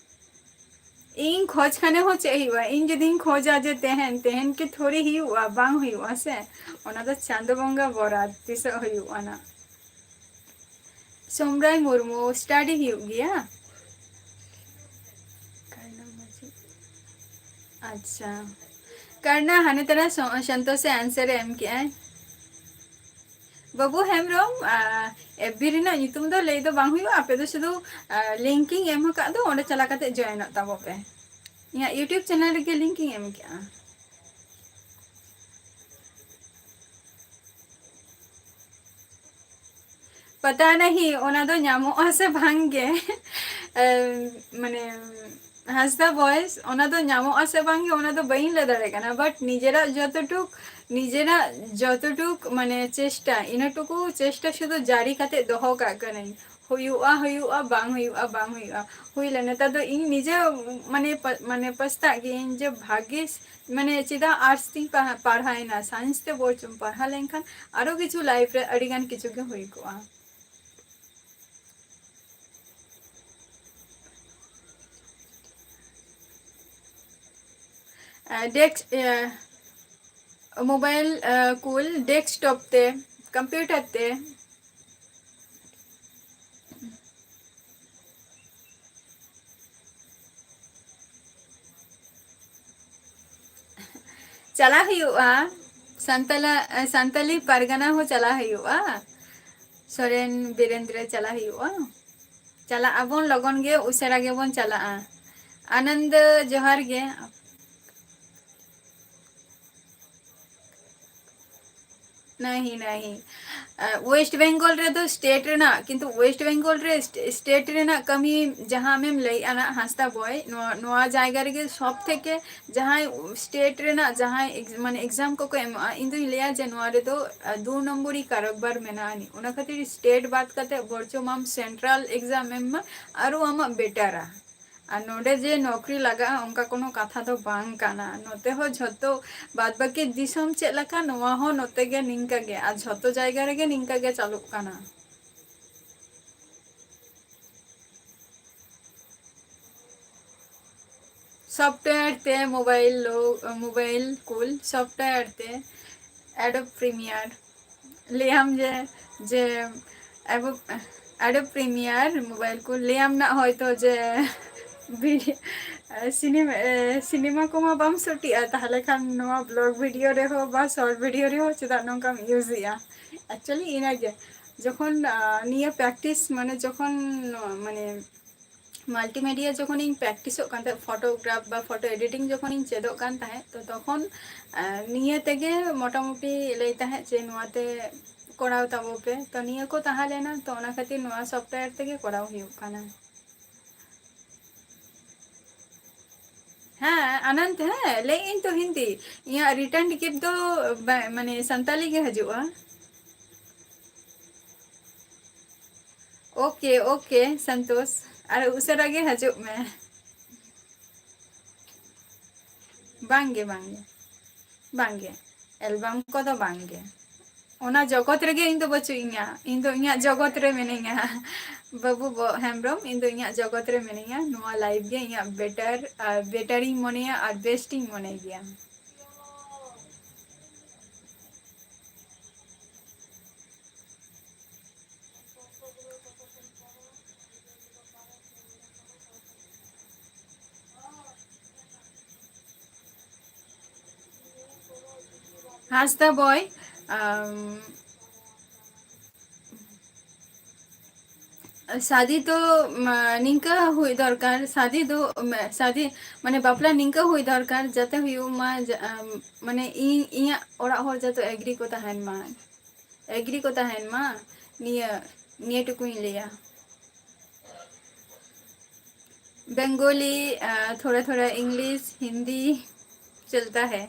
ᱤᱧ ᱠᱷᱚᱡᱽ ᱠᱷᱟᱱᱮ ᱦᱚᱸ ᱪᱮᱫ ᱦᱩᱭᱩᱜᱼᱟ? ᱤᱧ ᱡᱩᱫᱤᱧ ᱠᱷᱚᱡᱟ ᱡᱮ ᱛᱮᱦᱮᱧ, ᱛᱮᱦᱮᱧ ᱠᱤ ᱛᱷᱚᱲᱤ ᱦᱩᱭᱩᱜᱼᱟ? ᱵᱟᱝ ᱦᱩᱭᱩᱜᱼᱟ ᱥᱮ᱾ ᱚᱱᱟ ᱫᱚ ᱪᱟᱸᱫᱚ ᱵᱚᱸᱜᱟ ᱵᱚᱨᱟᱛ, ᱛᱤᱥᱚᱜ ᱦᱩᱭᱩᱜᱼᱟ ᱱᱟᱜ᱾ ᱥᱚᱢᱨᱟᱭ ᱢᱩᱨᱢᱩ, ᱥᱴᱟᱰᱤ ᱦᱩᱭᱩᱜ ᱜᱮᱭᱟ? ᱠᱟᱨᱱᱟ ᱢᱟᱹᱡᱷᱤ᱾ ᱟᱪᱪᱷᱟ, ᱠᱟᱨᱱᱟ ᱦᱟᱱᱮ ᱛᱟᱨᱟ ᱥᱚ-, ᱥᱚᱱᱛᱳᱥᱮ ᱟᱱᱥᱟᱨ ᱮ ᱮᱢ ᱠᱮᱜᱼᱟᱭ᱾ ᱵᱟᱹᱵᱩ ᱦᱮᱢᱵᱨᱚᱢ, ᱟ, ᱮᱯᱷ ᱵᱤ ᱨᱮᱱᱟᱜ ᱧᱩᱛᱩᱢ ᱫᱚ ᱞᱟᱹᱭ ᱫᱚ ᱵᱟᱝ ᱦᱩᱭᱩᱜᱼᱟ, ᱟᱯᱮ ᱫᱚ ᱥᱩᱫᱷᱩ, ᱟ, ᱞᱤᱝᱠ ᱤᱧ ᱮᱢ ᱟᱠᱟᱫ ᱫᱚ, ᱚᱸᱰᱮ ᱪᱟᱞᱟᱣ ᱠᱟᱛᱮ ᱡᱚᱭᱮᱱᱚᱜ ᱛᱟᱵᱚ ᱯᱮ᱾ ᱤᱧᱟᱹᱜ YouTube ᱪᱮᱱᱮᱞ ᱨᱮᱜᱮ ᱞᱤᱝᱠ ᱤᱧ ᱮᱢ ᱠᱮᱜᱼᱟ᱾ ᱯᱟᱛᱟ ᱱᱟᱦᱤ, ᱚᱱᱟ ᱫᱚ ᱧᱟᱢᱚᱜᱼᱟ ᱥᱮ ᱵᱟᱝ ᱜᱮ? ᱮᱢ, ᱢᱟᱱᱮ, ᱦᱟᱸᱥᱫᱟ ᱵᱚᱭᱮᱥ, ᱚᱱᱟ ᱫᱚ ᱧᱟᱢᱚᱜᱼᱟ ᱥᱮ ᱵᱟᱝ ᱜᱮ, ᱚᱱᱟ ᱫᱚ ᱵᱟᱹᱧ ᱞᱟᱹᱭ ᱫᱟᱲᱮᱭᱟᱜ ᱠᱟᱱᱟ, but ᱱᱤᱡᱮᱨᱟᱜ ᱡᱚᱛᱚᱴᱩᱠ, ᱱᱤᱡᱮᱨᱟᱜ ᱡᱚᱛᱚᱴᱩᱠ, ᱢᱟᱱᱮ, ᱪᱮᱥᱴᱟ, ᱤᱱᱟᱹᱴᱩᱠᱩ ᱪᱮᱥᱴᱟ ᱥᱩᱫᱷᱩ ᱡᱟᱹᱨᱤ ᱠᱟᱛᱮ ᱫᱚᱦᱚ ᱠᱟᱜ ᱠᱟᱹᱱᱟᱹᱧ᱾ ᱦᱩᱭᱩᱜᱼᱟ, ᱦᱩᱭᱩᱜᱼᱟ, ᱵᱟᱝ ᱦᱩᱭᱩᱜᱼᱟ, ᱵᱟᱝ ᱦᱩᱭᱩᱜᱼᱟ᱾ ᱦᱩᱭ ᱞᱮᱱᱟ᱾ ᱱᱮᱛᱟᱨ ᱫᱚ ᱤᱧ ᱱᱤᱡᱮ, ᱢᱟᱱᱮ, ᱯᱟ-, ᱢᱟᱱᱮ, ᱯᱟᱥᱛᱟᱜ ᱜᱤᱭᱟᱹᱧ ᱡᱮ ᱵᱷᱟᱜᱮ, ᱢᱟᱱᱮ, ᱪᱮᱫᱟᱜ ᱟᱨᱴᱥ ᱛᱤᱧ ᱯᱟᱲᱦᱟ-, ᱯᱟᱲᱦᱟᱣᱮᱱᱟ, ᱥᱟᱭᱮᱱᱥ ᱛᱮ ᱵᱚᱨᱪᱚᱝ ᱯᱟᱲᱦᱟᱣ ᱞᱮᱱᱠᱷᱟᱱ ᱟᱨᱚ ᱠᱤᱪᱷᱩ ᱞᱟᱭᱤᱯᱷ ᱨᱮ ᱟᱹᱰᱤ ᱜᱟᱱ ᱠᱤᱪᱷᱩ ᱜᱮ ᱦᱩᱭ ᱠᱚᱜᱼᱟ᱾ ᱟᱨ ᱰᱮᱥᱠ-, ᱤᱭᱟᱹ, ᱢᱳᱵᱟᱭᱤᱞ ᱠᱩᱞ, ᱰᱮᱥᱠᱴᱚᱯ ᱛᱮ, ᱠᱚᱢᱯᱤᱭᱩᱴᱟᱨ ᱛᱮ᱾ ᱪᱟᱞᱟᱜ ᱦᱩᱭᱩᱜᱼᱟ, ᱥᱟᱱᱛᱟᱞᱟ-, ᱥᱟᱱᱛᱟᱞᱤ ᱯᱟᱨᱜᱟᱱᱟ ᱦᱚᱸ ᱪᱟᱞᱟᱜ ᱦᱩᱭᱩᱜᱼᱟ᱾ ᱥᱚᱨᱮᱱ ᱵᱤᱨᱮᱱᱫᱨᱚ ᱪᱟᱞᱟᱜ ᱦᱩᱭᱩᱜᱼᱟ᱾ ᱪᱟᱞᱟᱜ ᱟᱵᱚᱱ, ᱞᱚᱜᱚᱱ ᱜᱮ, ᱩᱥᱟᱹᱨᱟ ᱜᱮᱵᱚᱱ ᱪᱟᱞᱟᱜᱼᱟ᱾ ᱟᱱᱚᱱᱫᱚ, ᱡᱚᱦᱟᱨ ᱜᱮ᱾ ᱱᱟᱦᱤ, ᱱᱟᱦᱤ᱾ ᱟᱸ, ᱳᱭᱮᱥᱴ ᱵᱮᱝᱜᱚᱞ ᱨᱮᱫᱚ ᱥᱴᱮᱴ ᱨᱮᱱᱟᱜ, ᱠᱤᱱᱛᱩ ᱳᱭᱮᱥᱴ ᱵᱮᱝᱜᱚᱞ ᱨᱮ ᱥᱴᱮ-, ᱥᱴᱮᱴ ᱨᱮᱱᱟᱜ ᱠᱟᱹᱢᱤ ᱡᱟᱦᱟᱸ ᱟᱢᱮᱢ ᱞᱟᱹᱭᱮᱫᱼᱟ ᱱᱟᱜ, ᱦᱟᱸᱥᱫᱟ ᱵᱚᱭ, ᱱᱚᱣᱟ, ᱱᱚᱣᱟ ᱡᱟᱭᱜᱟ ᱨᱮᱜᱮ ᱥᱚᱵ ᱛᱷᱮᱠᱮ ᱡᱟᱦᱟᱸᱭ ᱥᱴᱮᱴ ᱨᱮᱱᱟᱜ ᱡᱟᱦᱟᱸᱭ ᱮᱠ-, ᱢᱟᱱᱮ ᱮᱠᱡᱟᱢ ᱠᱚᱠᱚ ᱮᱢᱚᱜᱼᱟ, ᱤᱧ ᱫᱩᱧ ᱞᱟᱹᱭᱟ ᱡᱮ ᱱᱚᱣᱟ ᱨᱮᱫᱚ, ᱟᱸ, ᱫᱩ ᱱᱚᱢᱵᱚᱨᱤ ᱠᱟᱨᱚᱵᱟᱨ ᱢᱮᱱᱟᱜᱼᱟ ᱟᱹᱱᱤᱡ᱾ ᱚᱱᱟ ᱠᱷᱟᱹᱛᱤᱨ ᱥᱴᱮᱴ ᱵᱟᱫ ᱠᱟᱛᱮ ᱵᱚᱨᱪᱚᱢ ᱟᱢ ᱥᱮᱱᱴᱨᱟᱞ ᱮᱠᱡᱟᱢ ᱮᱢ ᱢᱟ, ᱟᱨᱚ ᱟᱢᱟᱜ ᱵᱮᱴᱟᱨᱟ᱾ ᱟᱨ ᱱᱚᱰᱮ ᱡᱮ ᱱᱚᱠᱨᱤ ᱞᱟᱜᱟᱜᱼᱟ, ᱚᱱᱠᱟ ᱠᱳᱱᱳ ᱠᱟᱛᱷᱟ ᱫᱚ ᱵᱟᱝ ᱠᱟᱱᱟ᱾ ᱱᱚᱛᱮ ᱦᱚᱸ ᱡᱷᱚᱛᱚ ᱵᱟᱫ ᱵᱟᱹᱠᱤ ᱫᱤᱥᱚᱢ ᱪᱮᱫ ᱞᱮᱠᱟ, ᱱᱚᱣᱟ ᱦᱚᱸ ᱱᱚᱛᱮ ᱜᱮ ᱱᱤᱝᱠᱟ ᱜᱮ, ᱟᱨ ᱡᱷᱚᱛᱚ ᱡᱟᱭᱜᱟ ᱨᱮᱜᱮ ᱱᱤᱝᱠᱟ ᱜᱮ ᱪᱟᱹᱞᱩᱜ ᱠᱟᱱᱟ᱾ ᱥᱚᱯᱷᱴᱣᱮᱭᱟᱨ ᱛᱮ ᱢᱳᱵᱟᱭᱤᱞ ᱞᱳ-, ᱢᱳᱵᱟᱭᱤᱞ ᱠᱩᱞ, ᱥᱚᱯᱷᱴᱣᱮᱭᱟᱨ ᱛᱮ Adobe Premiere᱾ ᱞᱟᱹᱭᱟᱢ ᱡᱮ, ᱡᱮ ᱟᱵᱚ Adobe Premiere ᱢᱳᱵᱟᱭᱤᱞ ᱠᱩᱞ, ᱞᱟᱹᱭᱟᱢ ᱱᱟᱜ ᱦᱚᱭᱛᱳ ᱡᱮ ᱵᱷᱤᱰᱤ-, ᱥᱤᱱᱮᱢᱟ, ᱮ, ᱥᱤᱱᱮᱢᱟ ᱠᱚᱢᱟ ᱵᱟᱢ ᱥᱩᱴᱤᱜᱼᱟ, ᱛᱟᱦᱞᱮ ᱠᱷᱟᱱ ᱱᱚᱣᱟ ᱵᱞᱚᱜ ᱵᱷᱤᱰᱤᱭᱳ ᱨᱮᱦᱚᱸ ᱵᱟ ᱥᱚᱨᱴ ᱵᱷᱤᱰᱤᱭᱳ ᱨᱮᱦᱚᱸ ᱪᱮᱫᱟᱜ ᱱᱚᱝᱠᱟᱢ ᱤᱭᱩᱡᱮᱜᱼᱟ? Actually ᱤᱱᱟᱹᱜᱮ, ᱡᱚᱠᱷᱚᱱ, ᱟ, ᱱᱤᱭᱟᱹ ᱯᱨᱮᱠᱴᱤᱥ, ᱢᱟᱱᱮ ᱡᱚᱠᱷᱚᱱ, ᱢᱟᱱᱮ ᱢᱟᱞᱴᱤᱢᱤᱰᱤᱭᱟ ᱡᱚᱠᱷᱚᱱᱤᱧ ᱯᱨᱮᱠᱴᱤᱥᱚᱜ ᱠᱟᱱ ᱛᱟᱦᱮᱸᱫ, ᱯᱷᱳᱴᱳᱜᱨᱟᱯᱷ ᱵᱟ ᱯᱷᱳᱴᱳ ᱮᱰᱤᱴᱤᱝ ᱡᱚᱠᱷᱚᱱᱤᱧ ᱪᱮᱫᱚᱜ ᱠᱟᱱ ᱛᱟᱦᱮᱸᱫ, ᱛᱚ ᱛᱚᱠᱷᱚᱱ, ᱟᱸ, ᱱᱤᱭᱟᱹ ᱛᱮᱜᱮ ᱢᱚᱴᱟᱢᱩᱴᱤ ᱞᱟᱹᱭ ᱛᱟᱦᱮᱸᱫ ᱡᱮ ᱱᱚᱣᱟᱛᱮ ᱠᱚᱨᱟᱣ ᱛᱟᱵᱚ ᱯᱮ᱾ ᱛᱚ ᱱᱤᱭᱟᱹ ᱠᱚ ᱛᱟᱦᱮᱸ ᱞᱮᱱᱟ, ᱛᱚ ᱚᱱᱟ ᱠᱷᱟᱹᱛᱤᱨ ᱱᱚᱣᱟ ᱥᱚᱯᱷᱴᱣᱮᱭᱟᱨ ᱛᱮᱜᱮ ᱠᱚᱨᱟᱣ ᱦᱩᱭᱩᱜ ᱠᱟᱱᱟ᱾ ᱦᱮᱸ, ᱟᱱᱚᱱᱛ, ᱦᱮᱸ, ᱞᱟᱹᱭᱮᱫ ᱟᱹᱧ ᱛᱚ ᱦᱤᱱᱫᱤ᱾ ᱤᱧᱟᱹᱜ ᱨᱤᱴᱟᱨᱱ ᱴᱤᱠᱤᱴ ᱫᱚ ᱵᱟ-, ᱢᱟᱱᱮ ᱥᱟᱱᱛᱟᱞᱤ ᱜᱮ ᱦᱤᱡᱩᱜᱼᱟ᱾ ᱳᱠᱮ, ᱳᱠᱮ, ᱥᱟᱱᱛᱳᱥ, ᱟᱨ ᱩᱥᱟᱹᱨᱟ ᱜᱮ ᱦᱤᱡᱩᱜ ᱢᱮ᱾ ᱵᱟᱝᱜᱮ, ᱵᱟᱝᱜᱮ, ᱵᱟᱝᱜᱮ, ᱮᱞᱵᱟᱢ ᱠᱚᱫᱚ ᱵᱟᱝᱜᱮ᱾ ᱚᱱᱟ ᱡᱚᱜᱚᱛ ᱨᱮᱜᱮ ᱤᱧ ᱫᱚ ᱵᱟᱹᱪᱩᱜ ᱤᱧᱟ᱾ ᱤᱧ ᱫᱚ ᱤᱧᱟᱹᱜ ᱡᱚᱜᱚᱛ ᱨᱮ ᱢᱤᱱᱟᱹᱧᱟ᱾ ᱵᱟᱹᱵᱩ ᱵᱚ-, ᱦᱮᱢᱵᱨᱚᱢ, ᱤᱧ ᱫᱚ ᱤᱧᱟᱹᱜ ᱡᱚᱜᱚᱛ ᱨᱮ ᱢᱤᱱᱟᱹᱧᱟ᱾ ᱱᱚᱣᱟ ᱞᱟᱭᱤᱯᱷ ᱜᱮ ᱤᱧᱟᱹᱜ ᱵᱮᱴᱟᱨ, ᱟᱨ ᱵᱮᱴᱟᱨᱤᱧ ᱢᱚᱱᱮᱭᱟ ᱟᱨ ᱵᱮᱥᱴ ᱤᱧ ᱢᱚᱱᱮ ᱜᱮᱭᱟ᱾ ᱦᱟᱸᱥᱫᱟ ᱵᱚᱭ, ᱟᱢ, ᱥᱟᱫᱤ ᱫᱚ, ᱢᱟ, ᱱᱤᱝᱠᱟᱹ ᱦᱩᱭ ᱫᱚᱨᱠᱟᱨ, ᱥᱟᱫᱤ ᱫᱚ, ᱢᱟ, ᱥᱟᱫᱤ, ᱢᱟᱱᱮ, ᱵᱟᱯᱞᱟ ᱱᱤᱝᱠᱟᱹ ᱦᱩᱭ ᱫᱚᱨᱠᱟᱨ ᱡᱟᱛᱮ ᱦᱩᱭᱩᱜ ᱢᱟ, ᱡᱟ-, ᱟᱢ, ᱢᱟᱱᱮ, ᱤᱧ, ᱤᱧᱟᱹᱜ ᱚᱲᱟᱜ ᱦᱚᱲ ᱡᱟᱛᱮ ᱮᱜᱽᱨᱤ ᱠᱚ ᱛᱟᱦᱮᱱ ᱢᱟ, ᱮᱜᱽᱨᱤ ᱠᱚ ᱛᱟᱦᱮᱱ ᱢᱟ ᱱᱤᱭᱟᱹ, ᱱᱤᱭᱟᱹ ᱴᱩᱠᱩᱧ ᱞᱟᱹᱭᱟ᱾ बंगाली, अ, थोड़ा थोड़ा इंग्लिश, हिंदी चलता है।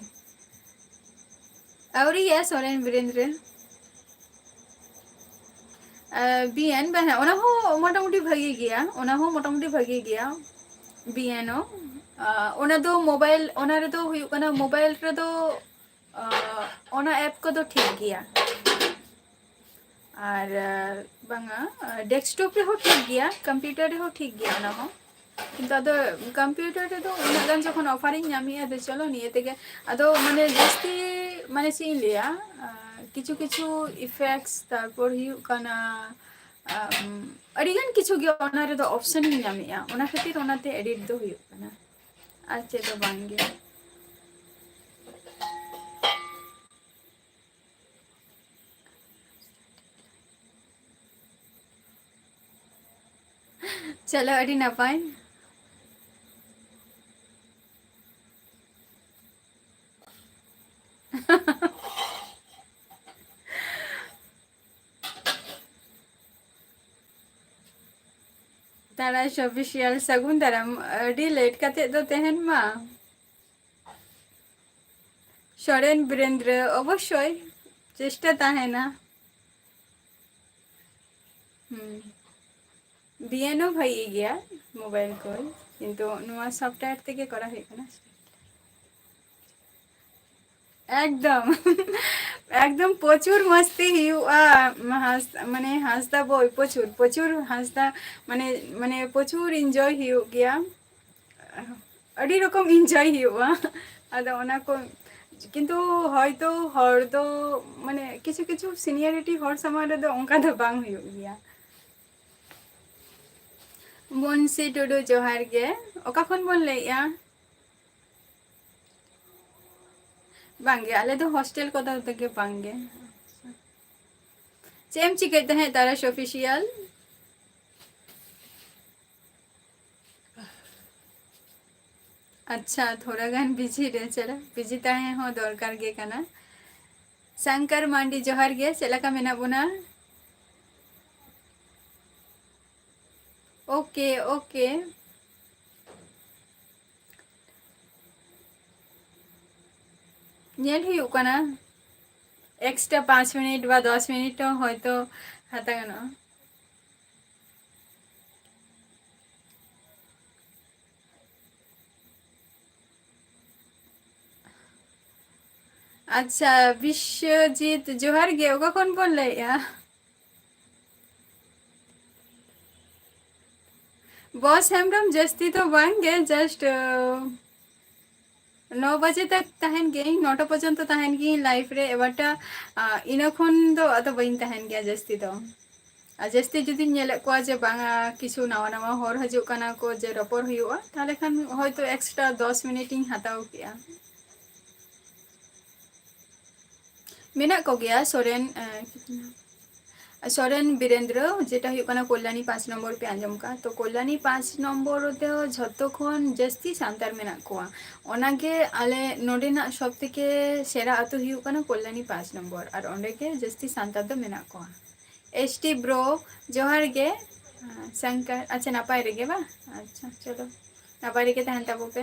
ᱟᱹᱣᱨᱤᱭᱟ ᱥᱚᱨᱮᱱ ᱵᱤᱨᱮᱱᱫᱨᱚ᱾ ᱟᱨ ᱵᱤ ᱮᱱ ᱵᱟᱝ, ᱦᱮᱸ, ᱚᱱᱟ ᱦᱚᱸ ᱢᱚᱴᱟᱢᱩᱴᱤ ᱵᱷᱟᱹᱜᱤ ᱜᱮᱭᱟ, ᱚᱱᱟ ᱦᱚᱸ ᱢᱚᱴᱟᱢᱩᱴᱤ ᱵᱷᱟᱹᱜᱤ ᱜᱮᱭᱟ, ᱵᱤ ᱮᱱ ᱳ᱾ ᱟᱨ ᱚᱱᱟ ᱫᱚ ᱢᱳᱵᱟᱭᱤᱞ, ᱚᱱᱟ ᱨᱮᱫᱚ ᱦᱩᱭᱩᱜ ᱠᱟᱱᱟ, ᱢᱳᱵᱟᱭᱤᱞ ᱨᱮᱫᱚ, ᱟᱨ ᱚᱱᱟ ᱮᱯ ᱠᱚᱫᱚ ᱴᱷᱤᱠ ᱜᱮᱭᱟ᱾ ᱟᱨ, ᱟᱨ ᱵᱟᱝᱟ, ᱟᱨ ᱰᱮᱥᱠᱴᱚᱯ ᱨᱮᱦᱚᱸ ᱴᱷᱤᱠ ᱜᱮᱭᱟ, ᱠᱚᱢᱯᱤᱭᱩᱴᱟᱨ ᱨᱮᱦᱚᱸ ᱴᱷᱤᱠ ᱜᱮᱭᱟ ᱚᱱᱟ ᱦᱚᱸ᱾ ᱠᱤᱱᱛᱩ ᱟᱫᱚ ᱠᱚᱢᱯᱤᱭᱩᱴᱟᱨ ᱨᱮᱫᱚ ᱩᱱᱟᱹᱜ ᱜᱟᱱ ᱡᱚᱠᱷᱚᱱ ᱚᱯᱷᱟᱨᱤᱧ ᱧᱟᱢᱮᱜᱼᱟ, ᱟᱫᱚ ᱪᱚᱞᱚ ᱱᱤᱭᱟᱹ ᱛᱮᱜᱮ᱾ ᱟᱫᱚ ᱢᱟᱱᱮ ᱡᱟᱹᱥᱛᱤ, ᱢᱟᱱᱮ ᱪᱮᱫ ᱤᱧ ᱞᱟᱹᱭᱟ, ᱟᱨ ᱠᱤᱪᱷᱩ ᱠᱤᱪᱷᱩ ᱤᱯᱷᱮᱠᱴᱥ, ᱛᱟᱨᱯᱚᱨ ᱦᱩᱭᱩᱜ ᱠᱟᱱᱟ, ᱟᱢ, ᱟᱹᱰᱤᱜᱟᱱ ᱠᱤᱪᱷᱩ ᱜᱮ ᱚᱱᱟ ᱨᱮᱫᱚ ᱚᱯᱥᱮᱱ ᱤᱧ ᱧᱟᱢᱮᱜᱼᱟ, ᱚᱱᱟ ᱠᱷᱟᱹᱛᱤᱨ ᱚᱱᱟᱛᱮ ᱮᱰᱤᱴ ᱫᱚ ᱦᱩᱭᱩᱜ ᱠᱟᱱᱟ, ᱟᱨ ᱪᱮᱫ ᱫᱚ ᱵᱟᱝ ᱜᱮ᱾ ᱪᱚᱞᱚ, ᱟᱹᱰᱤ ᱱᱟᱯᱟᱭ᱾ ᱛᱟᱨᱟᱥ ᱚᱯᱷᱤᱥᱤᱭᱟᱞ, ᱥᱟᱹᱜᱩᱱ ᱫᱟᱨᱟᱢ᱾ ᱟᱹᱰᱤ ᱞᱮᱴ ᱠᱟᱛᱮ ᱫᱚ ᱛᱟᱦᱮᱱ ᱢᱟ᱾ ᱥᱚᱨᱮᱱ ᱵᱤᱨᱮᱱᱫᱨᱚ, ᱚᱵᱚᱥᱥᱳᱭ ᱪᱮᱥᱴᱟ ᱛᱟᱦᱮᱱᱟ᱾ ᱦᱩᱸ, ᱵᱤ ᱮᱱ ᱳ ᱵᱷᱟᱹᱜᱤ ᱜᱮᱭᱟ ᱢᱳᱵᱟᱭᱤᱞ ᱠᱚᱞ, ᱠᱤᱱᱛᱩ ᱱᱚᱣᱟ ᱥᱚᱯᱷᱴᱣᱮᱭᱟᱨ ᱛᱮᱜᱮ ᱠᱚᱨᱟᱣ ᱦᱩᱭᱩᱜ ᱠᱟᱱᱟ᱾ ᱮᱠᱫᱚᱢ᱾ ᱮᱠᱫᱚᱢ ᱯᱨᱚᱪᱩᱨ ᱢᱟᱥᱛᱤ ᱦᱩᱭᱩᱜᱼᱟ, ᱦᱟᱸᱥ-, ᱢᱟᱱᱮ ᱦᱟᱸᱥᱫᱟ ᱵᱚᱭ, ᱯᱨᱚᱪᱩᱨ, ᱯᱨᱚᱪᱩᱨ ᱦᱟᱸᱥᱫᱟ, ᱢᱟᱱᱮ, ᱢᱟᱱᱮ ᱯᱨᱚᱪᱩᱨ ᱤᱱᱡᱚᱭ ᱦᱩᱭᱩᱜ ᱜᱮᱭᱟ᱾ ᱟᱹᱰᱤ ᱨᱚᱠᱚᱢ ᱤᱱᱡᱚᱭ ᱦᱩᱭᱩᱜᱼᱟ᱾ ᱟᱫᱚ ᱚᱱᱟ ᱠᱚ, ᱠᱤᱱᱛᱩ ᱦᱚᱭᱛᱳ ᱦᱚᱲ ᱫᱚ, ᱢᱟᱱᱮ ᱠᱤᱪᱷᱩ ᱠᱤᱪᱷᱩ ᱥᱤᱱᱤᱭᱟᱨᱤᱴᱤ ᱦᱚᱲ ᱥᱟᱢᱟᱝ ᱨᱮᱫᱚ ᱚᱱᱠᱟ ᱫᱚ ᱵᱟᱝ ᱦᱩᱭᱩᱜ ᱜᱮᱭᱟ᱾ ᱢᱩᱱᱥᱤ ᱴᱩᱰᱩ, ᱡᱚᱦᱟᱨ ᱜᱮ᱾ ᱚᱠᱟ ᱠᱷᱚᱱ ᱵᱚᱱ ᱞᱟᱹᱭᱮᱜᱼᱟ? ᱵᱟᱝᱜᱮ, ᱟᱞᱮ ᱫᱚ ᱦᱳᱥᱴᱮᱞ ᱠᱚᱫᱚ ᱛᱮᱜᱮ ᱵᱟᱝᱜᱮ᱾ ᱪᱮᱫ ᱮᱢ ᱪᱤᱠᱟᱹᱭᱮᱫ ᱛᱟᱦᱮᱸᱫ, ᱛᱟᱨᱟᱥ ᱚᱯᱷᱤᱥᱤᱭᱟᱞ? ᱟᱪᱪᱷᱟ, ᱛᱷᱚᱲᱟ ᱜᱟᱱ ᱵᱤᱡᱤ ᱨᱮ ᱪᱟᱞᱟᱜ, ᱵᱤᱡᱤ ᱛᱟᱦᱮᱸ ᱦᱚᱸ ᱫᱚᱨᱠᱟᱨ ᱜᱮ ᱠᱟᱱᱟ᱾ ᱥᱟᱝᱠᱟᱨ ᱢᱟᱱᱰᱤ, ᱡᱚᱦᱟᱨ ᱜᱮ, ᱪᱮᱫ ᱞᱮᱠᱟ ᱢᱮᱱᱟᱜ ᱵᱚᱱᱟ? Okay, okay. ᱧᱮᱞ ᱦᱩᱭᱩᱜ ᱠᱟᱱᱟ, ᱮᱠᱥᱴᱨᱟ ᱯᱟᱸᱪ ᱢᱤᱱᱤᱴ ᱵᱟ ᱫᱚᱥ ᱢᱤᱱᱤᱴ ᱦᱚᱸ ᱦᱚᱭᱛᱳ ᱦᱟᱛᱟᱣ ᱜᱟᱱᱚᱜᱼᱟ᱾ ᱟᱪᱪᱷᱟ, ᱵᱤᱥᱥᱚᱡᱤᱛ, ᱡᱚᱦᱟᱨ ᱜᱮ᱾ ᱚᱠᱟ ᱠᱷᱚᱱ ᱵᱚᱱ ᱞᱟᱹᱭᱮᱜᱼᱟ? ᱵᱚᱥ ᱦᱮᱢᱵᱨᱚᱢ, ᱡᱟᱹᱥᱛᱤ ᱫᱚ ᱵᱟᱝ ᱜᱮ, just, ᱟᱸ, ᱱᱚ ᱵᱟᱡᱮ ᱛᱟᱠ ᱛᱟᱦᱮᱱ ᱜᱤᱭᱟᱹᱧ, ᱱᱚᱴᱟ ᱯᱚᱨᱡᱚᱱᱛᱚ ᱛᱟᱦᱮᱱ ᱜᱤᱭᱟᱹᱧ ᱞᱟᱭᱤᱵᱷ ᱨᱮ, but, ᱟᱸ, ᱤᱱᱟᱹ ᱠᱷᱚᱱ ᱫᱚ ᱟᱫᱚ ᱵᱟᱹᱧ ᱛᱟᱦᱮᱱ ᱜᱮᱭᱟ ᱡᱟᱹᱥᱛᱤ ᱫᱚ᱾ ᱟᱨ ᱡᱟᱹᱥᱛᱤ ᱡᱩᱫᱤᱧ ᱧᱮᱞᱮᱫ ᱠᱚᱣᱟ ᱡᱮ ᱵᱟᱝᱟ, ᱠᱤᱪᱷᱩ ᱱᱟᱣᱟ ᱱᱟᱣᱟ ᱦᱚᱲ ᱦᱤᱡᱩᱜ ᱠᱟᱱᱟ ᱠᱚ, ᱡᱮ ᱨᱚᱯᱚᱲ ᱦᱩᱭᱩᱜᱼᱟ, ᱛᱟᱦᱚᱞᱮ ᱠᱷᱟᱱ ᱦᱚᱭᱛᱳ ᱮᱠᱥᱴᱨᱟ ᱫᱚᱥ ᱢᱤᱱᱤᱴ ᱤᱧ ᱦᱟᱛᱟᱣ ᱠᱮᱜᱼᱟ᱾ ᱢᱮᱱᱟᱜ ᱠᱚᱜᱮᱭᱟ ᱥᱚᱨᱮᱱ, ᱮ, ᱥᱚᱨᱮᱱ ᱵᱤᱨᱮᱱᱫᱨᱚ, ᱡᱮᱴᱟ ᱦᱩᱭᱩᱜ ᱠᱟᱱᱟ ᱠᱚᱞᱭᱟᱱᱤ ᱯᱟᱸᱪ ᱱᱚᱢᱵᱚᱨ ᱯᱮ ᱟᱸᱡᱚᱢ ᱠᱟᱜᱼᱟ, ᱛᱚ ᱠᱚᱞᱭᱟᱱᱤ ᱯᱟᱸᱪ ᱱᱚᱢᱵᱚᱨ ᱨᱮᱫᱚ ᱡᱷᱚᱛᱚ ᱠᱷᱚᱱ ᱡᱟᱹᱥᱛᱤ ᱥᱟᱱᱛᱟᱲ ᱢᱮᱱᱟᱜ ᱠᱚᱣᱟ᱾ ᱚᱱᱟᱜᱮ ᱟᱞᱮ ᱱᱚᱰᱮᱱᱟᱜ ᱥᱚᱵ ᱛᱷᱮᱠᱮ ᱥᱮᱨᱟ ᱟᱹᱛᱩ ᱦᱩᱭᱩᱜ ᱠᱟᱱᱟ ᱠᱚᱞᱭᱟᱱᱤ ᱯᱟᱸᱪ ᱱᱚᱢᱵᱚᱨ, ᱟᱨ ᱚᱸᱰᱮ ᱜᱮ ᱡᱟᱹᱥᱛᱤ ᱥᱟᱱᱛᱟᱲ ᱫᱚ ᱢᱮᱱᱟᱜ ᱠᱚᱣᱟ᱾ ᱮᱥ ᱴᱤ ᱵᱨᱳ, ᱡᱚᱦᱟᱨ ᱜᱮ᱾ ᱥᱟᱝᱠᱟᱨ, ᱟᱪᱪᱷᱟ, ᱱᱟᱯᱟᱭ ᱨᱮᱜᱮ ᱵᱟ? ᱟᱪᱪᱷᱟ, ᱪᱚᱞᱚ, ᱱᱟᱯᱟᱭ ᱨᱮᱜᱮ ᱛᱟᱦᱮᱱ ᱛᱟᱵᱚ ᱯᱮ᱾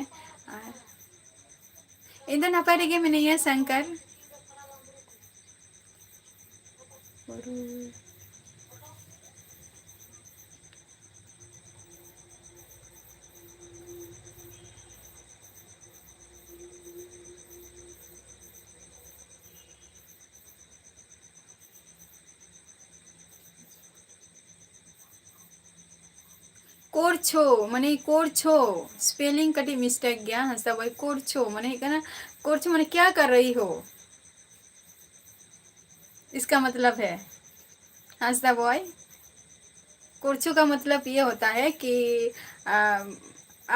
ᱟᱨ ᱤᱧ ᱫᱚ ᱱᱟᱯᱟᱭ ᱨᱮᱜᱮ ᱢᱤᱱᱟᱹᱧᱟ, ᱥᱟᱝᱠᱟᱨ᱾ ᱠᱚᱨᱪᱷᱳ, ᱢᱟᱱᱮ ᱠᱚᱨᱪᱷᱳ, spelling ᱠᱟᱹᱴᱤᱡ mistake ᱜᱮᱭᱟ ᱦᱟᱸᱥᱫᱟ ᱵᱚᱭ᱾ ᱠᱚᱨᱪᱷᱳ ᱢᱟᱱᱮ ᱦᱩᱭᱩᱜ ᱠᱟᱱᱟ, ᱠᱚᱨᱪᱷᱳ ᱢᱟᱱᱮ ᱠᱭᱟ ᱠᱟᱨ ᱨᱟᱦᱤ ᱦᱳ, ᱤᱥᱠᱟ ᱢᱚᱛᱞᱚᱵ ᱦᱮ, ᱦᱟᱸᱥᱫᱟ ᱵᱚᱭ, ᱠᱚᱨᱪᱷᱳ ᱠᱟ ᱢᱚᱛᱞᱚᱵ ᱭᱮ ᱦᱳᱛᱟ ᱦᱮ ᱠᱤ, ᱟ,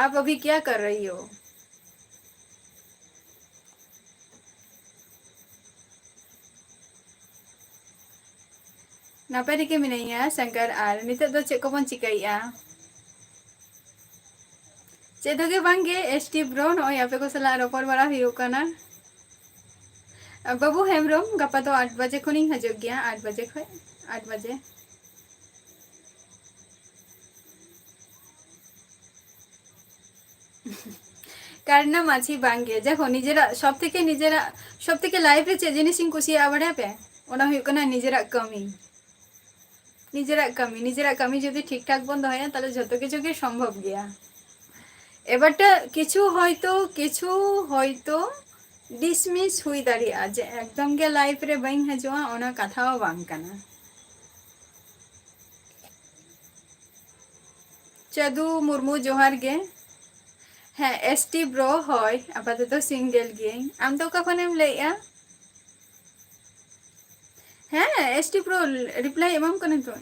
ᱟᱯ ᱟᱵᱷᱤ ᱠᱭᱟ ᱠᱟᱨ ᱨᱟᱦᱤ ᱦᱳ? ᱱᱟᱯᱟᱭ ᱨᱮᱜᱮ ᱢᱤᱱᱟᱹᱧᱟ ᱥᱚᱝᱠᱚᱨ᱾ ᱟᱨ ᱱᱤᱛᱚᱜ ᱫᱚ ᱪᱮᱫ ᱠᱚᱵᱚᱱ ᱪᱤᱠᱟᱹᱭᱮᱫᱼᱟ? ᱪᱮᱫ ᱦᱚᱸ ᱜᱮ ᱵᱟᱝ ᱜᱮ, ᱮᱥ ᱴᱤ ᱵᱨᱳ, ᱱᱚᱜᱼᱚᱭ ᱟᱯᱮ ᱠᱚ ᱥᱟᱞᱟᱜ ᱨᱚᱯᱚᱲ ᱵᱟᱲᱟ ᱦᱩᱭᱩᱜ ᱠᱟᱱᱟ᱾ ᱵᱟᱹᱵᱩ ᱦᱮᱢᱵᱨᱚᱢ, ᱜᱟᱯᱟ ᱫᱚ ᱟᱴ ᱵᱟᱡᱮ ᱠᱷᱚᱱᱤᱧ ᱦᱤᱡᱩᱜ ᱜᱮᱭᱟ, ᱟᱴ ᱵᱟᱡᱮ ᱠᱷᱚᱱ, ᱟᱴ ᱵᱟᱡᱮ᱾ ᱠᱟᱨᱱᱟ ᱢᱟᱹᱡᱷᱤ ᱵᱟᱝ ᱜᱮ, ᱡᱟᱭᱦᱳᱠ, ᱱᱤᱡᱮᱨᱟᱜ ᱥᱚᱵ ᱛᱷᱮᱠᱮ, ᱱᱤᱡᱮᱨᱟᱜ ᱥᱚᱵ ᱛᱷᱮᱠᱮ ᱞᱟᱭᱤᱯᱷ ᱨᱮ ᱪᱮᱫ ᱡᱤᱱᱤᱥ ᱤᱧ ᱠᱩᱥᱤᱭᱟᱜᱼᱟ ᱵᱟᱲᱟᱭ ᱯᱮ? ᱚᱱᱟ ᱦᱩᱭᱩᱜ ᱠᱟᱱᱟ ᱱᱤᱡᱮᱨᱟᱜ ᱠᱟᱹᱢᱤ᱾ ᱱᱤᱡᱮᱨᱟᱜ ᱠᱟᱹᱢᱤ, ᱱᱤᱡᱮᱨᱟᱜ ᱠᱟᱹᱢᱤ ᱡᱩᱫᱤ ᱴᱷᱤᱠ ᱴᱷᱟᱠ ᱵᱚᱱ ᱫᱚᱦᱚᱭᱟ, ᱛᱟᱦᱞᱮ ᱡᱷᱚᱛᱚ ᱠᱤᱪᱷᱩ ᱜᱮ ᱥᱚᱢᱵᱷᱚᱵ ᱜᱮᱭᱟ᱾ ᱮᱵᱟᱨ ᱴᱟ ᱠᱤᱪᱷᱩ ᱦᱚᱭᱛᱳ, ᱠᱤᱪᱷᱩ ᱦᱚᱭᱛᱳ ᱰᱤᱥᱢᱤᱥ ᱦᱩᱭ ᱫᱟᱲᱮᱭᱟᱜᱼᱟ ᱡᱮ ᱮᱠᱫᱚᱢ ᱜᱮ ᱞᱟᱭᱤᱯᱷ ᱨᱮ ᱵᱟᱹᱧ ᱦᱤᱡᱩᱜᱼᱟ, ᱚᱱᱟ ᱠᱟᱛᱷᱟ ᱦᱚᱸ ᱵᱟᱝ ᱠᱟᱱᱟ᱾ ᱪᱟᱫᱩ ᱢᱩᱨᱢᱩ, ᱡᱚᱦᱟᱨ ᱜᱮ᱾ ᱦᱮᱸ, ᱮᱥ ᱴᱤ ᱵᱨᱳ, ᱦᱳᱭ, ᱟᱯᱟᱛᱚᱛᱚ ᱥᱤᱝᱜᱮᱞ ᱜᱤᱭᱟᱹᱧ᱾ ᱟᱢ ᱫᱚ ᱚᱠᱟ ᱠᱷᱚᱱᱮᱢ ᱞᱟᱹᱭᱮᱜᱼᱟ? ᱦᱮᱸ, ᱮᱥ ᱴᱤ ᱵᱨᱳ, ᱨᱤᱯᱞᱟᱭ ᱮᱢᱟᱢ ᱠᱟᱹᱱᱟᱹᱧ ᱛᱚ᱾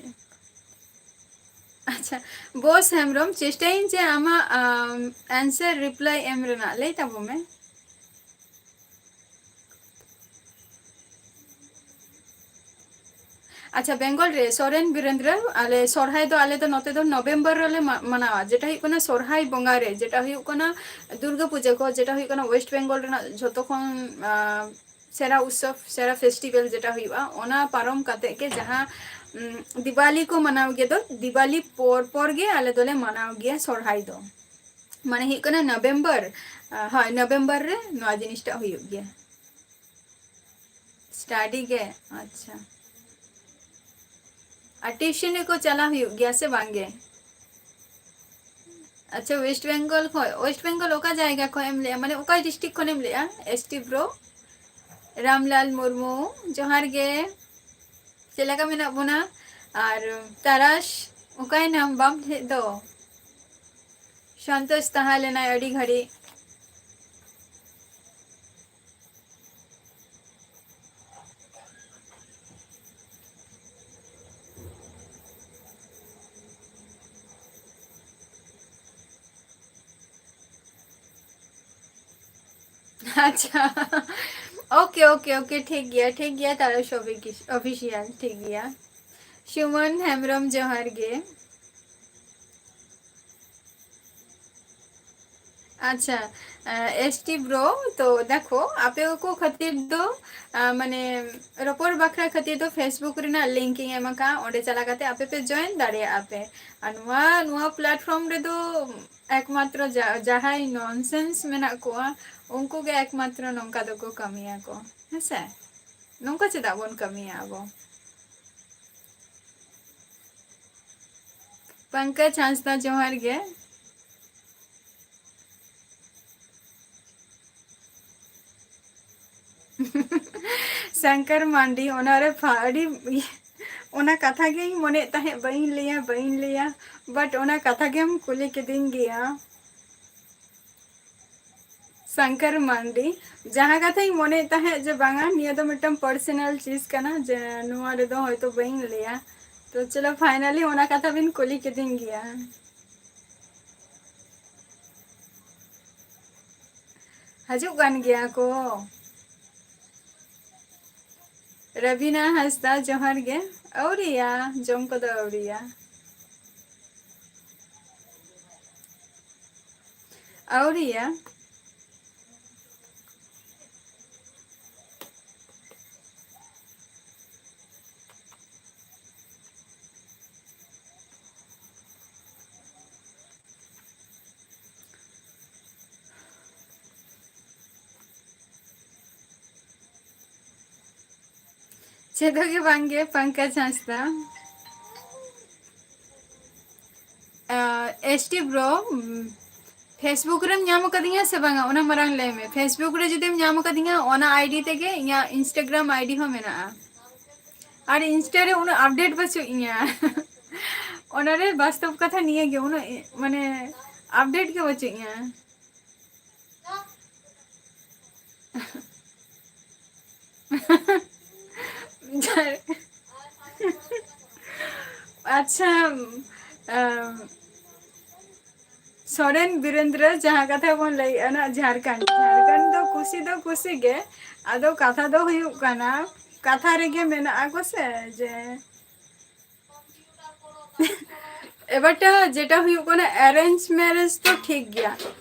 ᱟᱪᱪᱷᱟ, ᱵᱚᱥ ᱦᱮᱢᱵᱨᱚᱢ, ᱪᱮᱥᱴᱟᱭᱟᱹᱧ ᱡᱮ ᱟᱢᱟᱜ, ᱟᱢ, ᱟᱱᱥᱟᱨ ᱨᱤᱯᱞᱟᱭ ᱮᱢ ᱨᱮᱱᱟᱜ᱾ ᱞᱟᱹᱭ ᱛᱟᱵᱚ ᱢᱮ᱾ ᱟᱪᱪᱷᱟ, ᱵᱮᱝᱜᱚᱞ ᱨᱮ ᱥᱚᱨᱮᱱ ᱵᱤᱨᱮᱱᱫᱨᱚ, ᱟᱞᱮ ᱥᱚᱨᱦᱟᱭ ᱫᱚ, ᱟᱞᱮ ᱫᱚ ᱱᱚᱛᱮ ᱫᱚ ᱱᱚᱵᱷᱮᱢᱵᱚᱨ ᱨᱮᱞᱮ ᱢᱟ-, ᱢᱟᱱᱟᱣᱟ, ᱡᱮᱴᱟ ᱦᱩᱭᱩᱜ ᱠᱟᱱᱟ ᱥᱚᱨᱦᱟᱭ ᱵᱚᱸᱜᱟ ᱨᱮ, ᱡᱮᱴᱟ ᱦᱩᱭᱩᱜ ᱠᱟᱱᱟ ᱫᱩᱨᱜᱟᱹ ᱯᱩᱡᱟᱹ ᱠᱚ, ᱡᱮᱴᱟ ᱦᱩᱭᱩᱜ ᱠᱟᱱᱟ ᱳᱭᱮᱥᱴ ᱵᱮᱝᱜᱚᱞ ᱨᱮᱱᱟᱜ ᱡᱷᱚᱛᱚ ᱠᱷᱚᱱ, ᱟᱸ, ᱥᱮᱨᱟ ᱩᱛᱥᱚᱵ, ᱥᱮᱨᱟ ᱯᱷᱮᱥᱴᱤᱵᱮᱞ ᱡᱮᱴᱟ ᱦᱩᱭᱩᱜᱼᱟ, ᱚᱱᱟ ᱯᱟᱨᱚᱢ ᱠᱟᱛᱮ ᱜᱮ ᱡᱟᱦᱟᱸ, ᱩᱸ, ᱫᱤᱣᱟᱞᱤ ᱠᱚ ᱢᱟᱱᱟᱣ ᱜᱮ ᱫᱚ, ᱫᱤᱣᱟᱞᱤ ᱯᱚᱨ ᱯᱚᱨ ᱜᱮ ᱟᱞᱮ ᱫᱚᱞᱮ ᱢᱟᱱᱟᱣ ᱜᱮᱭᱟ ᱥᱚᱨᱦᱟᱭ ᱫᱚ᱾ ᱢᱟᱱᱮ ᱦᱩᱭᱩᱜ ᱠᱟᱱᱟ ᱱᱚᱵᱷᱮᱢᱵᱚᱨ, ᱟᱸ, ᱦᱳᱭ, ᱱᱚᱵᱷᱮᱢᱵᱚᱨ ᱨᱮ ᱱᱚᱣᱟ ᱡᱤᱱᱤᱥᱴᱟᱜ ᱦᱩᱭᱩᱜ ᱜᱮᱭᱟ᱾ ᱥᱴᱟᱰᱤ ᱜᱮ, ᱟᱪᱪᱷᱟ᱾ ᱟᱨ ᱴᱤᱭᱩᱥᱚᱱᱤ ᱠᱚ ᱪᱟᱞᱟᱣ ᱦᱩᱭᱩᱜ ᱜᱮᱭᱟ ᱥᱮ ᱵᱟᱝ ᱜᱮ? ᱟᱪᱪᱷᱟ, ᱳᱭᱮᱥᱴ ᱵᱮᱝᱜᱚᱞ ᱠᱷᱚᱱ, ᱳᱭᱮᱥᱴ ᱵᱮᱝᱜᱚᱞ ᱚᱠᱟ ᱡᱟᱭᱜᱟ ᱠᱷᱚᱱ ᱮᱢ ᱞᱟᱹᱭᱟ? ᱢᱟᱱᱮ ᱚᱠᱟ ᱰᱤᱥᱴᱨᱤᱠᱴ ᱠᱷᱚᱱ ᱮᱢ ᱞᱟᱹᱭᱟ? S T bro. Ramlal Murmu, ᱡᱚᱦᱟᱨ ᱜᱮ᱾ ᱪᱮᱫ ᱞᱮᱠᱟ ᱢᱮᱱᱟᱜ ᱵᱚᱱᱟ? ᱟᱨ ᱛᱟᱨᱟᱥ, ᱚᱠᱟᱭᱮᱱᱟᱢ? ᱵᱟᱢ ᱦᱮᱡ ᱫᱚ᱾ ᱥᱚᱱᱛᱳᱥ ᱛᱟᱦᱮᱸ ᱞᱮᱱᱟᱭ ᱟᱹᱰᱤ ᱜᱷᱟᱹᱲᱤᱡ᱾ ᱟᱪᱪᱷᱟ, ᱳᱠᱮ, ᱳᱠᱮ, ᱳᱠᱮ, ᱴᱷᱤᱠ ᱜᱮᱭᱟ, ᱴᱷᱤᱠ ᱜᱮᱭᱟ, ᱛᱟᱨᱟᱥ ᱚᱯᱷᱤᱥᱤᱭᱟᱞ, ᱴᱷᱤᱠ ᱜᱮᱭᱟ᱾ ᱥᱩᱢᱚᱱ ᱦᱮᱢᱵᱨᱚᱢ, ᱡᱚᱦᱟᱨ ᱜᱮ᱾ ᱟᱪᱪᱷᱟ, ᱮᱥ ᱴᱤ ᱵᱨᱳ, ᱛᱚ ᱫᱮᱠᱷᱚ, ᱟᱯᱮ ᱠᱚ ᱠᱷᱟᱹᱛᱤᱨ ᱫᱚ, ᱟ, ᱢᱟᱱᱮ, ᱨᱚᱯᱚᱲ ᱵᱟᱠᱷᱨᱟ ᱠᱷᱟᱹᱛᱤᱨ ᱫᱚ Facebook ᱨᱮᱱᱟᱜ link ᱤᱧ ᱮᱢ ᱟᱠᱟᱫᱼᱟ, ᱚᱸᱰᱮ ᱪᱟᱞᱟᱣ ᱠᱟᱛᱮ ᱟᱯᱮ ᱯᱮ join ᱫᱟᱲᱮᱭᱟᱜᱼᱟ ᱯᱮ᱾ ᱟᱨ ᱱᱚᱣᱟ, ᱱᱚᱣᱟ platform ᱨᱮᱫᱚ ᱮᱠᱢᱟᱛᱨᱚ ᱡᱟ-, ᱡᱟᱦᱟᱸᱭ nonsense ᱢᱮᱱᱟᱜ ᱠᱚᱣᱟ, ᱩᱱᱠᱩ ᱜᱮ ᱮᱠᱢᱟᱛᱨᱚ ᱱᱚᱝᱠᱟ ᱫᱚᱠᱚ ᱠᱟᱹᱢᱤᱭᱟᱠᱚ, ᱦᱮᱸᱥᱮ? ᱱᱚᱝᱠᱟ ᱪᱮᱫᱟᱜ ᱵᱚᱱ ᱠᱟᱹᱢᱤᱭᱟ ᱟᱵᱚ? ᱯᱚᱝᱠᱚᱡᱽ ᱦᱟᱸᱥᱫᱟ, ᱡᱚᱦᱟᱨ ᱜᱮ᱾ ᱥᱚᱝᱠᱚᱨ ᱢᱟᱱᱰᱤ, ᱚᱱᱟᱨᱮ ᱯᱷᱟ-, ᱟᱹᱰᱤ, ᱚᱱᱟ ᱠᱟᱛᱷᱟ ᱜᱮᱧ ᱢᱚᱱᱮᱭᱮᱫ ᱛᱟᱦᱮᱸᱫ, ᱵᱟᱹᱧ ᱞᱟᱹᱭᱟ, ᱵᱟᱹᱧ ᱞᱟᱹᱭᱟ, but ᱚᱱᱟ ᱠᱟᱛᱷᱟ ᱜᱮᱢ ᱠᱩᱞᱤ ᱠᱤᱫᱤᱧ ᱜᱮᱭᱟ᱾ ᱥᱚᱝᱠᱚᱨ ᱢᱟᱱᱰᱤ, ᱡᱟᱦᱟᱸ ᱠᱟᱛᱷᱟᱧ ᱢᱚᱱᱮᱭᱮᱫ ᱛᱟᱦᱮᱸᱫ ᱡᱮ ᱵᱟᱝᱟ, ᱱᱤᱭᱟᱹ ᱫᱚ ᱢᱤᱫᱴᱟᱝ personal ᱪᱤᱡᱽ ᱠᱟᱱᱟ, ᱡᱮ ᱱᱚᱣᱟ ᱨᱮᱫᱚ ᱦᱚᱭᱛᱳ ᱵᱟᱹᱧ ᱞᱟᱹᱭᱟ, ᱛᱚ ᱪᱚᱞᱚ, finally ᱚᱱᱟ ᱠᱟᱛᱷᱟ ᱵᱤᱱ ᱠᱩᱞᱤ ᱠᱤᱫᱤᱧ ᱜᱮᱭᱟ᱾ ᱦᱤᱡᱩᱜ ᱠᱟᱱ ᱜᱮᱭᱟ ᱠᱚ᱾ ᱨᱟᱵᱤᱱᱟ ᱦᱟᱸᱥᱫᱟ, ᱡᱚᱦᱟᱨ ᱜᱮ᱾ ᱟᱹᱣᱨᱤᱭᱟ, ᱡᱚᱢ ᱠᱚᱫᱚ ᱟᱹᱣᱨᱤᱭᱟ᱾ ᱟᱹᱣᱨᱤᱭᱟ᱾ ᱪᱮᱫ ᱦᱚᱸ ᱜᱮ ᱵᱟᱝ ᱜᱮ, ᱯᱚᱝᱠᱚᱡᱽ ᱦᱟᱸᱥᱫᱟ᱾ ᱟᱸ, ᱮᱥ ᱴᱤ ᱵᱨᱳ, ᱩᱢ, Facebook ᱨᱮᱢ ᱧᱟᱢ ᱟᱠᱟᱫᱤᱧᱟ ᱥᱮ ᱵᱟᱝᱟ? ᱚᱱᱟ ᱢᱟᱨᱟᱝ ᱞᱟᱹᱭ ᱢᱮ᱾ Facebook ᱨᱮ ᱡᱩᱫᱤᱢ ᱧᱟᱢ ᱟᱠᱟᱫᱤᱧᱟ, ᱚᱱᱟ ᱟᱭᱰᱤ ᱛᱮᱜᱮ ᱤᱧᱟᱹᱜ Instagram ᱟᱭᱰᱤ ᱦᱚᱸ ᱢᱮᱱᱟᱜᱼᱟ᱾ ᱟᱨ Insta ᱨᱮ ᱩᱱᱟᱹᱜ update ᱵᱟᱹᱪᱩᱜ ᱤᱧᱟ᱾ ᱚᱱᱟᱨᱮ ᱵᱟᱥᱛᱚᱵ ᱠᱟᱛᱷᱟ ᱱᱤᱭᱟᱹ ᱜᱮ, ᱩᱱᱟᱹᱜ ᱤ-, ᱢᱟᱱᱮ update ᱜᱮ ᱵᱟᱹᱪᱩᱜ ᱤᱧᱟ᱾ ᱟᱪᱪᱷᱟ, ᱟᱢ, ᱥᱚᱨᱮᱱ ᱵᱤᱨᱮᱱᱫᱨᱚ, ᱡᱟᱦᱟᱸ ᱠᱟᱛᱷᱟ ᱵᱚᱱ ᱞᱟᱹᱭᱮᱜᱼᱟ ᱱᱟᱜ, ᱡᱷᱟᱲᱠᱷᱚᱸᱰ, ᱡᱷᱟᱲᱠᱷᱚᱸᱰ ᱫᱚ ᱠᱩᱥᱤ ᱫᱚ ᱠᱩᱥᱤ ᱜᱮ, ᱟᱫᱚ ᱠᱟᱛᱷᱟ ᱫᱚ ᱦᱩᱭᱩᱜ ᱠᱟᱱᱟ, ᱠᱟᱛᱷᱟ ᱨᱮᱜᱮ ᱢᱮᱱᱟᱜᱼᱟ ᱠᱚ ᱥᱮ ᱡᱮ ᱮᱵᱟᱨᱴᱟ ᱡᱮᱴᱟ ᱦᱩᱭᱩᱜ ᱠᱟᱱᱟ, arrange marriage ᱫᱚ ᱴᱷᱤᱠ ᱜᱮᱭᱟ,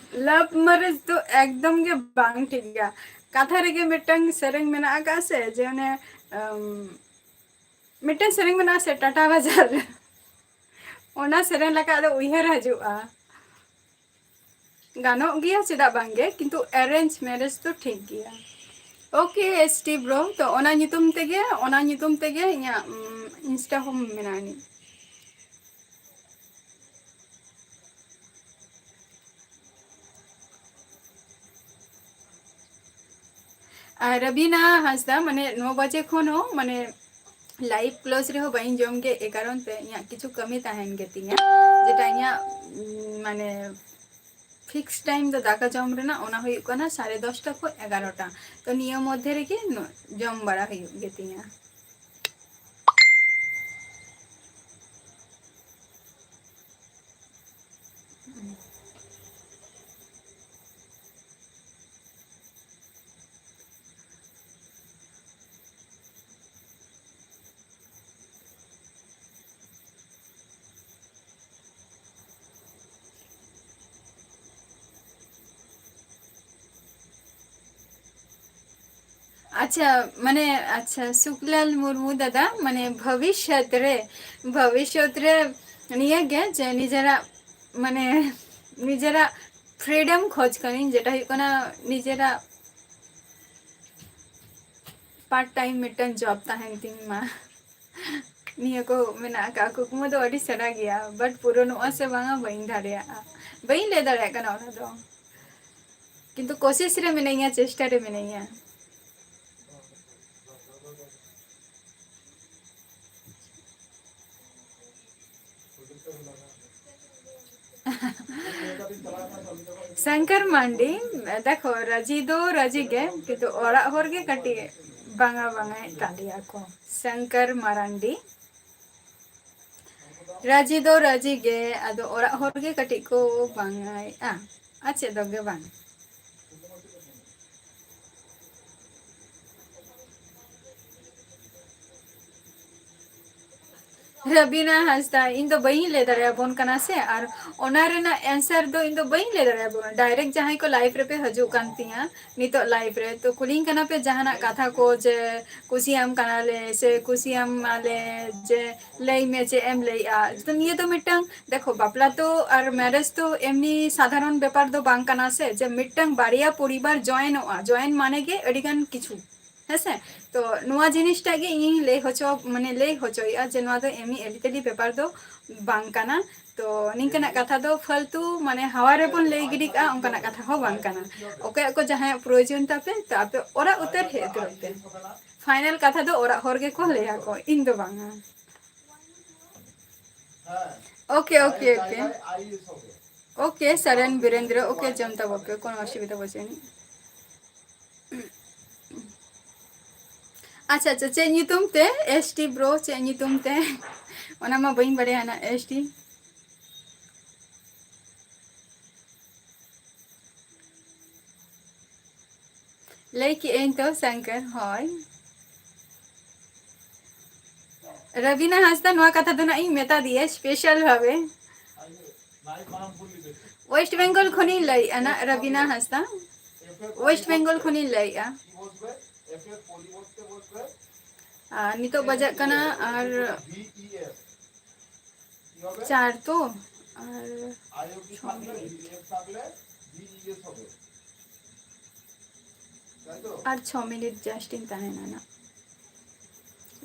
love marriage ᱫᱚ ᱮᱠᱫᱚᱢ ᱜᱮ ᱵᱟᱝ ᱴᱷᱤᱠ ᱜᱮᱭᱟ᱾ ᱠᱟᱛᱷᱟ ᱨᱮᱜᱮ ᱢᱤᱫᱴᱟᱝ ᱥᱮᱨᱮᱧ ᱢᱮᱱᱟᱜ ᱟᱠᱟᱫ ᱥᱮ, ᱡᱮ ᱚᱱᱮ, ᱟᱢ, ᱢᱤᱫᱴᱟᱝ ᱥᱮᱨᱮᱧ ᱢᱮᱱᱟᱜᱼᱟ ᱥᱮ, ᱴᱟᱴᱟ ᱵᱟᱡᱟᱨ ᱨᱮ, ᱚᱱᱟ ᱥᱮᱨᱮᱧ ᱞᱮᱠᱟ ᱟᱫᱚ ᱩᱭᱦᱟᱹᱨ ᱦᱤᱡᱩᱜᱼᱟ᱾ ᱜᱟᱱᱚᱜ ᱜᱮᱭᱟ, ᱪᱮᱫᱟᱜ ᱵᱟᱝ ᱜᱮ, ᱠᱤᱱᱛᱩ arrange marriage ᱫᱚ ᱴᱷᱤᱠ ᱜᱮᱭᱟ᱾ OK, S T bro, ᱛᱚ ᱚᱱᱟ ᱧᱩᱛᱩᱢ ᱛᱮᱜᱮ, ᱚᱱᱟ ᱧᱩᱛᱩᱢ ᱛᱮᱜᱮ ᱤᱧᱟᱹᱜ, ᱩᱢ, Insta ᱦᱚᱸ ᱢᱮᱱᱟᱜ ᱟᱹᱱᱤᱡ᱾ ᱟᱨ ᱨᱟᱵᱤᱱᱟ ᱦᱟᱸᱥᱫᱟ, ᱢᱟᱱᱮ, ᱱᱚ ᱵᱟᱡᱮ ᱠᱷᱚᱱ ᱦᱚᱸ, ᱢᱟᱱᱮ, live close ᱨᱮᱦᱚᱸ ᱵᱟᱹᱧ ᱡᱚᱢ ᱜᱮ, ᱮ ᱠᱟᱨᱚᱱ ᱛᱮ ᱤᱧᱟᱹᱜ ᱠᱤᱪᱷᱩ ᱠᱟᱹᱢᱤ ᱛᱟᱦᱮᱱ ᱜᱮᱛᱤᱧᱟ, ᱡᱮᱴᱟ ᱤᱧᱟᱹᱜ, ᱩᱢ, ᱢᱟᱱᱮ, fix time ᱫᱚ ᱫᱟᱠᱟ ᱡᱚᱢ ᱨᱮᱱᱟᱜ, ᱚᱱᱟ ᱦᱩᱭᱩᱜ ᱠᱟᱱᱟ ᱥᱟᱲᱮ ᱫᱚᱥᱴᱟ ᱠᱷᱚᱱ ᱮᱜᱟᱨᱚᱴᱟ᱾ ᱛᱚ ᱱᱤᱭᱟᱹ ᱢᱚᱫᱽᱫᱷᱮ ᱨᱮᱜᱮ ᱱᱚ-, ᱡᱚᱢ ᱵᱟᱲᱟ ᱦᱩᱭᱩᱜ ᱜᱮᱛᱤᱧᱟ᱾ ᱟᱪᱪᱷᱟ, ᱢᱟᱱᱮ, ᱟᱪᱪᱷᱟ, ᱥᱩᱠᱞᱟᱞ ᱢᱩᱨᱢᱩ ᱫᱟᱫᱟ, ᱢᱟᱱᱮ, ᱵᱷᱚᱵᱤᱥᱥᱚᱛ ᱨᱮ, ᱵᱷᱚᱵᱤᱥᱥᱚᱛ ᱨᱮ ᱱᱤᱭᱟᱹ ᱜᱮ ᱡᱮ ᱱᱤᱡᱮᱨᱟᱜ, ᱢᱟᱱᱮ, ᱱᱤᱡᱮᱨᱟᱜ freedom ᱠᱷᱚᱡᱽ ᱠᱟᱹᱱᱟᱹᱧ, ᱡᱮᱴᱟ ᱦᱩᱭᱩᱜ ᱠᱟᱱᱟ ᱱᱤᱡᱮᱨᱟᱜ part time ᱢᱤᱫᱴᱟᱝ job ᱛᱟᱦᱮᱱ ᱛᱤᱧ ᱢᱟ᱾ ᱱᱤᱭᱟᱹ ᱠᱚ ᱢᱮᱱᱟᱜ ᱟᱠᱟᱫ ᱠᱩᱠᱢᱩ ᱫᱚ ᱟᱹᱰᱤ ᱥᱮᱬᱟ ᱜᱮᱭᱟ, but ᱯᱩᱨᱚᱱᱚᱜᱼᱟ ᱥᱮ ᱵᱟᱝᱟ ᱵᱟᱹᱧ ᱫᱟᱲᱮᱭᱟᱜᱼᱟ, ᱵᱟᱹᱧ ᱞᱟᱹᱭ ᱫᱟᱲᱮᱭᱟᱜ ᱠᱟᱱᱟ ᱚᱱᱟ ᱫᱚ᱾ ᱠᱤᱱᱛᱩ ᱠᱳᱥᱤᱥ ᱨᱮ ᱢᱤᱱᱟᱹᱧᱟ, ᱪᱮᱥᱴᱟ ᱨᱮ ᱢᱤᱱᱟᱹᱧᱟ᱾ ᱥᱚᱝᱠᱚᱨ ᱢᱟᱱᱰᱤ, ᱫᱮᱠᱷᱚ, ᱨᱟᱹᱡᱤ ᱫᱚ ᱨᱟᱹᱡᱤ ᱜᱮ, ᱠᱤᱱᱛᱩ ᱚᱲᱟᱜ ᱦᱚᱲ ᱜᱮ ᱠᱟᱹᱴᱤᱡ ᱵᱟᱝᱟ ᱵᱟᱝᱟᱭᱮᱫ ᱛᱟᱞᱮᱭᱟ ᱠᱚ᱾ ᱥᱚᱝᱠᱚᱨ ᱢᱟᱨᱟᱱᱰᱤ, ᱨᱟᱹᱡᱤ ᱫᱚ ᱨᱟᱹᱡᱤ ᱜᱮ, ᱟᱫᱚ ᱚᱲᱟᱜ ᱦᱚᱲ ᱜᱮ ᱠᱟᱹᱴᱤᱡ ᱠᱚ ᱵᱟᱝᱟᱭᱮᱫᱼᱟ, ᱟᱨ ᱪᱮᱫ ᱫᱚ ᱜᱮ ᱵᱟᱝ᱾ ᱨᱟᱵᱤᱱᱟ ᱦᱟᱸᱥᱫᱟ, ᱤᱧ ᱫᱚ ᱵᱟᱹᱧ ᱞᱟᱹᱭ ᱫᱟᱲᱮᱭᱟᱵᱚᱱ ᱠᱟᱱᱟ ᱥᱮ, ᱟᱨ ᱚᱱᱟ ᱨᱮᱱᱟᱜ answer ᱫᱚ ᱤᱧ ᱫᱚ ᱵᱟᱹᱧ ᱞᱟᱹᱭ ᱫᱟᱲᱮᱭᱟᱵᱚᱱᱟ᱾ Direct ᱡᱟᱦᱟᱸᱭ ᱠᱚ live ᱨᱮᱯᱮ ᱦᱤᱡᱩᱜ ᱠᱟᱱ ᱛᱤᱧᱟ ᱱᱤᱛᱚᱜ live ᱨᱮ, ᱛᱚ ᱠᱩᱞᱤᱧ ᱠᱟᱱᱟ ᱯᱮ ᱡᱟᱦᱟᱱᱟᱜ ᱠᱟᱛᱷᱟ ᱠᱚ, ᱡᱮ ᱠᱩᱥᱤᱭᱟᱢ ᱠᱟᱱᱟᱞᱮ ᱥᱮ ᱠᱩᱥᱤᱭᱟᱢ ᱟᱞᱮ, ᱡᱮ ᱞᱟᱹᱭ ᱢᱮ ᱪᱮᱫ ᱮᱢ ᱞᱟᱹᱭᱮᱜᱼᱟ᱾ ᱛᱚ ᱱᱤᱭᱟᱹ ᱫᱚ ᱢᱤᱫᱴᱟᱝ, ᱫᱮᱠᱷᱚ, ᱵᱟᱯᱞᱟ ᱛᱚ ᱟᱨ marriage ᱛᱚ ᱮᱢᱱᱤ ᱥᱟᱫᱷᱟᱨᱚᱱ ᱵᱮᱯᱟᱨ ᱫᱚ ᱵᱟᱝ ᱠᱟᱱᱟ ᱥᱮ, ᱡᱮ ᱢᱤᱫᱴᱟᱝ ᱵᱟᱨᱭᱟ ᱯᱚᱨᱤᱵᱟᱨ joinᱚᱜᱼᱟ᱾ Join ᱢᱟᱱᱮ ᱜᱮ ᱟᱹᱰᱤ ᱜᱟᱱ ᱠᱤᱪᱷᱩ, ᱦᱮᱸᱥᱮ? ᱛᱚ ᱱᱚᱣᱟ ᱡᱤᱱᱤᱥᱴᱟᱜ ᱜᱮ ᱤᱧᱤᱧ ᱞᱟᱹᱭ ᱦᱚᱪᱚ, ᱢᱟᱱᱮ ᱞᱟᱹᱭ ᱦᱚᱪᱚᱭᱮᱫᱼᱟ ᱡᱮ ᱱᱚᱣᱟ ᱫᱚ ᱮᱢᱱᱤ ᱟᱹᱨᱤᱪᱟᱹᱞᱤ ᱵᱮᱯᱟᱨ ᱫᱚ ᱵᱟᱝ ᱠᱟᱱᱟ᱾ ᱛᱚ ᱱᱤᱝᱠᱟᱹᱱᱟᱜ ᱠᱟᱛᱷᱟ ᱫᱚ ᱯᱷᱟᱞᱛᱩ, ᱢᱟᱱᱮ ᱦᱟᱣᱟ ᱨᱮᱵᱚᱱ ᱞᱟᱹᱭ ᱜᱤᱰᱤ ᱠᱟᱜᱼᱟ, ᱚᱱᱠᱟᱱᱟᱜ ᱠᱟᱛᱷᱟ ᱦᱚᱸ ᱵᱟᱝ ᱠᱟᱱᱟ᱾ ᱚᱠᱚᱭᱟᱜ ᱠᱚ ᱡᱟᱦᱟᱸᱭᱟᱜ ᱯᱨᱚᱭᱳᱡᱚᱱ ᱛᱟᱯᱮ, ᱛᱚ ᱟᱯᱮ ᱚᱲᱟᱜ ᱩᱛᱟᱹᱨ ᱦᱮᱡ ᱩᱛᱟᱹᱨᱚᱜ ᱯᱮ᱾ Final ᱠᱟᱛᱷᱟ ᱫᱚ ᱚᱲᱟᱜ ᱦᱚᱲ ᱜᱮᱠᱚ ᱞᱟᱹᱭᱟᱠᱚ, ᱤᱧ ᱫᱚ ᱵᱟᱝᱟ᱾ OK, OK, OK, OK, ᱥᱟᱨᱮᱱ Birendra, OK, ᱡᱚᱢ ᱛᱟᱵᱚ ᱯᱮ, ᱠᱳᱱᱳ ᱚᱥᱩᱵᱤᱫᱷᱟ ᱵᱟᱹᱪᱩᱜ ᱟᱹᱱᱤᱡ᱾ ᱟᱪᱪᱷᱟ, ᱟᱪᱪᱷᱟ, ᱪᱮᱫ ᱧᱩᱛᱩᱢ ᱛᱮ? ST bro, ᱪᱮᱫ ᱧᱩᱛᱩᱢ ᱛᱮ? ᱚᱱᱟ ᱢᱟ ᱵᱟᱹᱧ ᱵᱟᱲᱟᱭᱟ ᱱᱟᱜ, ST᱾ ᱞᱟᱹᱭ ᱠᱮᱜᱼᱟᱹᱧ ᱛᱚ, ᱥᱚᱝᱠᱚᱨ, ᱦᱳᱭ᱾ ᱨᱟᱵᱤᱱᱟ ᱦᱟᱸᱥᱫᱟ, ᱱᱚᱣᱟ ᱠᱟᱛᱷᱟ ᱫᱚ ᱱᱟᱜ ᱤᱧ ᱢᱮᱛᱟ ᱫᱮᱭᱟ special ᱵᱷᱟᱵᱮ᱾ West Bengal ᱠᱷᱚᱱᱤᱧ ᱞᱟᱹᱭᱮᱜᱼᱟ ᱱᱟᱜ, ᱨᱟᱵᱤᱱᱟ ᱦᱟᱸᱥᱫᱟ, West Bengal ᱠᱷᱚᱱᱤᱧ ᱞᱟᱹᱭᱮᱜᱼᱟ᱾ ᱟᱨ ᱱᱤᱛᱚᱜ ᱵᱟᱡᱟᱜ ᱠᱟᱱᱟ ᱟᱨ ᱪᱟᱨ ᱛᱚ, ᱟᱨ ᱪᱷᱚ ᱢᱤᱱᱤᱴ, ᱟᱨ ᱪᱷᱚ ᱢᱤᱱᱤᱴ just ᱤᱧ ᱛᱟᱦᱮᱱᱟ ᱱᱟᱜ᱾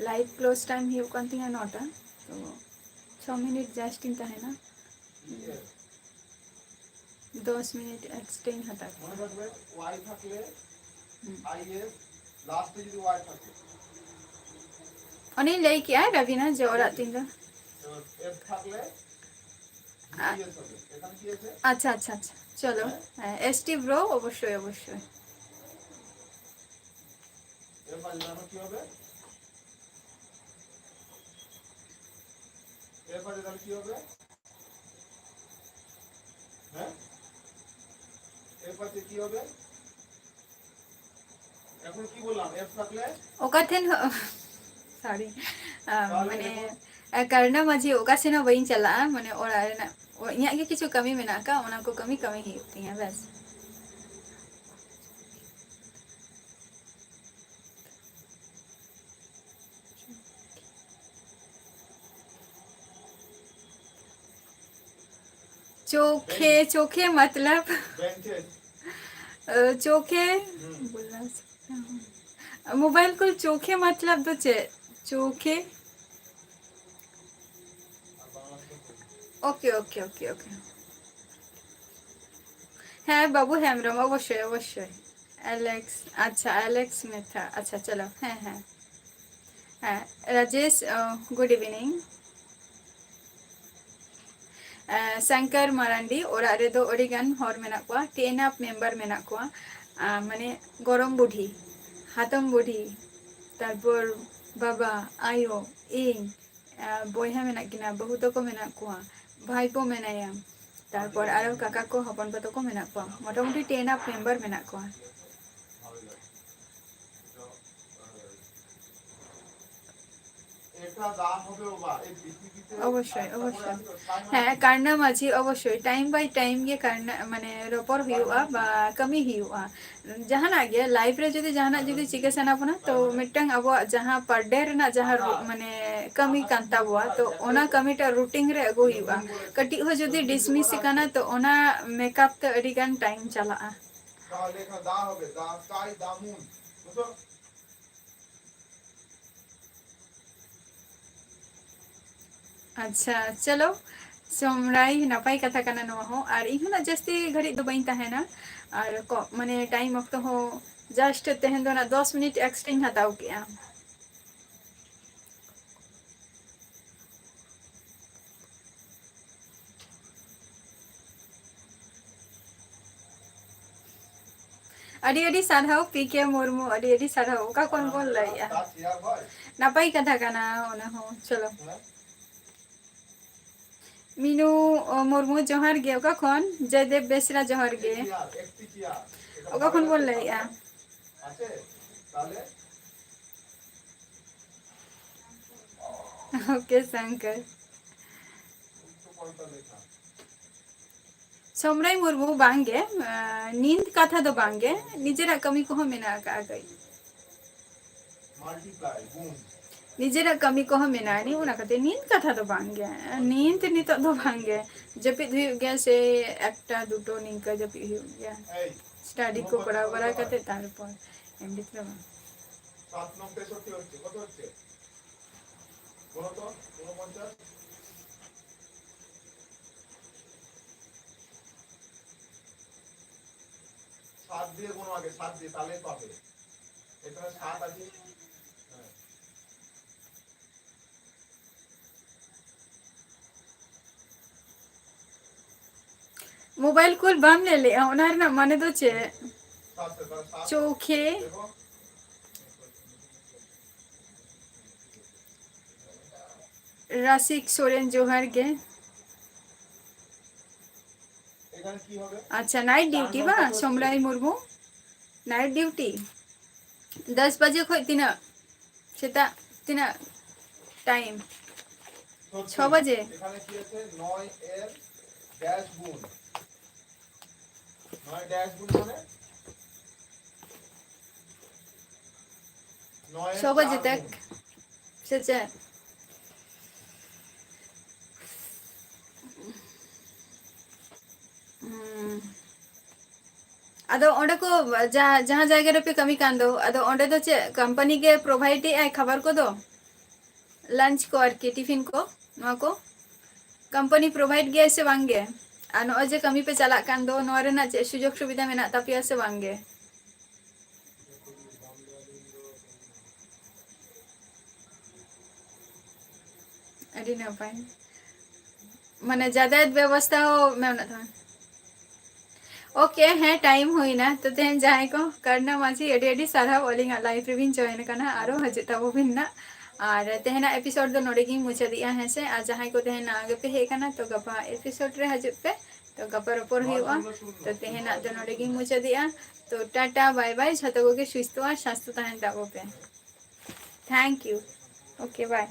Live close time ᱦᱩᱭᱩᱜ ᱠᱟᱱ ᱛᱤᱧᱟ ᱱᱚᱴᱟ, ᱛᱚ ᱪᱷᱚ ᱢᱤᱱᱤᱴ just ᱤᱧ ᱛᱟᱦᱮᱱᱟ᱾ ᱫᱚᱥ ᱢᱤᱱᱤᱴ extra ᱤᱧ ᱦᱟᱛᱟᱣ ᱠᱮᱫᱟ᱾ ᱢᱚᱱᱮ ᱨᱟᱠᱷᱵᱮ, ওয়াই থাকলে হুম। আইএস, লাস্টে যদি ওয়াই থাকে। ᱚᱱᱮᱧ ᱞᱟᱹᱭ ᱠᱮᱜᱼᱟ ᱨᱟᱵᱤᱱᱟ ᱡᱮ ᱚᱲᱟᱜ ᱛᱤᱧ ᱫᱚ। এস থাকলে ᱟ- বিএস হবে। এখানে কি আছে? আচ্ছা, আচ্ছা, আচ্ছা, চলো। হ্যাঁ? হ্যাঁ, ST bro, অবশ্যই, অবশ্যই। এর পাশে তাহলে কি হবে? এর পাশে তাহলে কি হবে? হ্যাঁ? এর পাশে কি হবে? এখন কি বললাম? এস থাকলে? ᱚᱠᱟ ᱴᱷᱮᱱ ᱦᱚᱸ, sorry, ᱟᱢ, ᱛᱟᱦᱚᱞᱮ ᱢᱟᱱᱮ, ᱮᱨᱯᱚᱨ? ᱟᱨ ᱠᱟᱨᱱᱟ ᱢᱟᱹᱡᱷᱤ ᱚᱠᱟ ᱥᱮᱱ ᱦᱚᱸ ᱵᱟᱹᱧ ᱪᱟᱞᱟᱜᱼᱟ, ᱢᱟᱱᱮ ᱚᱲᱟᱜ ᱨᱮᱱᱟᱜ, ᱚ-, ᱤᱧᱟᱹᱜ ᱜᱮ ᱠᱤᱪᱷᱩ ᱠᱟᱹᱢᱤ ᱢᱮᱱᱟᱜ ᱟᱠᱟᱫ, ᱚᱱᱟ ᱠᱚ ᱠᱟᱹᱢᱤ, ᱠᱟᱹᱢᱤ ᱦᱩᱭᱩᱜ ᱛᱤᱧᱟ, ᱵᱮᱥ᱾ ᱪᱳᱠᱷᱮ, ᱪᱳᱠᱷᱮ ᱢᱚᱛᱞᱚᱵ? ᱵᱮᱧᱪᱮᱥ᱾ ᱟᱹ, ᱪᱳᱠᱷᱮ? ᱦᱩᱸ᱾ ᱵᱚᱞᱟ ᱥᱠᱛᱟ ᱦᱩᱸ᱾ ᱢᱳᱵᱟᱭᱤᱞ ᱠᱚ ᱪᱳᱠᱷᱮ ᱢᱚᱛᱞᱚᱵ ᱫᱚ ᱪᱮᱫ? ᱪᱳᱠᱷᱮ? Okay, okay, okay, okay. ᱦᱮᱸ, ᱵᱟᱹᱵᱩ ᱦᱮᱢᱵᱨᱚᱢ, ᱚᱵᱚᱥᱥᱳᱭ, ᱚᱵᱚᱥᱥᱳᱭ᱾ ᱟᱞᱮᱠᱥ, ᱟᱪᱪᱷᱟ, ᱟᱞᱮᱠᱥ ᱢᱮᱛᱷᱟ᱾ ᱟᱪᱪᱷᱟ, ᱪᱚᱞᱚ᱾ ᱦᱮᱸ, ᱦᱮᱸ᱾ ᱦᱮᱸ, ᱨᱟᱡᱮᱥ, ᱚ, good evening᱾ ᱮ, ᱥᱚᱝᱠᱚᱨ ᱢᱟᱨᱟᱱᱰᱤ, ᱚᱲᱟᱜ ᱨᱮᱫᱚ ᱟᱹᱰᱤ ᱜᱟᱱ ᱦᱚᱲ ᱢᱮᱱᱟᱜ ᱠᱚᱣᱟ, ᱴᱮᱱ ᱟᱯ ᱢᱮᱢᱵᱟᱨ ᱢᱮᱱᱟᱜ ᱠᱚᱣᱟ᱾ ᱟ, ᱢᱟᱱᱮ, ᱜᱚᱲᱚᱢ ᱵᱩᱰᱷᱤ, ᱦᱟᱛᱚᱢ ᱵᱩᱰᱷᱤ, ᱛᱟᱨᱯᱚᱨ ᱵᱟᱵᱟ, ᱟᱭᱳ, ᱤᱧ, ᱟ, ᱵᱚᱭᱦᱟ ᱢᱮᱱᱟᱜ ᱠᱤᱱᱟ, ᱵᱟᱹᱦᱩ ᱛᱟᱠᱚ ᱢᱮᱱᱟᱜ ᱠᱚᱣᱟ, ᱵᱷᱟᱭᱯᱳ ᱢᱮᱱᱟᱭᱟ, ᱛᱟᱨᱯᱚᱨ ᱟᱨᱚ ᱠᱟᱠᱟ ᱠᱚ, ᱦᱚᱯᱚᱱ ᱵᱟ ᱛᱟᱠᱚ ᱢᱮᱱᱟᱜ ᱠᱚᱣᱟ᱾ ᱢᱚᱴᱟᱢᱩᱴᱤ ᱴᱮᱱ ᱟᱯ ᱢᱮᱢᱵᱟᱨ ᱢᱮᱱᱟᱜ ᱠᱚᱣᱟ᱾ ᱚᱵᱚᱥᱥᱳᱭ, ᱚᱵᱚᱥᱥᱳᱭ᱾ ᱦᱮᱸ, ᱠᱟᱨᱱᱟ ᱢᱟᱹᱡᱷᱤ ᱚᱵᱚᱥᱥᱳᱭ time by time ᱜᱮ ᱠᱟᱨᱱᱟ, ᱢᱟᱱᱮ, ᱨᱚᱯᱚᱲ ᱦᱩᱭᱩᱜᱼᱟ ᱵᱟ ᱠᱟᱹᱢᱤ ᱦᱩᱭᱩᱜᱼᱟ᱾ ᱡᱟᱦᱟᱱᱟᱜ ᱜᱮ life ᱨᱮ ᱡᱩᱫᱤ ᱡᱟᱦᱟᱱᱟᱜ ᱡᱩᱫᱤ ᱪᱤᱠᱟᱹ ᱥᱟᱱᱟ ᱵᱚᱱᱟ, ᱛᱚ ᱢᱤᱫᱴᱟᱝ ᱟᱵᱚᱣᱟᱜ ᱡᱟᱦᱟᱸ per day ᱨᱮᱱᱟᱜ ᱡᱟᱦᱟᱸ ᱨᱩ-, ᱢᱟᱱᱮ, ᱠᱟᱹᱢᱤ ᱠᱟᱱ ᱛᱟᱵᱚᱣᱟ, ᱛᱚ ᱚᱱᱟ ᱠᱟᱹᱢᱤᱴᱟᱜ routine ᱨᱮ ᱟᱹᱜᱩ ᱦᱩᱭᱩᱜᱼᱟ᱾ ᱠᱟᱹᱴᱤᱡ ᱦᱚᱸ ᱡᱩᱫᱤ dismiss ᱟᱠᱟᱱᱟ, ᱛᱚ ᱚᱱᱟ makeup ᱛᱮ ᱟᱹᱰᱤ ᱜᱟᱱ time ᱪᱟᱞᱟᱜᱼᱟ᱾ ᱟᱪᱪᱷᱟ, ᱪᱚᱞᱚ, ᱥᱚᱢᱨᱟᱭ, ᱱᱟᱯᱟᱭ ᱠᱟᱛᱷᱟ ᱠᱟᱱᱟ ᱱᱚᱣᱟ ᱦᱚᱸ᱾ ᱟᱨ ᱤᱧ ᱦᱚᱸ ᱱᱟᱜ ᱡᱟᱹᱥᱛᱤ ᱜᱷᱟᱹᱲᱤᱡ ᱫᱚ ᱵᱟᱹᱧ ᱛᱟᱦᱮᱱᱟ, ᱟᱨ ᱠᱚ, ᱢᱟᱱᱮ, time ᱚᱠᱛᱚ ᱦᱚᱸ just ᱛᱮᱦᱮᱧ ᱫᱚ ᱱᱟᱜ ᱫᱚᱥ ᱢᱤᱱᱤᱴ extra ᱤᱧ ᱦᱟᱛᱟᱣ ᱠᱮᱜᱼᱟ᱾ ᱟᱹᱰᱤ ᱟᱹᱰᱤ ᱥᱟᱨᱦᱟᱣ ᱯᱤ ᱠᱮ ᱢᱩᱨᱢᱩ, ᱟᱹᱰᱤ ᱟᱹᱰᱤ ᱥᱟᱨᱦᱟᱣ᱾ ᱚᱠᱟ ᱠᱷᱚᱱ ᱵᱚᱱ ᱞᱟᱹᱭᱮᱜᱼᱟ? ᱱᱟᱯᱟᱭ ᱠᱟᱛᱷᱟ ᱠᱟᱱᱟ ᱚᱱᱟ ᱦᱚᱸ᱾ ᱪᱚᱞᱚ᱾ ᱢᱤᱱᱩ, ᱚ, ᱢᱩᱨᱢᱩ, ᱡᱚᱦᱟᱨ ᱜᱮ᱾ ᱚᱠᱟ ᱠᱷᱚᱱ? ᱡᱚᱭᱫᱮᱵ ᱵᱮᱥᱨᱟ, ᱡᱚᱦᱟᱨ ᱜᱮ᱾ ᱚᱠᱟ ᱠᱷᱚᱱ ᱵᱚᱱ ᱞᱟᱹᱭᱮᱜᱼᱟ? ᱟᱪᱪᱷᱟ, ᱛᱟᱦᱞᱮ? ᱳᱠᱮ ᱥᱚᱝᱠᱚᱨ᱾ ᱥᱚᱢᱨᱟᱭ ᱢᱩᱨᱢᱩ, ᱵᱟᱝᱜᱮ, ᱟᱸ, ᱱᱤᱛ ᱠᱟᱛᱷᱟ ᱫᱚ ᱵᱟᱝᱜᱮ, ᱱᱤᱡᱮᱨᱟᱜ ᱠᱟᱹᱢᱤ ᱠᱚᱦᱚᱸ ᱢᱮᱱᱟᱜ ᱟᱠᱟᱫᱼᱟ ᱠᱟᱹᱡ᱾ ᱱᱤᱡᱮᱨᱟᱜ ᱠᱟᱹᱢᱤ ᱠᱚᱦᱚᱸ ᱢᱮᱱᱟᱜᱼᱟ, ᱱᱤ-, ᱚᱱᱟ ᱠᱷᱟᱹᱛᱤᱨ ᱱᱤᱛ ᱠᱟᱛᱷᱟ ᱫᱚ ᱵᱟᱝᱜᱮ, ᱱᱤᱛ ᱱᱤᱛᱚᱜ ᱫᱚ ᱵᱟᱝᱜᱮ᱾ ᱡᱟᱹᱯᱤᱫ ᱦᱩᱭᱩᱜ ᱜᱮᱭᱟ ᱥᱮ ᱮᱠᱴᱟ ᱫᱩᱴᱳ ᱱᱤᱝᱠᱟᱹ ᱡᱟᱹᱯᱤᱫ ᱦᱩᱭᱩᱜ ᱜᱮᱭᱟ, ᱥᱴᱟᱰᱤ ᱠᱚ ᱠᱚᱨᱟᱣ ᱵᱟᱲᱟ ᱠᱟᱛᱮ ᱛᱟᱨᱯᱚᱨ ᱮᱢᱱᱤ ᱛᱮᱫᱚ ᱵᱟᱝ᱾ সাত দিয়ে কোনো আগে, সাত দিয়ে তাহলে পাবে। এখানে সাত আছে। হ্যাঁ। ᱢᱳᱵᱟᱭᱤᱞ ᱠᱚᱞ ᱵᱟᱢ ᱧᱮᱞ ᱞᱮᱜᱼᱟ, ᱚᱱᱟ ᱨᱮᱱᱟᱜ ᱢᱟᱱᱮ ᱫᱚ ᱪᱮᱫ? ᱪᱳᱠᱷᱮ᱾ ᱨᱟᱥᱤᱠ ᱥᱚᱨᱮᱱ, ᱡᱚᱦᱟᱨ ᱜᱮ᱾ ᱟᱪᱪᱷᱟ, ᱱᱟᱭᱤᱴ ᱰᱤᱭᱩᱴᱤ ᱵᱟᱝ, ᱥᱚᱢᱨᱟᱭ ᱢᱩᱨᱢᱩ? ᱱᱟᱭᱤᱴ ᱰᱤᱭᱩᱴᱤ ᱫᱚᱥ ᱵᱟᱡᱮ ᱠᱷᱚᱡ ᱛᱤᱱᱟᱹᱜ? ᱥᱮᱛᱟᱜ ᱛᱤᱱᱟᱹᱜ ᱴᱟᱭᱤᱢ? ᱪᱷᱚ ᱵᱟᱡᱮ? এখানে কি আছে? নয় এর ড্যাশ গুণ। নয় ড্যাশ গুণ মানে? নয় এর ছ বাজে চার তক। গুণ। ᱥᱮ ᱪᱮᱫ? ᱦᱩᱸ᱾ ᱟᱫᱚ ᱚᱸᱰᱮ ᱠᱚ, ᱡᱟ-, ᱡᱟᱦᱟᱸ ᱡᱟᱭᱜᱟ ᱨᱮᱯᱮ ᱠᱟᱹᱢᱤ ᱠᱟᱱ ᱫᱚ, ᱟᱫᱚ ᱚᱸᱰᱮ ᱫᱚ ᱪᱮᱫ ᱠᱳᱢᱯᱟᱱᱤ ᱜᱮ ᱯᱨᱳᱵᱷᱟᱭᱤᱰ ᱮᱫ ᱟᱭ ᱠᱷᱟᱵᱟᱨ ᱠᱚᱫᱚ? ᱞᱟᱧᱪ ᱠᱚ ᱟᱨᱠᱤ, ᱴᱤᱯᱷᱤᱱ ᱠᱚ, ᱱᱚᱣᱟ ᱠᱚ ᱠᱳᱢᱯᱟᱱᱤ ᱯᱨᱳᱵᱷᱟᱭᱤᱰ ᱜᱮᱭᱟᱭ ᱥᱮ ᱵᱟᱝ ᱜᱮ? ᱟᱨ ᱱᱚᱜᱼᱚᱭ ᱡᱮ ᱠᱟᱹᱢᱤ ᱯᱮ ᱪᱟᱞᱟᱜ ᱠᱟᱱ ᱫᱚ, ᱱᱚᱣᱟ ᱨᱮᱱᱟᱜ ᱪᱮᱫ ᱥᱩᱡᱳᱜᱽ ᱥᱩᱵᱤᱫᱷᱟ ᱢᱮᱱᱟᱜ ᱛᱟᱯᱮᱭᱟ ᱥᱮ ᱵᱟᱝ ᱜᱮ? ᱟᱹᱰᱤ ᱱᱟᱯᱟᱭ᱾ ᱢᱟᱱᱮ ᱡᱟᱛᱟᱭᱟᱛ ᱵᱮᱵᱚᱥᱛᱷᱟ ᱦᱚᱸ ᱢᱮᱱᱟᱜ ᱛᱟᱢᱟ᱾ ᱳᱠᱮ, ᱦᱮᱸ, ᱴᱟᱭᱤᱢ ᱦᱩᱭᱱᱟ᱾ ᱛᱚ ᱛᱮᱦᱮᱧ ᱡᱟᱦᱟᱸᱭ ᱠᱚ, ᱠᱟᱨᱱᱟ ᱢᱟᱹᱡᱷᱤ, ᱟᱹᱰᱤ ᱟᱹᱰᱤ ᱥᱟᱨᱦᱟᱣ ᱟᱹᱞᱤᱧᱟᱜ ᱞᱟᱭᱤᱵᱷ ᱨᱮᱵᱤᱱ ᱡᱚᱭᱮᱱ ᱟᱠᱟᱱᱟ᱾ ᱟᱨᱚ ᱦᱤᱡᱩᱜ ᱛᱟᱵᱚ ᱵᱤᱱ ᱱᱟᱜ᱾ ᱟᱨ ᱛᱮᱦᱮᱧᱟᱜ ᱮᱯᱤᱥᱳᱰ ᱫᱚ ᱱᱚᱰᱮ ᱜᱤᱧ ᱢᱩᱪᱟᱹᱫᱮᱜᱼᱟ, ᱦᱮᱸ ᱥᱮ? ᱟᱨ ᱡᱟᱦᱟᱸᱭ ᱠᱚ ᱛᱮᱦᱮᱧ ᱱᱟᱣᱟ ᱜᱮᱯᱮ ᱦᱮᱡ ᱟᱠᱟᱱᱟ, ᱛᱚ ᱜᱟᱯᱟ ᱮᱯᱤᱥᱳᱰ ᱨᱮ ᱦᱤᱡᱩᱜ ᱯᱮ, ᱛᱚ ᱜᱟᱯᱟ ᱨᱚᱯᱚᱲ ᱦᱩᱭᱩᱜᱼᱟ᱾ ᱛᱚ ᱛᱮᱦᱮᱧᱟᱜ ᱫᱚ ᱱᱚᱰᱮ ᱜᱤᱧ ᱢᱩᱪᱟᱹᱫᱮᱜᱼᱟ᱾ ᱛᱚ ᱴᱟᱴᱟ, ᱵᱟᱭ ᱵᱟᱭ, ᱡᱷᱚᱛᱚ ᱠᱚᱜᱮ ᱥᱩᱥᱛᱷᱚ ᱟᱨ ᱥᱟᱥᱛᱷᱚ ᱛᱟᱦᱮᱱ ᱛᱟᱵᱚ ᱯᱮ᱾ Thank you. Okay, bye.